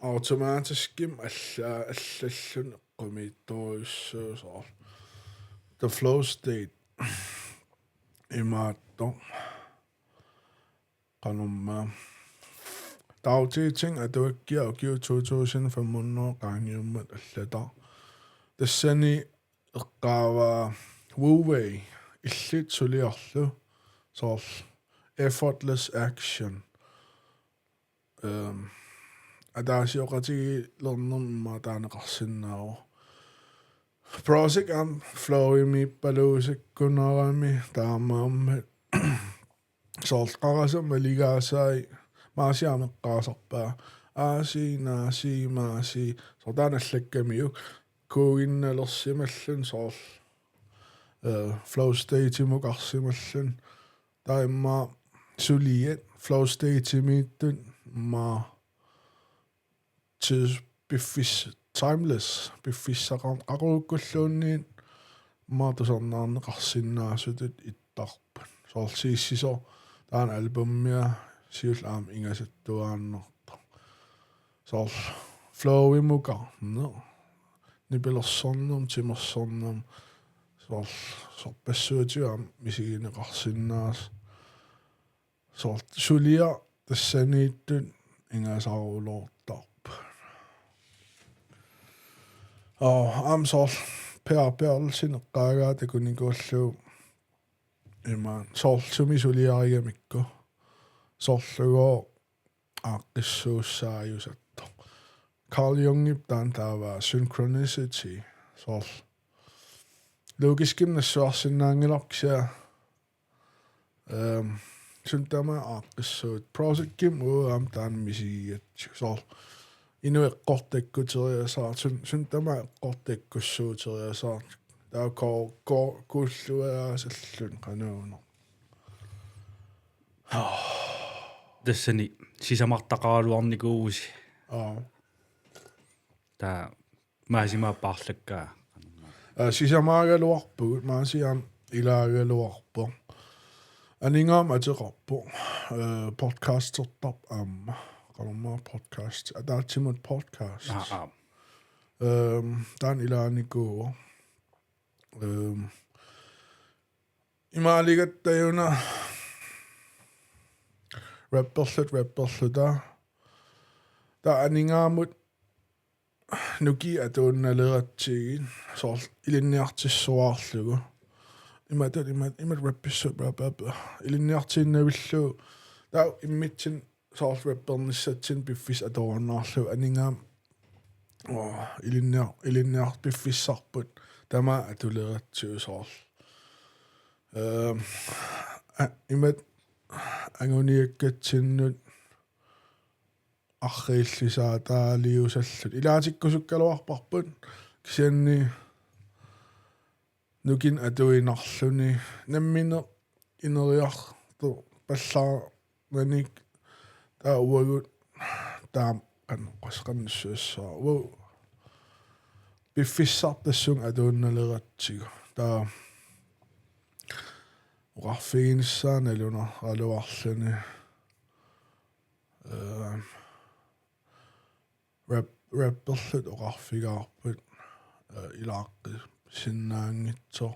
automatiskimik alla-, allalluni eqqumiitsorujussuuvoq soorlu. The flow state. Imaattoq. Qanormaa. Dagtiiting atuakkiaq ukiut to tusind fem hundrede qaangiummat allataq. Tassani eqqaavaa Wu Wei, illit suliarlu, soorlu effortless action. Ehm, ataasioqatigiilernermi immaqa taaneqarsinnaavoq. Browsik aamma flowimiippaluusakkunarami taamaammat. Soorlu qarasat maligaasai maasiarmi eqqaasarpaa. Aasi, naasi, maasi. Soorlu taanna allakkamiuk. Kuuginnalersimalluni soorlu. Eh, flow statemukarsimalluni. Taava immaqa suliat flow statemiittut immaqa tids-, piffis-, timeless, piffissaqarneq qaqugukkulluunniit immaqa tusarnaarneqarsinnaasutut ittarput. Soorlu Sissisoq taanna albumia siulleq aamma ingasattuaannartoq. Soorlu flowimukarneq. Nipilersornermut, timersornermut. Soorlu sorpassuatigut aamma misigineqarsinnaasoq. Soorlu suliaq tassaniittut ingasarulortarput. Aa, aamma soorlu Per Berthelsen eqqaagaa takunikuullugu ima soorlu sumi suliarigamikku. Soorlugooq aaqqissuussaajusartoq. Carl Jungip taanna taava synchronicity soorlu. Logiskimik nassuiarsinnaanngilarput kisianni, ehm, suut tamaat aaqqissuutit. Prosigimmi uagut aamma taanna misigigatsigu. Soorlu inuit eqqortakkuteriasaartut, suut, suut tamaat eqqortakkussuuteriasaartut. Taava ko-, ko-, kuulluaasalluni qanuuneq. Tassani sisamartaqaraluarnikuuvusi. Aap. Taava maasimaat paarlakkaa. Aa, sisamaagaluarpugut, Maasi aamma ilaagaluarpoq. Aningaaq aamma ateqarpoq. Eh, podcastertarpoq aamma. Qanormaa podcast. Ataatsimut podcast. Aa, aa. Ehm, taanna ilaanikuuvoq. Ehm, imaaligatta una rapperluta, rapperluta. Taava aningaamut nukiit atuinnaleratsigit, soorlu ilinniartissuaarlugu. Imatut, imat-, imatut rappissuugut, bla, bla, bla. Ilinniartiinnavillugu. Taava immitsinnut soorlu rappernissatsinnik piffissaq atorunnaarlugu aningaammi. Oo, ilinniar-, ilinniar-, piffissarput tamaat atuleratsigu soorlu. Ehm, a-, imatut anguniakkatsinnut arriillisaataaliusalluta. Ilaatikkusukkaluarparput kisianni nukinnik atuinnarluni nammineq ineriartorpallaarnatik taava uagut taama qan-, qasseqannassuassaa. Uagut piffissaq tassunga atuinnaleratsigu. Taava oqarfiginissaa nalunaraluarluni. Ehm, rap-, rapperluta oqarfigaarput, eh, ilaaqqissinnaanngitsoq.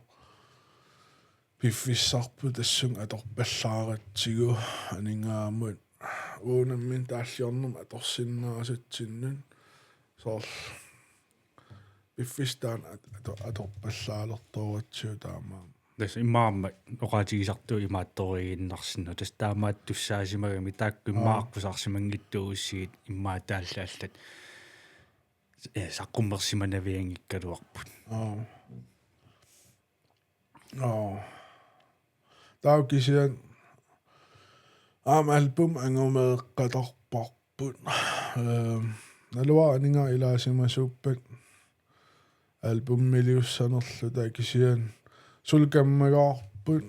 Piffissarput tassunga atorpallaaratsigu aningaamut. Uagut nammineq taalliornermut atorsinnaasatsinnut. Soorlu piffissaq taanna at-, ato-, atorpallaalertoratsigu taamaammat. Tassa immaqa aamma oqaatigisartugut imaattoriiginnarsinnaapput. Tassa taamaattussaasimagami taakku immaqa Aa. aqqusaarsimanngitsuugussigit immaqa taallat allat, eh, saqqummersimanavianngikkaluarput. Aa. Aa. Taava kisianni aamma album angumeeqqatarparput. Ehm, naluara aningaasat ilaasimasuuppat albumiliussanerluta kisianni suli kammagaarput,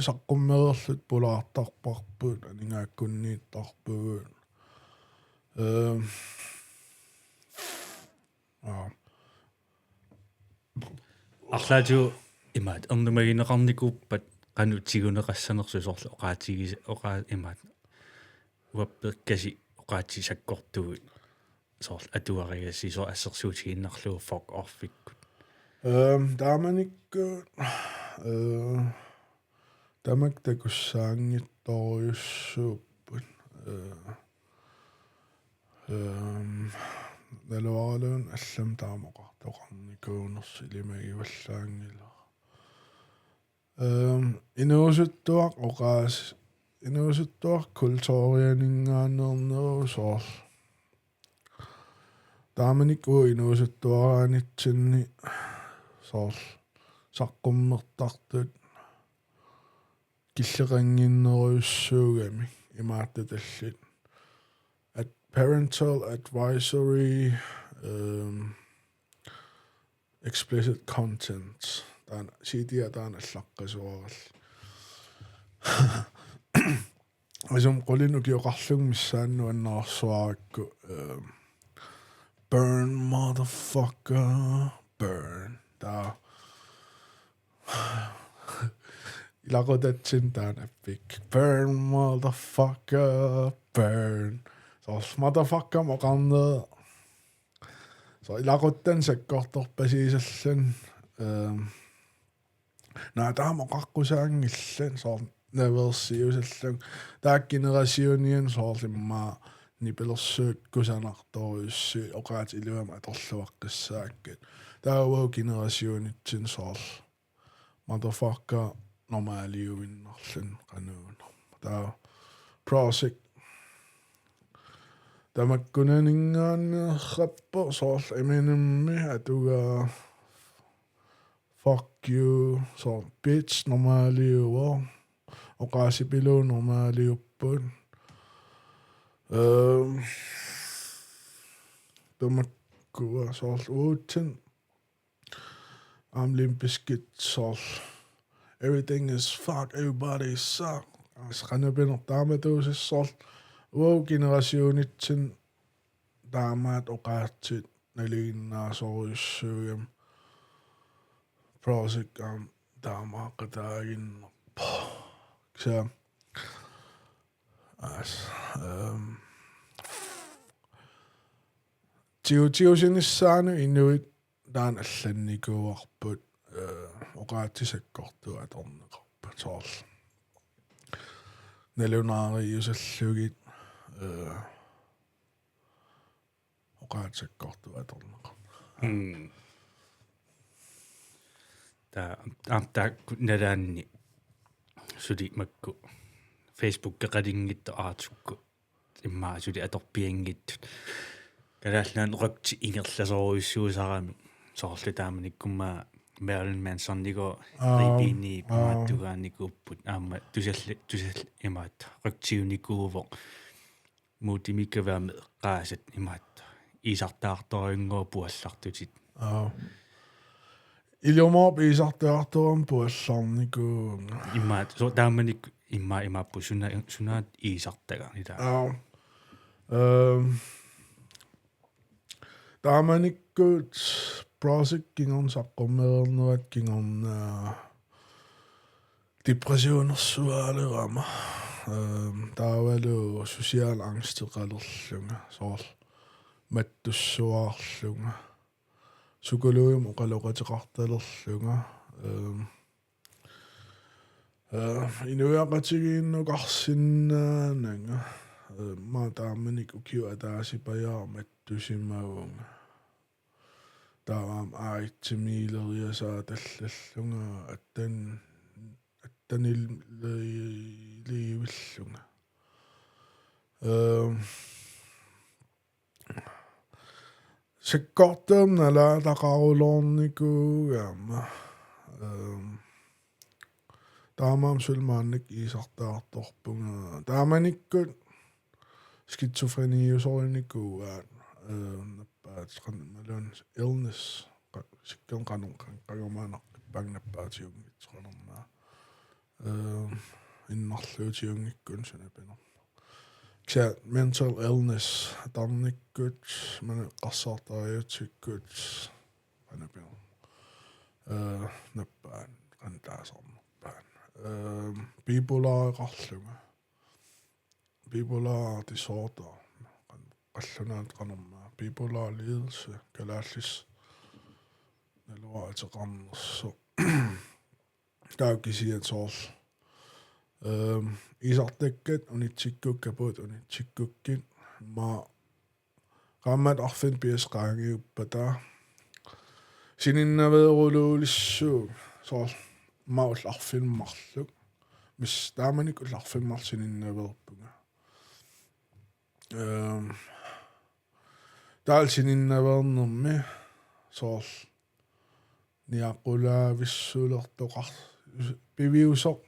saqqummereerluta pulaartarparput, aningaakkunniittarpugut. Ehm, aa. Arlaatigut imaattoq ernumagineqarnikuuppat qanoq tiguneqassanersoq soorlu oqaatigis-, oqaa-, imaattoq uagut peqqaasi oqaatsit sakkortuut soorlu atuarigassiuk soorlu assersuutigiinnarlugu fuck offikkut. Ehm, taamanikkut, eh, tamakku takussaanngitsorujussuupput. Eh, ehm, naluaraluunniit allamik taama oqartoqarnikuunersoq ilimagivallaanngilara. Ehm, inuusuttuaq oqaas-, inuusuttuaq kulturianinngaanneerneruvoq soorlu. Taamanikkut uagut inuusuttuaraanitsinni soorlu saqqummertartut killeqannginnerujussuugamik imaattutallit. At parental advisory, ehm, explicit content. Taanna C D-a taanna allaqqasuaralli. Isum qulinut ukioqarlunga missaani nuannaarsuarakku, ehm, burn, motherfucker, burn. Taava ilaqutatsinnut taanna appikki. Burn, motherfucker, burn. Soorlu motherfuckermik oqarneq. Soorlu ilaquttani sakkortorpasiisarluni. Ehm, naa taama oqaqqusaanngillat soorlu naveersiusarluni. Taakku generationianni soorlu immaqa nipilersuut kusanartorujussuit oqaatsit iluamik atorluaqqissaakkat. Taava uagut generationitsinni soorlu motherfucker normaaliuinnarluni qanuunerpoq. Taava Prosigit tamakkunaninngaanneerpoq soorlu Eminemimi atugaa Fuck you, soorlu bitch normaaliuvoq, oqaasipiluu normaaliupput. Øhm, tamakkua soorlu uatsinnut aamma Limp Bizkit soorlu everything is fuck, everybody suck. Assa qanoq pineq taamatuussasoq soorlu uagut generationitsinni taamaattut oqaatsit nalinginnaasorujussuugami Prozik aamma taamaaqataaginnarpoq. Kisianni assa, øhm, tigutiusinissaanut inuit taanna allannikuuarput, øh, oqaatsit sakkortuut atorneqarput soorlu. Nalunaariusallugit, øh, oqaatsit sakkortuut atorneqarput. Mm. Taa, aamma taakku nalaanni suli makku Facebookeqalinngitsut aatsukkut immaqa suli atorpianngitsut. Kalaallit Nunaanni ryktet ingerlasorujussuusarami soorlu taamanikkummi Marilyn Mansonikkut Aa, ribini aa. Imaattugaanikuupput aamma tusalli, tusalli imaattoq ryktiunikuuvoq. Muutimikkavami eqqaasat imaattoq iisartaartorujunnguupput puallartutit. Aa. Ilumoorpoq iisartaartorama puallarnikuuvunga. Imaattoq, so taamanikkut immaqa imaappoq suna, sunaana iisartagaq ilaa. Aa. Øhm. Taamanikkut Prozik kingorna saqqummereernerat kingorna depressionersuaalerama. Øhm, taavalu social angsteqalerlunga, soorlu mattussuaarlunga. Psykologimut oqaloqateqartalerlunga. Øhm, øh, inuiaqatigiinnukarsinnaananga. Øh, maani taamanikkut ukiut ataasipajaaq mattusimavunga. Taava aamma aitsimiileriasaatallallunga attan-, attaniliivillunga. Øhm, sakkortuumik nalaataqarulornikuugama. Øhm, taamaammat suli maannakkut iisartaartorpunga. Taamanikkut skizofreniusorinikuuaat, øh, nappaat qan-, imaluunniit illness, qa-, sikkerneq qanoq qan-, qanoq maannaqqippaanga nappaatigunngitsoq qanormaa. Øh, innarluutigunngikkunik suna pinerpoq. Kisianni mental illness, tarnikkut, maanna eqqarsartariaatsikkut, qanoq pinerpoq. Øh, nappaat, qanoq taasarnerpaat. Øh, bipolareqarlunga. Bipolar disorder, qan-, qallunaatut qanormaa. Bipolar lidelse, kalaallisut naluara ateqarnersoq. Taava kisiat soorlu. Øhm, iisartakkat unitsikkukkapput unitsikkukkit. Immaqa qaammat arfineq-pingasut qaangiuppata. Sininnaveeruluulissuugut soorlu immaqa ullut arfineq-marluk. Miss taamanikkut ullut arfineq-marluk sininnaveerpunga. Øhm, taava sininnaveernermi soorlu niaqulaavissulertoqar-, piviusoq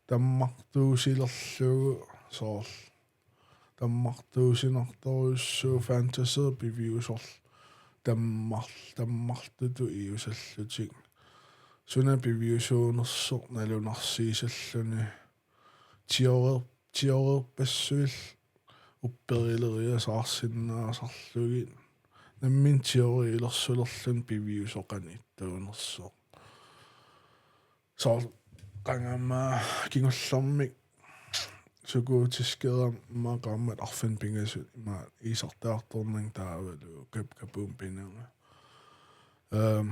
tammartuusilerlugu soorlu tammartuusinartorujussuuvoq fantasy piviusorlu tammar-, tammartutut iusallutik. Suna piviusuunersoq nalunarsiisalluni. Teori-, teorierpassuillu upperileriasaarsinnaasarlugit. Nammineq teoriilersulerluni piviusoq qanoq ittuunersoq. Soorlu qanga aamma kingullermik sukuutiskerama qaammat arfineq-pingasut immaqa iisartaartornanga taavalu Kap Kapum pinama. Øhm,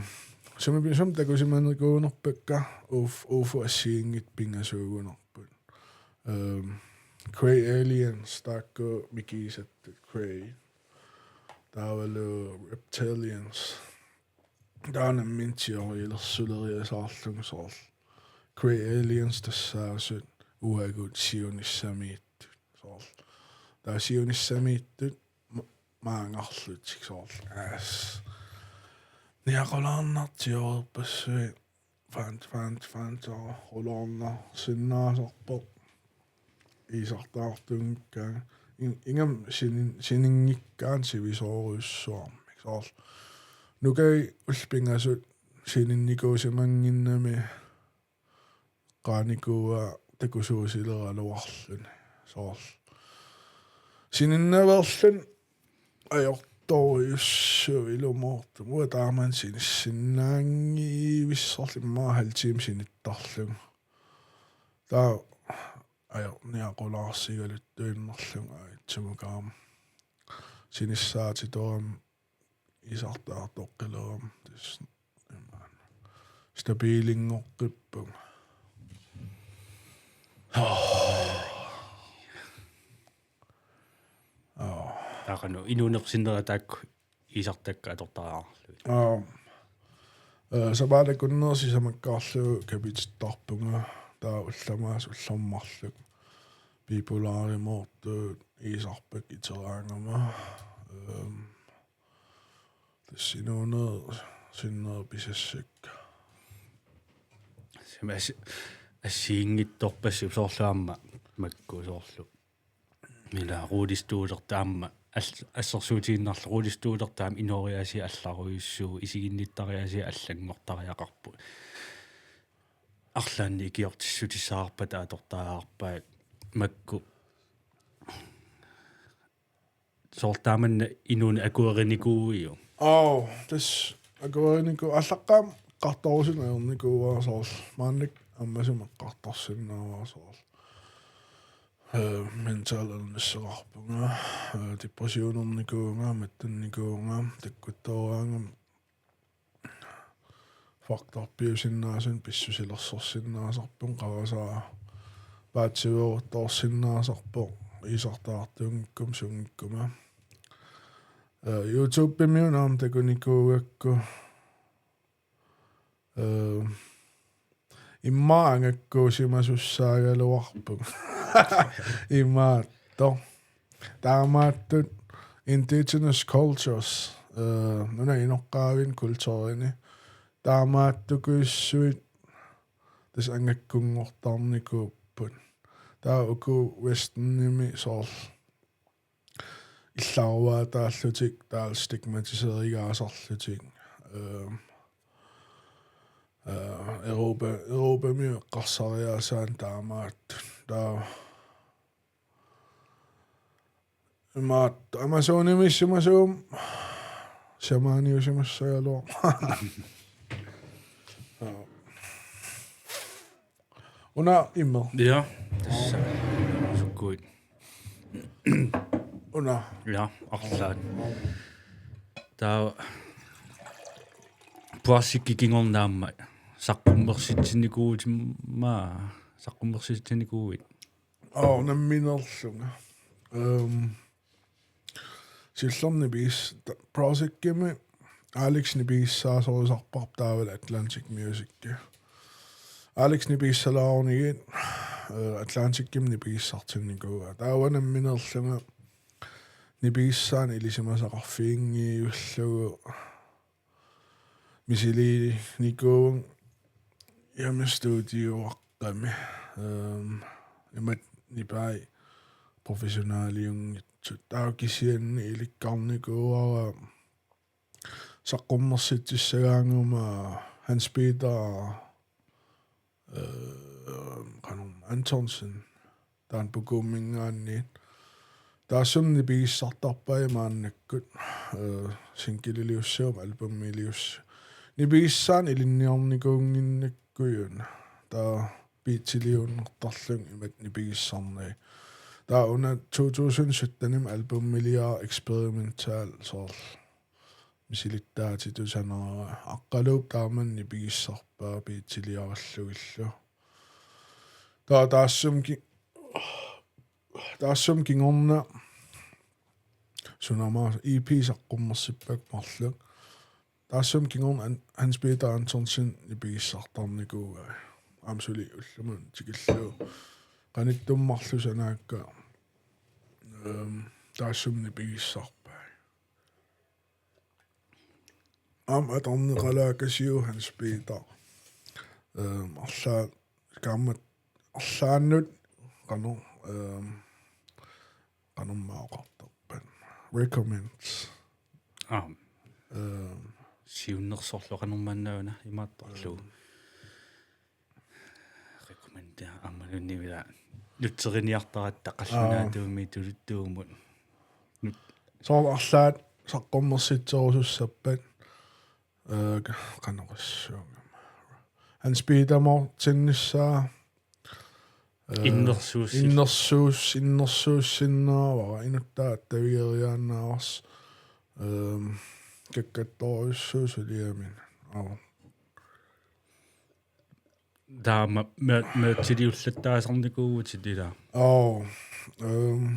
sumi pi-, sumi takusimanikuunerpakka Uf-, Ufo assigiinngitsut pingasuugunarput. Øhm, Grey Aliens, taakku mikigisattut Grey. Taavalu Reptilians. Taava nammineq teoriilersuleriasaarlunga soorlu. Grey Aliens tassaasut uagut siunissamiittut. Soorlu. Taava siunissamiittut ma-, maanngarlutik soorlu. Aas. Niaqulaarnartioreerpassuit fans, fans, fans, qulaarnarsinnaasarpoq. Iisartaartunngikkaangat. In-, ingammik sinin-, sininngikkaangat sivisoorujussuarmik. Soorlu. Nukai ullut pingasut sininnikuusimannginnami qaanikuua takusuusileraluarluni. Soorlu. Sininnaveerluni ajortorujussuuvoq ilumoortumik. Uanga taamani sinissinnaanngivissorlu immaqa halv time sinittarlugu. Taava ajorniaqulaarsigaluttuinnarlunga ajatsimakaama. Sinissaatitorama iisartaartoqqilerama. Tassa imaanna. Stabilinngoqqippunga. Aa. Taakanu inuunerup sinnera taakku iisartakkat atortariaqarlugit. Aa. Ee, sapaatip akunneri sisamakkaarlugu kapitittarpunga, taava ullamaasa ullormut marluk bipolaarimoortut iisarpakka iteraangama. Ehm, tassa inuunerup sinnera pisassakka. Sumi assi-, assigiinngitsorpassuupput soorlu aamma makku soorlu. Ila rullestollertaa aamma all-, assersuutigiinnarlugu rullestollertaa aamma inooriaasiat allarujussuuvoq, isiginnittariaasiat allanngortariaqarput. Arlaannik ikiortissutissavarput atortariaqarpaat makku. Soorlu taamanna inuuneq akuerinikuuiuk? Aa, tassa akueriniku-, aallaqqaammut eqqartorusunik ajornikuuara soorlu. Maannakkut ammasumik eqqartorsinnaavara soorlu. Ee, mental illnesseqarpunga, ee, depressionernikuuvunga, mattannikuuvunga, takkuttooraangama faktorpiusinnaasunik pissusilersorsinnaasarpunga, qarasaaraq paatsiveeruttorsinnaasarpoq iisartaartuunngikkuma sunngikkuma. Ee, YouTube-imiuna aamma takunikuugakku. Ee, immaqa angakkuusimasussaagaluarpunga. Imaattoq. Taamaattut indigenous cultures, ee, nunap inoqqaavinik kulturini. Taamaattukujussuit tassa angakkunngortarnikuupput. Taava uku westernimi soorlu illaruaataallutik, taava stigmatiseerigaasarlutik. Ehm, eh, Europa, Europami eqqarsariaasaannik taamaattut. Taava imaattoq Amazonimiissimasuuguma shamaaniusimassagaluarpoq. Una immeq. Ja, tassa. Sukkuit. Una. Ja, arlaat. Taava puarsikki kingorna aamma saqqummersitsinnikuusimavaa, saqqummersitsinnikuuit? Aa, nammineerlunga. Ehm, Siullermik nipigiss-, ta-, Projectimi Alex nipigissaasorisarparput taavalu Atlantic Music. Alex nipigissalaarunigit, eh, Atlanticimi nipigissartinnikuuaa. Taava nammineerlunga nipigissaanik ilisimasaqarfiginngivillugu misiliinikuuvunga hjemmestudioqqami. Ehm, imatut nipai professionaliunngitsut. Taava kisianni ilikkarnikuuara saqqummersitsissagaangama Hans Peter, eh, qanormi, Antonsen, taanna Pukuumminngaanniit. Taassuma nipigissartarpai maannakkut, eh, singleliussaguma albumiliussaguma. Nipigissaanik ilinniarnikuunnginnakkuuna. Taava beatsiliuinnartarlunga imatut nipigissarnagit. Taava una to tusind syttenimi albumiliara Experimental soorlu misilittaatitut sanera Aqqaluup taamani nipigissarpaa beatsiliarallugillu. Taava taassuma ki-, taassuma kingorna sunama E P saqqummersippakka marluk. Taassuma kingorna An-, Hans Peter Antonsen nipigissartarnikuugai. Aamma suli ullumimut tikillugu. Qanittumik marluk sanaakka, ehm, taassuma nipigissarpai. aamma atorneqalaakasiuk Hans Peter. Ehm, arlaa-, kaammat arlaannut qanoq, ehm, qanormaa oqartarpat. Recommend. Aam. Ehm, Siunnersorlu qanormaannaana imaattorlu. Ehm, Recommend aamma nunniuila nutseriniartaratta qallunaatuummi tuluttuumut. Nut- Soorlu arlaat saqqummersitserusussappat. Ee, ka-, qanoq oqassuunga. Hans Peter Mortensenip, ee, Innersuussi-, innersuus-, innersuussinnaavara inuttaa attavigeriaannaavarsi. Ehm, kakkattorujussuuvoq suliaminut. Aap. Taama mø-, møtiliullattaasarnikuuvutit ilaa. Aap. Ehm,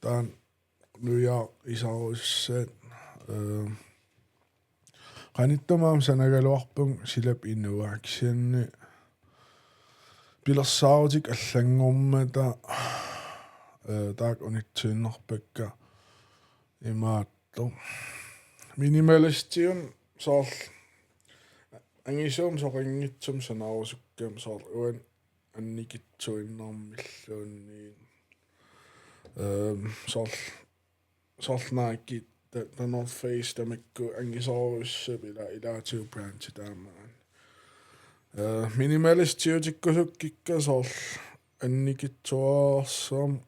taanna nujaaq isarusussat, ehm, qanittumi aamma sanagaluarpunga silap inua kisianni pilersaarutit allanngormata, ee, taakku unitsuinnarpakka imaattoq. Minimalistiunut soorlu angisuumik soqanngitsumik sanarusukkama soorlu uani annikitsuinnarmilluunniit. Ehm, soorlu, soorlu Nike, The, The North Face tamakku angisoorujussuit ila-, ilaatigut brandit taamaat. Ee, minimalistiutikkusukkikka soorlu annikitsuararsuarmik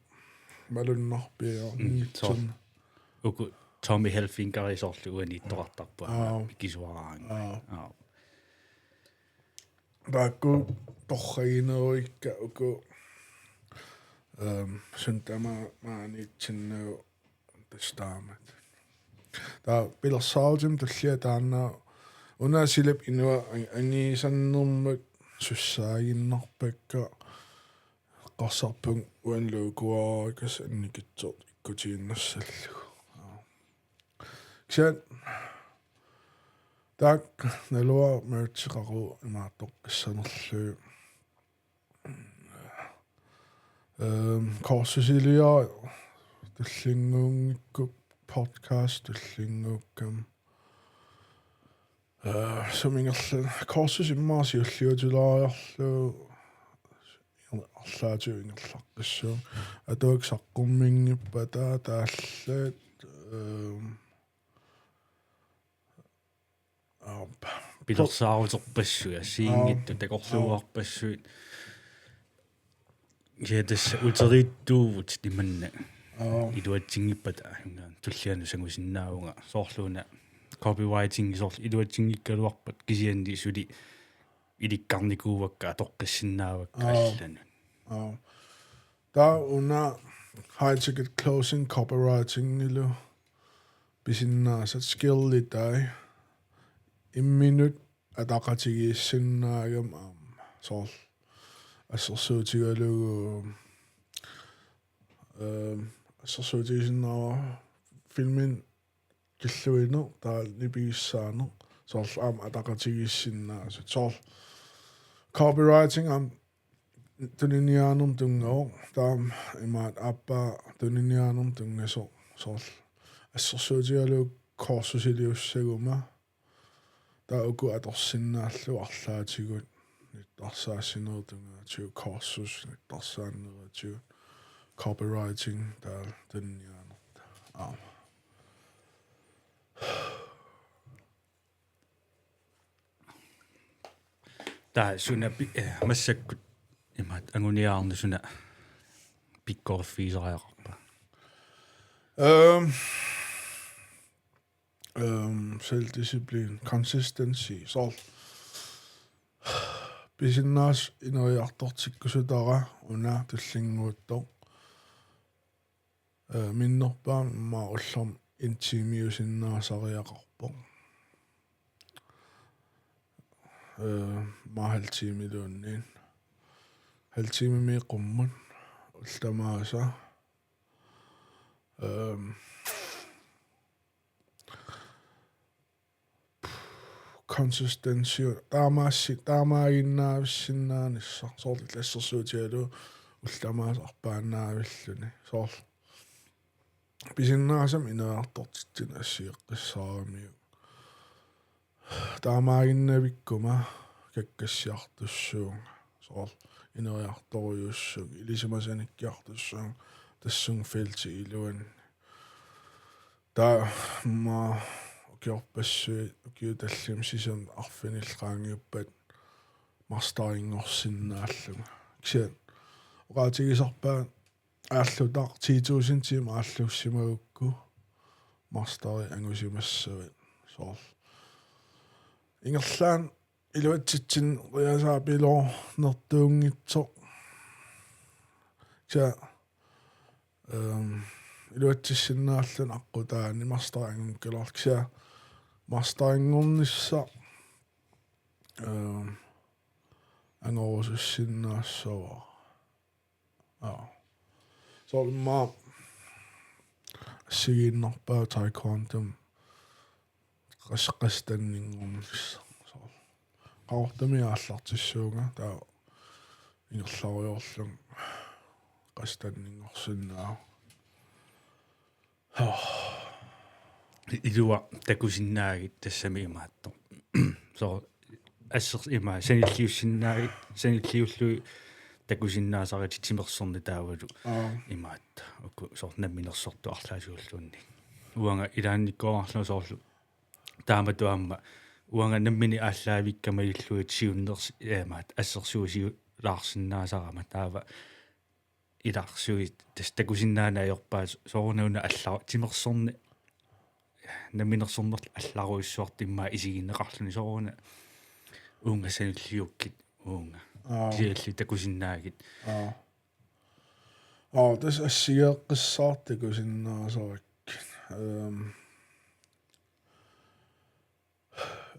malunnarpiarnitsun. Mm, soorlu. Uku Tommy Hilfiger soorlu uaniittoqartarpoq aamma. Aap. Pikisuaraangat. Aap. Aap. Taakku torragineruikka uku, ehm, suut tamaat maaniitsinnagu tassa taamatut. Taava pilersaarutit tullia taanna una silap inua ang-, angisannermut sussaaginnarpakka eqqarsarpunga uani luukuaraakas annikitsoq ikkutiinnassallugu. Kisianni taakku naluara mercheqarpoq imaattoqqissanerlugit. Ehm, kursusiliara tullinnguunngikkukkit podcast tullinnguukkama. Ee, sumi ingerla-, kursusi immaqa siulliutilaariarlugu arlaatigut ingerlaqqissuunga. Atuakkat saqqumminngippata taallat, ehm, aap. Pilersaaruterpassuit, assigiinngitsut, aap, takorluuarpassuit. Kisianni tassa uteriittuuvutit imannak. Aap. Iluatsinngippata, tullianut sangusinnaavunga. Soorlu una copywriting soorlu iluatsinngikkaluarpat kisianni suli ilikkarnikuuakka atoqqissinnaavakka, aap, allanut. Aap. Taava una high ticket closing copywritingilu pisinnaasat skillitai imminut ataqatigiissinnaagami aamma soorlu assersuutigalugu, ehm, assersuutigisinnaavara filmini killuineq taava nipigissaaneq soorlu aamma ataqatigiissinnaasut. Soorlu copywriting aamma tuniniaanermut tunngavoq, taava imaattoq aappaa tuniniaanermut tunngasoq soorlu assersuutigalugu kursusiliussaguma. Taava uku atorsinnaallugu arlaatigut nittarsaassinerit tungaatigut, kursus nittarsaanerit tungaatigut, copywriting taava tuniniaanermut. Aap. Taava suna pi-, eh, massakkut imaattoq anguniagarneq suna pikkoriffigisariaqarpa? Ehm, ehm, selvdisciplin, consistency, soorlu. Pisinnaasat ineriartortikkusutara una tullinnguuttoq. Ee, minnerpaamik immaqa ullormut en timiusinnaasariaqarpoq. Ee, immaqa halv timiluunniit. Halv timimiit qummut ullut tamaasa. Ehm, consistency, taamaassi-, taamaaginnaavissinnaanissaq, soorlu assersuutigalugu ullut tamaasa arpaannaavilluni. Soorlu pisinnaasamik ineriartortitsineq assigeqqissaaramiuk. Taamaaginnavikkuma kakkassiartussuunga, soorlu ineriartorujussuunga, ilisimasanikkiartussuunga tassunga feltip iluani. Taava aamma ukiorpassuit ukiut tallimat sisamat arfinillit qaangiuppata masteringorsinnaallunga. Kisianni oqaatigisarpaat aallutaq ti tusind tiimit aallussimagukku masteri angusimassavat, soorlu ingerlaannaq iluatsitsinniariaasaapilornertuunngitsoq. Kisianni, ehm, iluatsissinnaalluni aqqutaani masteri angunngikkaluarluni, kisianni masterinngornissaq, ehm, angorusussinnaassuara. Aa. Soorlu immaqa assigiinnarpaa taekwondomi qas-, qastanninngornissaq. Soorlu Qaqortumi aallartissuunga, taava ingerlarujoorlunga qastanninngorsinnaavoq. Ilua takusinnaagit tassami imaattoq. Soorlu asser-, ima sanilliussinnaagit, sanilliullugit takusinnaasaritit timersorneq taavalu. Aa. Imaattoq. Uku soorlu namminersortut arlaatigut ulluni. Uanga ilaannikkoorarlunga soorlu taamatut aamma uanga nammineq aallaavikkama illugit siunnersi-, imaattoq assersuusiulaarsinnaasarama taava ilarsui tassa takusinnaaneq ajorpaat soorunami una alla-, timersorneq namminersornerlu allarujussuartut immaqa isigineqarluni soorunami uunga sanilliukkit uunga. Aa. Kisianni takusinnaagit. Aa. Aa, tassa assigeeqqissaartut takusinnaasarakkit. Ehm,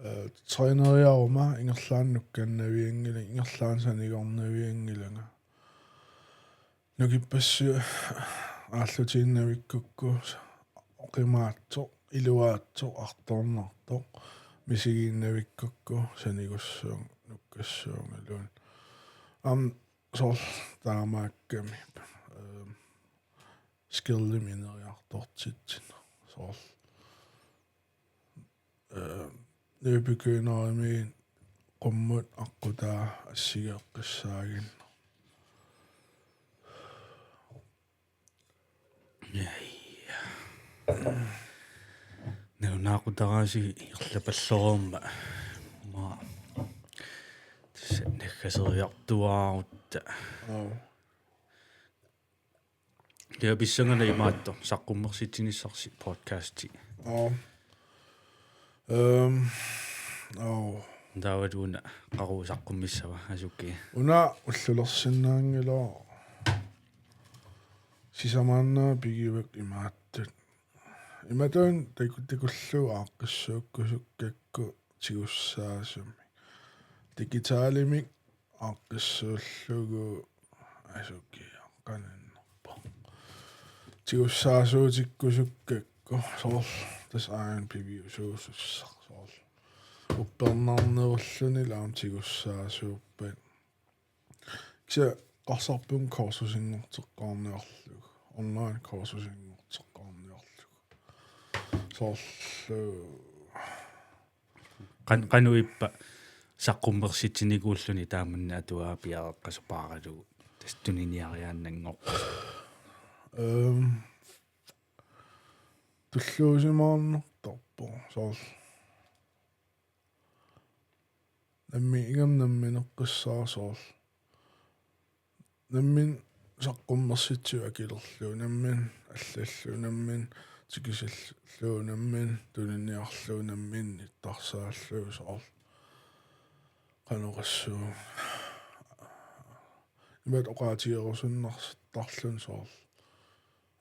eh, træneriaruma ingerlaannaq nukkannavianngilanga, ingerlaannaq sanigornavianngilanga. Nukippassuit aallutiinnavikkukku oqimaatsoq, iluaatsoq, artornartoq, misigiinnavikkukku sanigussuunga, nukkassuungaluunniit. Aamma soorlu taamaakkami, ehm, skillimik ineriartortitsineq. Soorlu, ehm, nybegynderinik qummut aqqutaa assigeeqqissaaginnarpoq. Ja, ja. Nalunaaqutaraasiit ingerlapallooruma. Maa. Tassa naggaseriartuaarutta. Aa. Ja, pissanganaq imaattoq saqqummersitsinissarsi podcasti. Aa. Ehm, aa. Taavalu una qaqugu saqqummissava, Asuki? Una ullulersinnaanngilaq, sisamaannaat pigivakka imaattut. Imatut taku-, takullugu aaqqissuukkusukkakku tigussaasumik. Digitalimik aaqqissuullugu, Asuki, qaninnarpoq. Tigussaasuutikkusukkakku soorlu tassa aajuna piviusuusussaq soorlu. Uppernarnerullunilu aamma tigussaasuuppat. Kisianni eqqarsarpunga kursusinngorteqqaarniarlugu, online kursusinngorteqqaarniarlugu. Soorlu qan-, qanoq ippa saqqummersitsinikuulluni taamanna atuagaq piareeqqasoq paaralugu tassa tuniniariaannanngorpat? Ehm, tulluusimaarnartarpoq soorlu. Nammi-, ingammik nammineqqissaaq soorlu. Nammineq saqqummersitsisoq akilerlugu, nammineq allallugu, nammineq tikisillugu, nammineq tuniniarlugu, nammineq nittarsaallugu soorlu. Qanoq oqassuunga. Imatut oqaatigerusunnartarluni soorlu.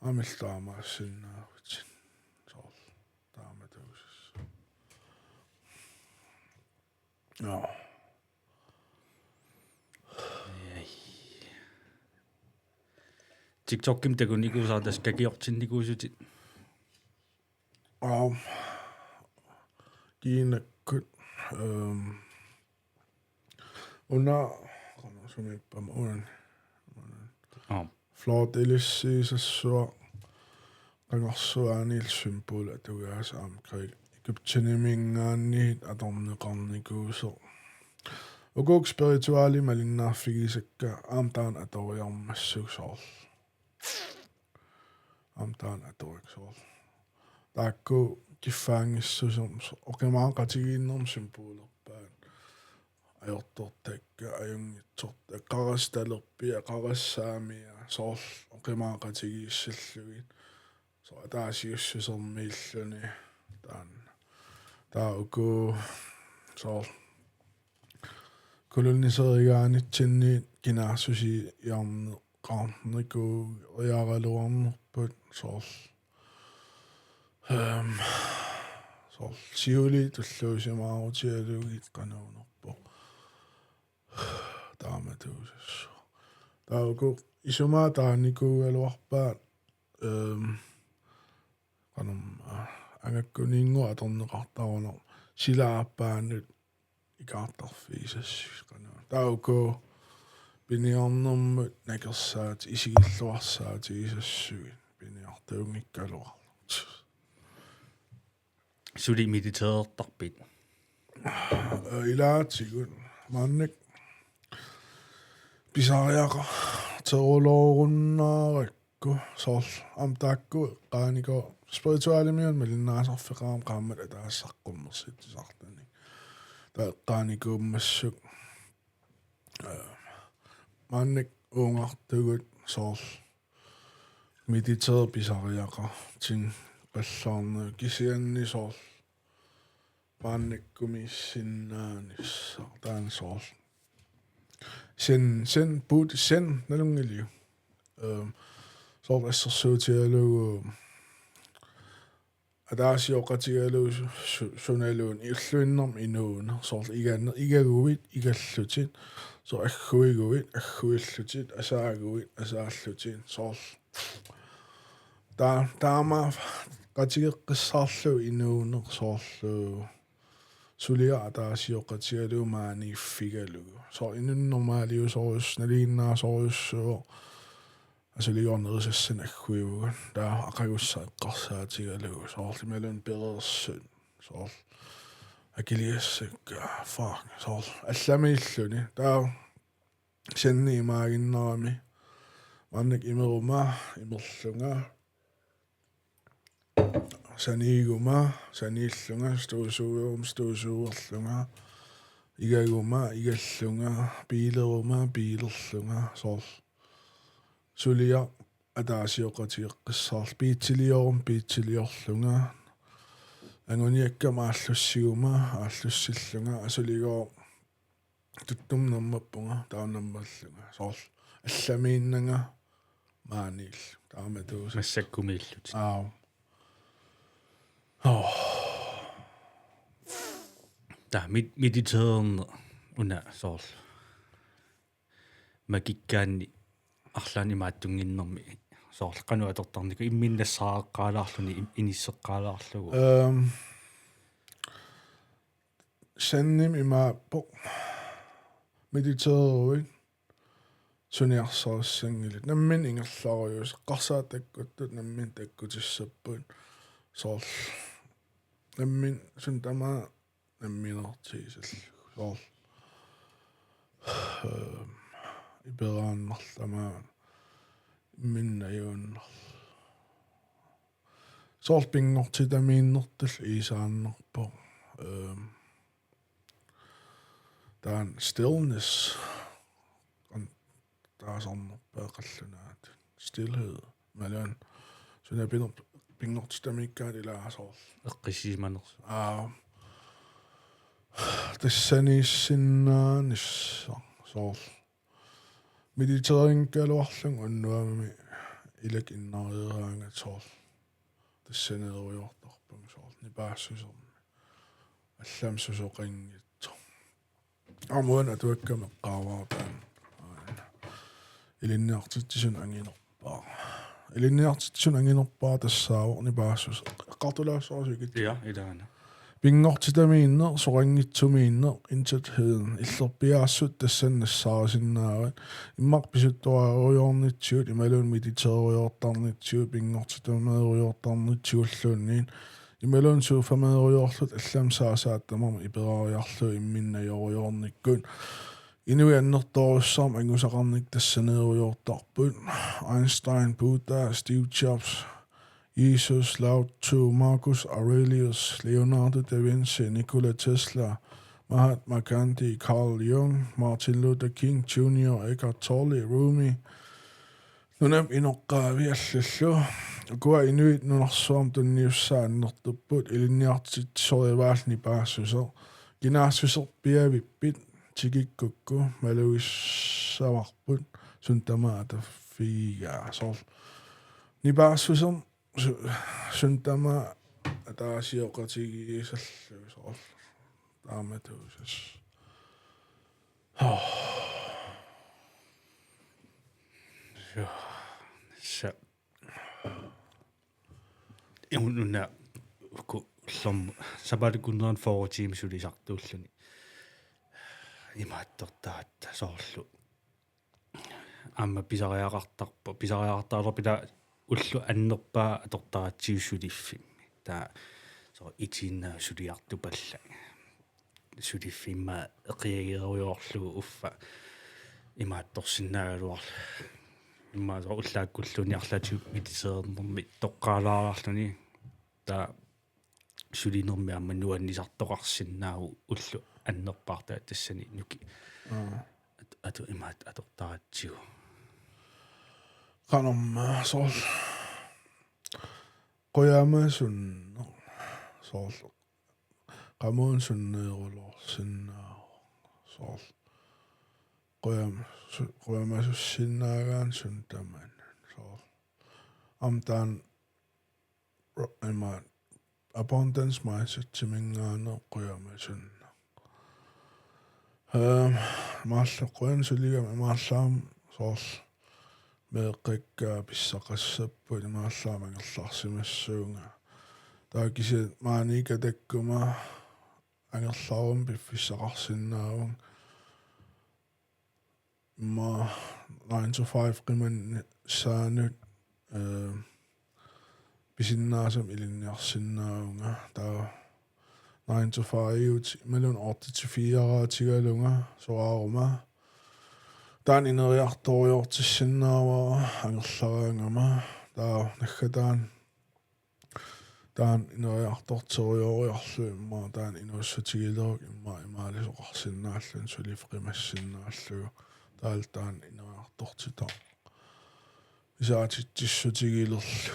Aamma illit taamaassinnaavutit. Soorlu. Taamatuussaaq. Joo. Ei. TikTokimi takunikuusara tassa kakiortinnikuusutit. Aap. Kiinakkut, ehm, una, qanoq sumiippama uani. Aap. Flot ilissiisassuaq, qangarsuaaniillu symbol atugaasa aamma Gre-, Captainiminngaanniit atorneqarnikuusoq. Uku spiritualit malinnaaffigisakka aamma taanna atoriarmassuk soorlu. Aamma taanna atorik soorlu. Taakku kiffaanngissusermut oqimaaqatigiinnermut symbolerpaat. Ajortortakka, ajunngitsortakka, qarasat talerpiat, qarasat saamiat, soorlu oqimaaqatigiissillugit. Soorlu ataasiussusermiilluni taanna. Taava uku soorlu koloniserigaanitsinni kinaassusiarneqarnikuuiaraluarnerput soorlu. Ehm, soorlu siuliit tulluusimaarutigalugit qanoq unerpoq. Taamatuusassaaq. Taava uku isumaga taanikuugaluarpaat, ehm, qanormaa, angakkuninnguaq atorneqartarunarpoq sila aappaanut ikaartarfigisassuit qanoq. Taava uku piniarnermut nakersaat isigilluarsaatigisassuit piniartuunngikkaluarlutik. Suli mediterertarpit? Ee, ilaatigut. Maannakkut pisariaqarteruloorunnaarakkit soorlu aamma taakku eqqaanikuupput spiritualimiunut malinnaasarfeqarami qaammat ataaseq saqqummersitsisarluni. Taava eqqaanikuummassuk, ee, maannakkut uungartugut soorlu mediterit pisariaqartinneqallaarnagu kisianni soorlu maannakkumiissinnaanissaq taanna soorlu. Zen, zen, Buddha, zen, nalunngiliuk. Ehm, soorlu assersuutigalugu ataasioqatigalugu su-, su-, sunaluunniit ulluinnarni inuuneq, soorlu iganne-, igaguit, igallutit, soorlu agguiguit, agguillutit, asaaguit, asaallutit, soorlu. Taa-, taamaaqatigeeqqissaarlugu inuuneq soorlu suliaq ataasioqatigalugu maaniiffigalugu. Soorlu inunnik normaaliusorujus-, nalinginnaasorujussuuvoq. Asuligoorneq erisassanik agguivugut. Taava aqagussaq eqqarsaatigalugu. Soorlu imaluunniit pereersut. Soorlu akiligassakka. Fuck. Soorlu allamiilluni. Taava zenni imaaginnarami. Maannakkut imeruma, imerlunga. Saniiguma, saniillunga, støvsugeruma, støvsugerlunga, igaguma, igallunga, biileruma, biilerlunga, soorlu. Suliaq ataasioqatigeeqqissaarlunga, beatsilioruma, beatsiliorlunga, anguniakkama aallussiguma, aallussillunga, asuligooq tuttumik nammappunga, taava nammallunga. Soorlu allamiinnanga maaniillu. Taamatuussaaq. Massakkumiillutit. Aap. Oh. Taava med-, mediteerneq una soorlu. Makikkaanni arlaanni imaattunnginnermi soorlu qanoq atortarnikuuit imminut nassaareqqaalaarluni im-, inisseqqaalaarlugu. Ehm, Zennimi imaappoq. Mediteeruit suniarsarissanngillat. Nammineq ingerlarujuusut. Eqqarsaat takkuttut nammineq takkutissapput. Soorlu. Nammineq suut tamaat nammineertigisallugu. Soorlu. Ehm, iperaannarlu tamaat. Imminut najuunnarlu. Soorlu pinngortitamiinnertullu iisaannarpoq. Ehm, taanna stillness. An-, taasarnerpaat qallunaatut. Stillhed. Imaluunniit suna pinngor-, pinngortitamiikkaangat ilaa soorlu. Eqqissisimanersoq. Aa. Tassaniissinnaanissaq soorlu. Mediteerinngikkaluarlunga unnuami ilakka innariaraangat soorlu. Tassaneerujoortarpunga soorlu nipaassusermi. Allamik susoqanngitsoq. Aamma uani atuakkami eqqaavara taanna. Aana. Ilinniartitsisut anginerpaaq. Ilinniartitsisut anginerpaaq tassaavoq nipaassuseq. Eqqartulaassavarsi ikit. Ja, ilaana. Pinngortitamiinneq, soqanngitsumiinneq, intetheden, illerpiaassutsit tassani nassaarisinnaavat, immaqa pisuttuarujoornitsigut, imaluunniit mediteerujoortarnitsigut, pinngortitameerujoortarnitsigulluunniit, Imaluunniit sofameerujoorlutik allamik saasaat tamarmik iperaariarlugit imminnut ajorujoornikkut. Inuit annertoorujussuarmik angusaqarnikkut tassaneerujoortarput: Einstein, Buddha, Steve Jobs, Jesus, Lao Tzu, Marcus Aurelius, Leonardo da Vinci, Nikola Tesla, Mahatma Gandhi, Carl Jung, Martin Luther King Junior, Eckhart Tolle, Rumi, nunap inoqqaavi allallu. Ukua inuit nunarsuarmi tunniussaat annertupput, ilinniartitsisorivaat nipaassuseq. Kinaassuserpiavippit tikikkukku malugissavarput suut tamaat ataffigigaa. Soorlu nipaassusermik su-, suut tamaat ataasioqatigiissallugu soorlu. Taamatuusas. Joo. Sa-, una uku lom-, sapaatip akunneri fyrre tiimit sulisartuulluni. Imaattortaat soorlu. Aamma pisariaqartarpoq, pisariaqartaraluarpoq ila ulloq annerpaaq atortaratsigu suliffimmi. Taava soorlu itiinnaq suliartupallak. Suliffimmi eqiagerujoorlugu uffa imaattorsinnaagaluarluni. Immaqa soorlu ullaakkulluunniit arlaatigut mediteernermik toqqaalaariarluni. Taava sulinermi aamma nuannisartoqarsinnaavoq ulloq annerpaartaat tassani nuki. Aa. At-, atu imaat atortaratsigu. Qanormaa soorlu. Qujamasunneq. Soorlu. Qamuuna sunneerulorsinnaavoq. Soorlu. Qujam-, su-, qujamasussinnaagaanni suut tamaat. Soorlu. Aamma taanna ro-, imaat abundance mindsetiminngaanniit qujamasunneq. Ehm, imaallaat qujanaq suligama imaallaat soorlu meeqqakka pissaqassapput imaallaat angerlarsimassuunga. Taava kisianni maaniikkatta takkuma angerlaruma piffissaqarsinnaavunga. Immaqa nine to five qimannissaanut, eh, pisinnaasumik ilinniarsinnaavunga. Taava nine to five-ut imaluunniit otte til fire-raatigalunga soraaruma. Taanna ineriartorujoortissinnaavara angerlaraangama. Taava naggataani taanna ineriartorterioriarlugu immaqa taanna inuussutigilerukku immaqa imaalisoqarsinnaalluni suliffik qimassinnaallugu. Taavalu taanna ineriartortitaq isaatitsissutigilerlugu.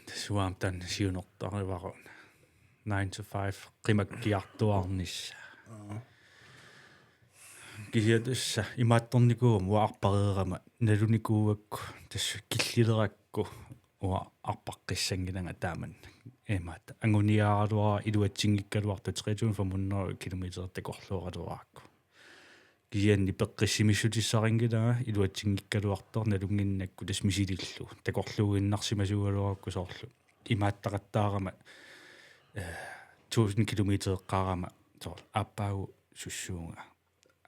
Tassa uanga taanna siunertarivaruna. Nine to five qimakkiartuaarnissaa. Aa. Kisianni tassa imaattornikuugama uanga arpareerama nalunikuugakku tassa killilerakku uanga arpaqqissanngilanga taamannak. Imaattoq anguniaraluara iluatsinngikkaluartoq tre tusind fem hundrede kilometer takorluugaluarakku. Kisianni peqqissimissutissarinngilara iluatsinngikkaluartoq nalunnginnakku tassa misilillugu. Takorluuinnarsimasuugaluarakku soorlu. Imaattaqattaarama, eh, tusind kilometereqqaarama soorlu aappaagu sussuunga.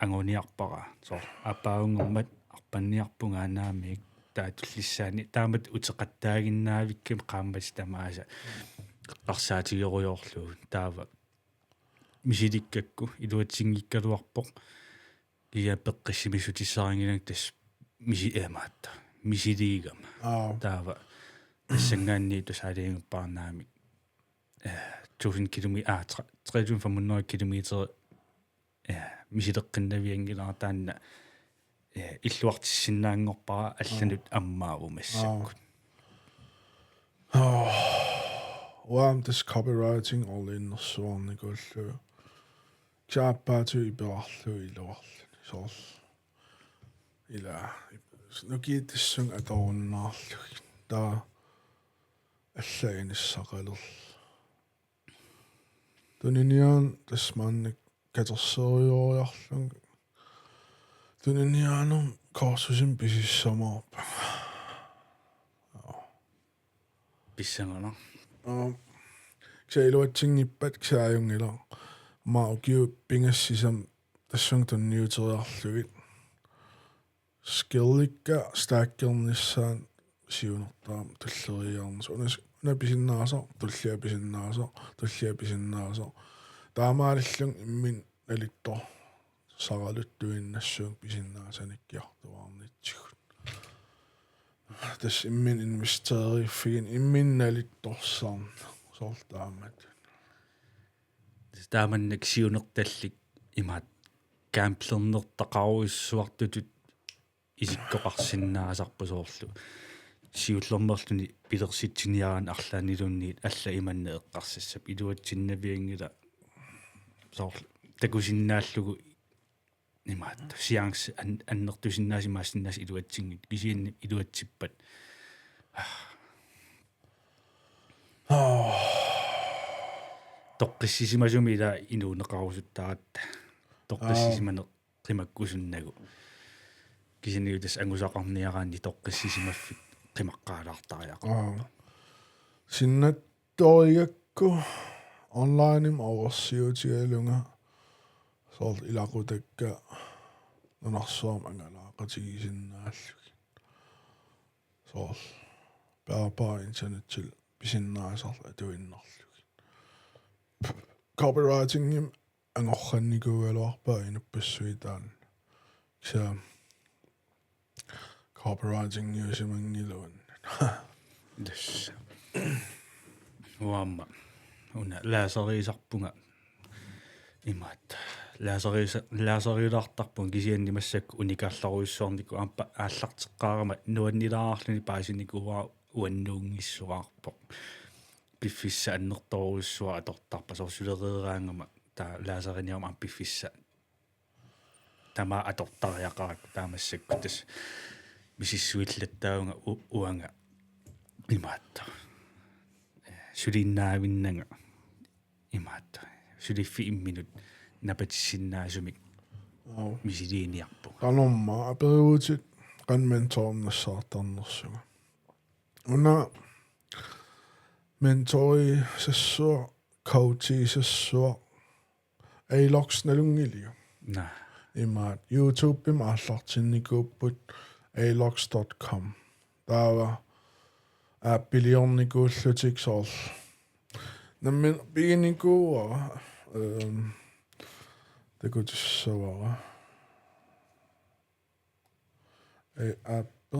Anguniarpara. Soorlu aappaagunngormat arpanniarpunga naamik taava tullissaani taamatut uteqattaaginnaavikkami qaammatit tamaasa eqqarsaatigerujoorlugu taava misilikkakku iluatsinngikkaluarpoq. Kisianni peqqissimissutissarinnginnakku tassa misi-, imaattoq. Misiliigama. Aa. Taava tassanngaanniit tassa aalajangerpara naamik. Eh, tusind kilometer, ah, tre-, tre tusind fem hundrede kilometer, eh, misileqqinnavianngilara taanna, eh, illuartissinnaanngorpara allanut Aa. ammaavoq massakkut. Aa. Aa. Uanga tassa copywriting olliinnersuarnikuullugu. Kisianni aappaatigut iperarlugit iluarluni soorlu. Ila, nukiit tassunga atorunnaarlugit. Taava allat inissaqalerlugit. Tuniniaanut tassa maanna katerserujooriarlunga. Tuniniaanermut kursusimik pisissamaarpunga. Pissanganaq. Aa, kisianni iluatsinngippat kisianni ajunngilaq. Aamma ukiut pingasut sisamat tassunga tunniuteriarlugit. Skillikka stackernissaat siunertaamik tulleriiaarneq. Una s-, una pisinnaasoq, tullia pisinnaasoq, tullia pisinnaasoq. Taamaalilluni imminut nalittorsaraluttuinnassavut pisinnaasanikkiartuaarnitsigut. Tassa imminut investeriiffigineq, imminut nalittorsarneq. Soorlu taamatut. Taamannak siunertallit imaattoq gamblernertaqarujussuartutut isikkoqarsinnaasarpoq soorlu. Siullermeerluni pilersitsiniaraanni arlaanniluunniit allat imannak eqqarsassapput, iluatsinnavianngilaq soorlu takusinnaallugu imaattoq. Chance an-, annertusinnaasut imaassinnaasut iluatsinngitsut. Kisianni iluatsippat. Toqqissisimasumik ila inuuneqarusuttaratta. Toqqissisimaneq qimakkusunnagu. Kisianni tassa angusaqarniaraanni toqqissisimaffik qimaqqaalaartariaqarpoq. Aa. Sinnattorigakku onlinemik aversiutigalunga soorlu ilaqutakka nunarsuarmi angalaaqatigisinnaallugit. Soorlu bærbar internetsillu pisinnaasarlu atuinnarlugit. Copywritingimik angorrannikuugaluarpara inuppassuit taanna. Kisianni copywritingiusimanngilagut. Tassa. Uanga aamma una laserisarpunga imaattoq. Laserisa-, laserilaartarpunga kisianni massakkut unikaallarujussuarnikuuvoq, aamma aallarteqqaarama nuannilaarluni paasinikuuara uannuunngissuarpoq. Piffissaq annertoorujussuaq atortarpara, soorlu sulereeraangama taava laseriniarama aamma piffissaq tamaat atortariaqarakku, taava massakkut tassa misissuillattaavunga u-, uanga imaattoq. Suliinnaavinnanga imaattoq. Suliffik imminut napatissinnaasumik Aap. Misiliiniarpunga. Qanormaa aperivutit qanoq mentornissaartarnersunga. Una mentorisassuaq, coachisassuaq, Alox nalunngiliuk. Naa. Imaattoq, YouTubemi aallartinnikuupput alox dot com. Taava appiliornikuullutik soorlu. Nammineq piginikuuara, ehm, takutissavara. Ee, aappi.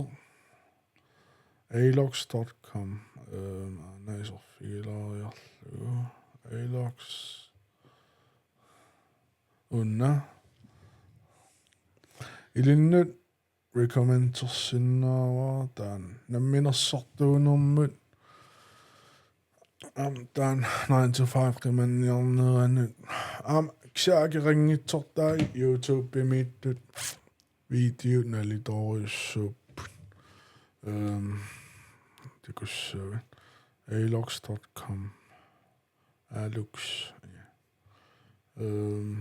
Alox dot com. Ehm, aana iserfigilaariarlugu. Alox. Una. Ilinnut recommendsersinnaavara taanna. Namminersortuunermut. Aamma taanna nine to five qimanniarneranut. Aamma kisianni akeqanngitsortai YouTubemiittut videot nalitoorujussuupput. Ehm, takussavat. Alox dot com. Alux. Ja. Ehm.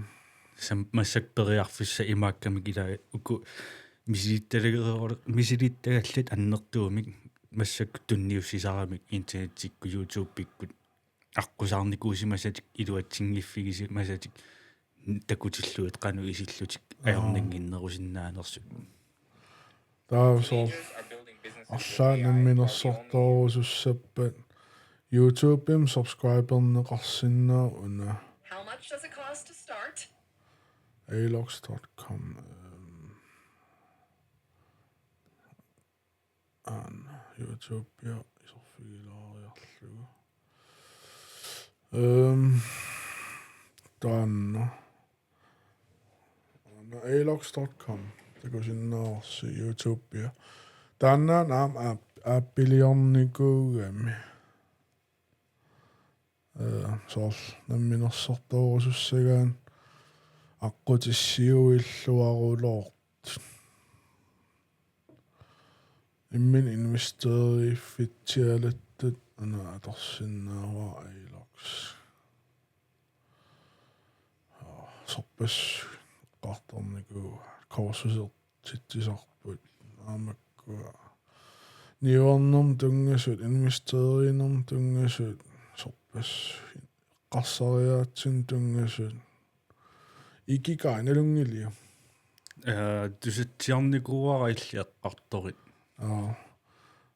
Sam-, massakkut periarfissat imaakkamik ilaa uku misilittagaleru-, misilittagallit annertuumik massakkut tunniussisaramik internettikkut YouTubekkut aqqusaarnikuusimasatik iluatsinngiffigisimasimasatik takutillugit qanoq isillutik Aa. Ajornannginnerusinnaanersut. Taava soorlu arlaat namminersortoorusussappat YouTubemi subscriberneqarsinnaavoq una. How much does it cost to start? Alox dot com, ehm, aana, YouTubea iserfigilaariarlugu. Ehm, taanna. Aana alox dot com. Takusinnaavarsi YouTubea. Taannaana aamma aap-, aappiliornikuugami. Ee, soorlu namminersortoorusussagaanni aqqutissiuilluaruloortut. Imminut investeriiffitsialattut una atorsinnaavara Alox. Sorpassuit eqqartornikuuaat, kursusertitsisarput, aamma makkua niuernermut tunngasut, investeriinermut tunngasut, sorpassuit, eqqarsariaatsinnut tunngasut. Ikigai nalunngiliuk? Ee, tusatsiarnikuuara illit eqqartorit. Aa.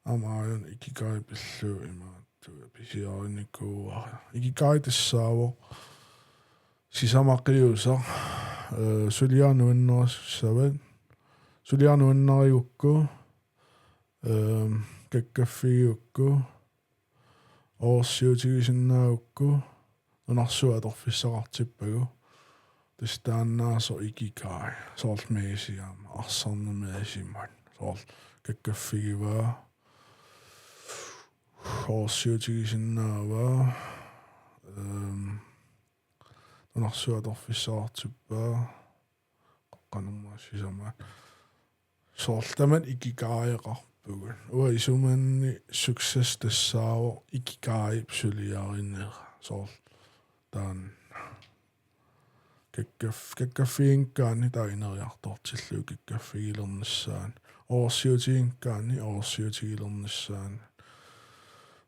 Aamma aajuna ikigai pillugu imaattoq pisiarinikuuara. Ikigai tassaavoq sisamaqiusaq, eh, suliaq nuannarissavat. Suliaq nuannarigukku, ehm, kakkaffigigukku, oorsiutigisinnaagukku, nunarsuaq atorfissaqartippagu. Tassa taannaasoq ikigai, soorlu meesigama, arsarnermik aasimat. Soorlu kakkaffigivaa, oorsiutigisinnaavaa, ehm, nunarsuaq atorfissaqartippaa, qanormaa sisamaat. Soorlu tamatta ikigaiqarpugut. Uanga isumanni success tassaavoq ikigaip suliarinera. Soorlu taanna kakkaf-, kakkaffigigaanni taava ineriartortillugu kakkaffigilernissaanut. Oorsiutigigaanni oorsiutigilernissaanut.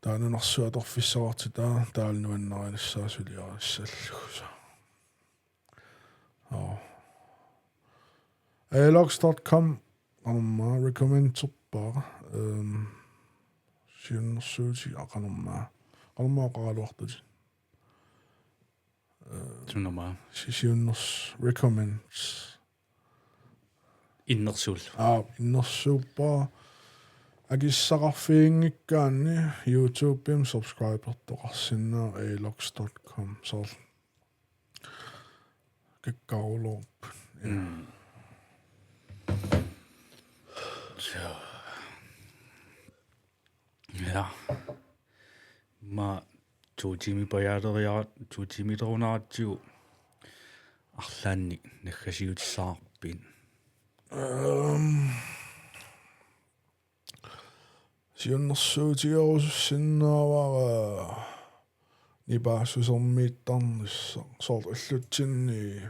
Taava nunarsuaq atorfissaqartitaa taavalu nuannarinissaa suliarissallugu. Soo. Joo. Alox dot com qanormaa recommendserpara, ehm, siunnersuuti-, aa, qanormaa. Qanormaa oqaraluartutit. Ehm, Sunamaa. Si-, siunners-, recommends. Innersuullu. Aa, innersuuppara. Akissaqarfiginngikkaanni YouTube-imi subscribertoqarsinnaavoq alox dot com. Soorlu kakkaruloorput. Mm. Ja. Ja. Aamma to tiimi pajaaleriara-, to tiimileriaratsigu arlaannik naggasiutissaqarpit? Ehm, siunnersuutigerusussinnaavara nipaassusermiittarnissaq. Soorlu ullutsinni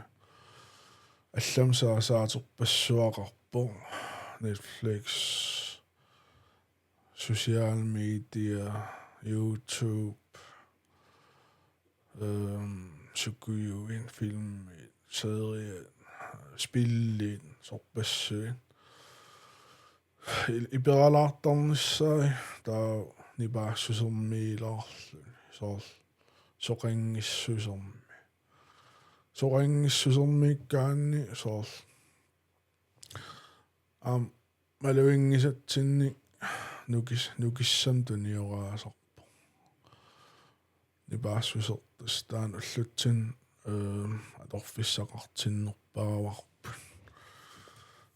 allamut saasaaterpassuaqarpoq. Netflix, social media, YouTube, ehm, sukujuit, filmit, seriet, spillit, sorpassuit. I-, iperalaartarnissaat taava nipaassusermiilaarluni. Soorlu soqanngissusermi. Soqanngissusermiikkaanni soorlu aamma maluginngisatsinnik nukis-, nukissamik tunioraasarpoq. Nipaassuseq tassa taanna ullutsinni, ehm, atorfissaqartinnerpaavarput.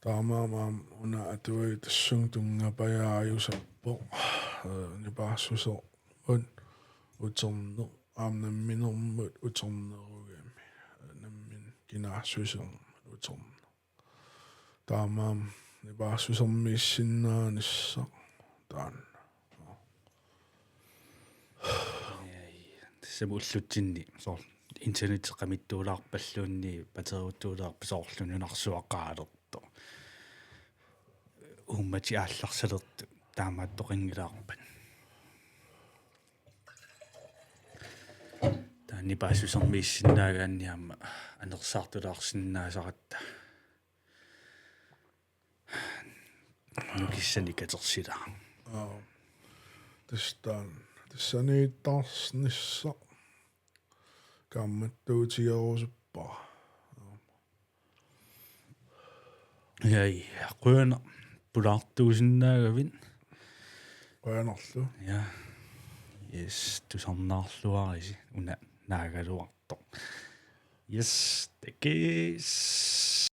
Taamaammat aamma una atuagaq tassunga tunngapajaajusarpoq. Eh, nipaassusermut uterneq aamma namminermut uternerugami. Eh, nammineq kinaassusermut uterneq. Taamaammat nipaassusermiissinnaanissaq taanna. Tassami ullutsinni soorlu internetti qamittuulaarpalluunniit pateriuttuulaarput soorlu nunarsuaq qaalertoq. Uummatit aallarsalertut taamaattoqanngilaarpat. Taanna nipaassusermiissinnaagaanni aamma anersaartulaarsinnaasaratta. Nukissanik katersilaaq. Aa. Tassa taanna. Tassaniittaarnissaq kaammattuutigerusuppara. Ja, ja, qujanaq pulaartuusinnaagavit. Qujanarlu. Ja. Yes, tusarnaarluarisi una naagaluartoq. Yes, takuss.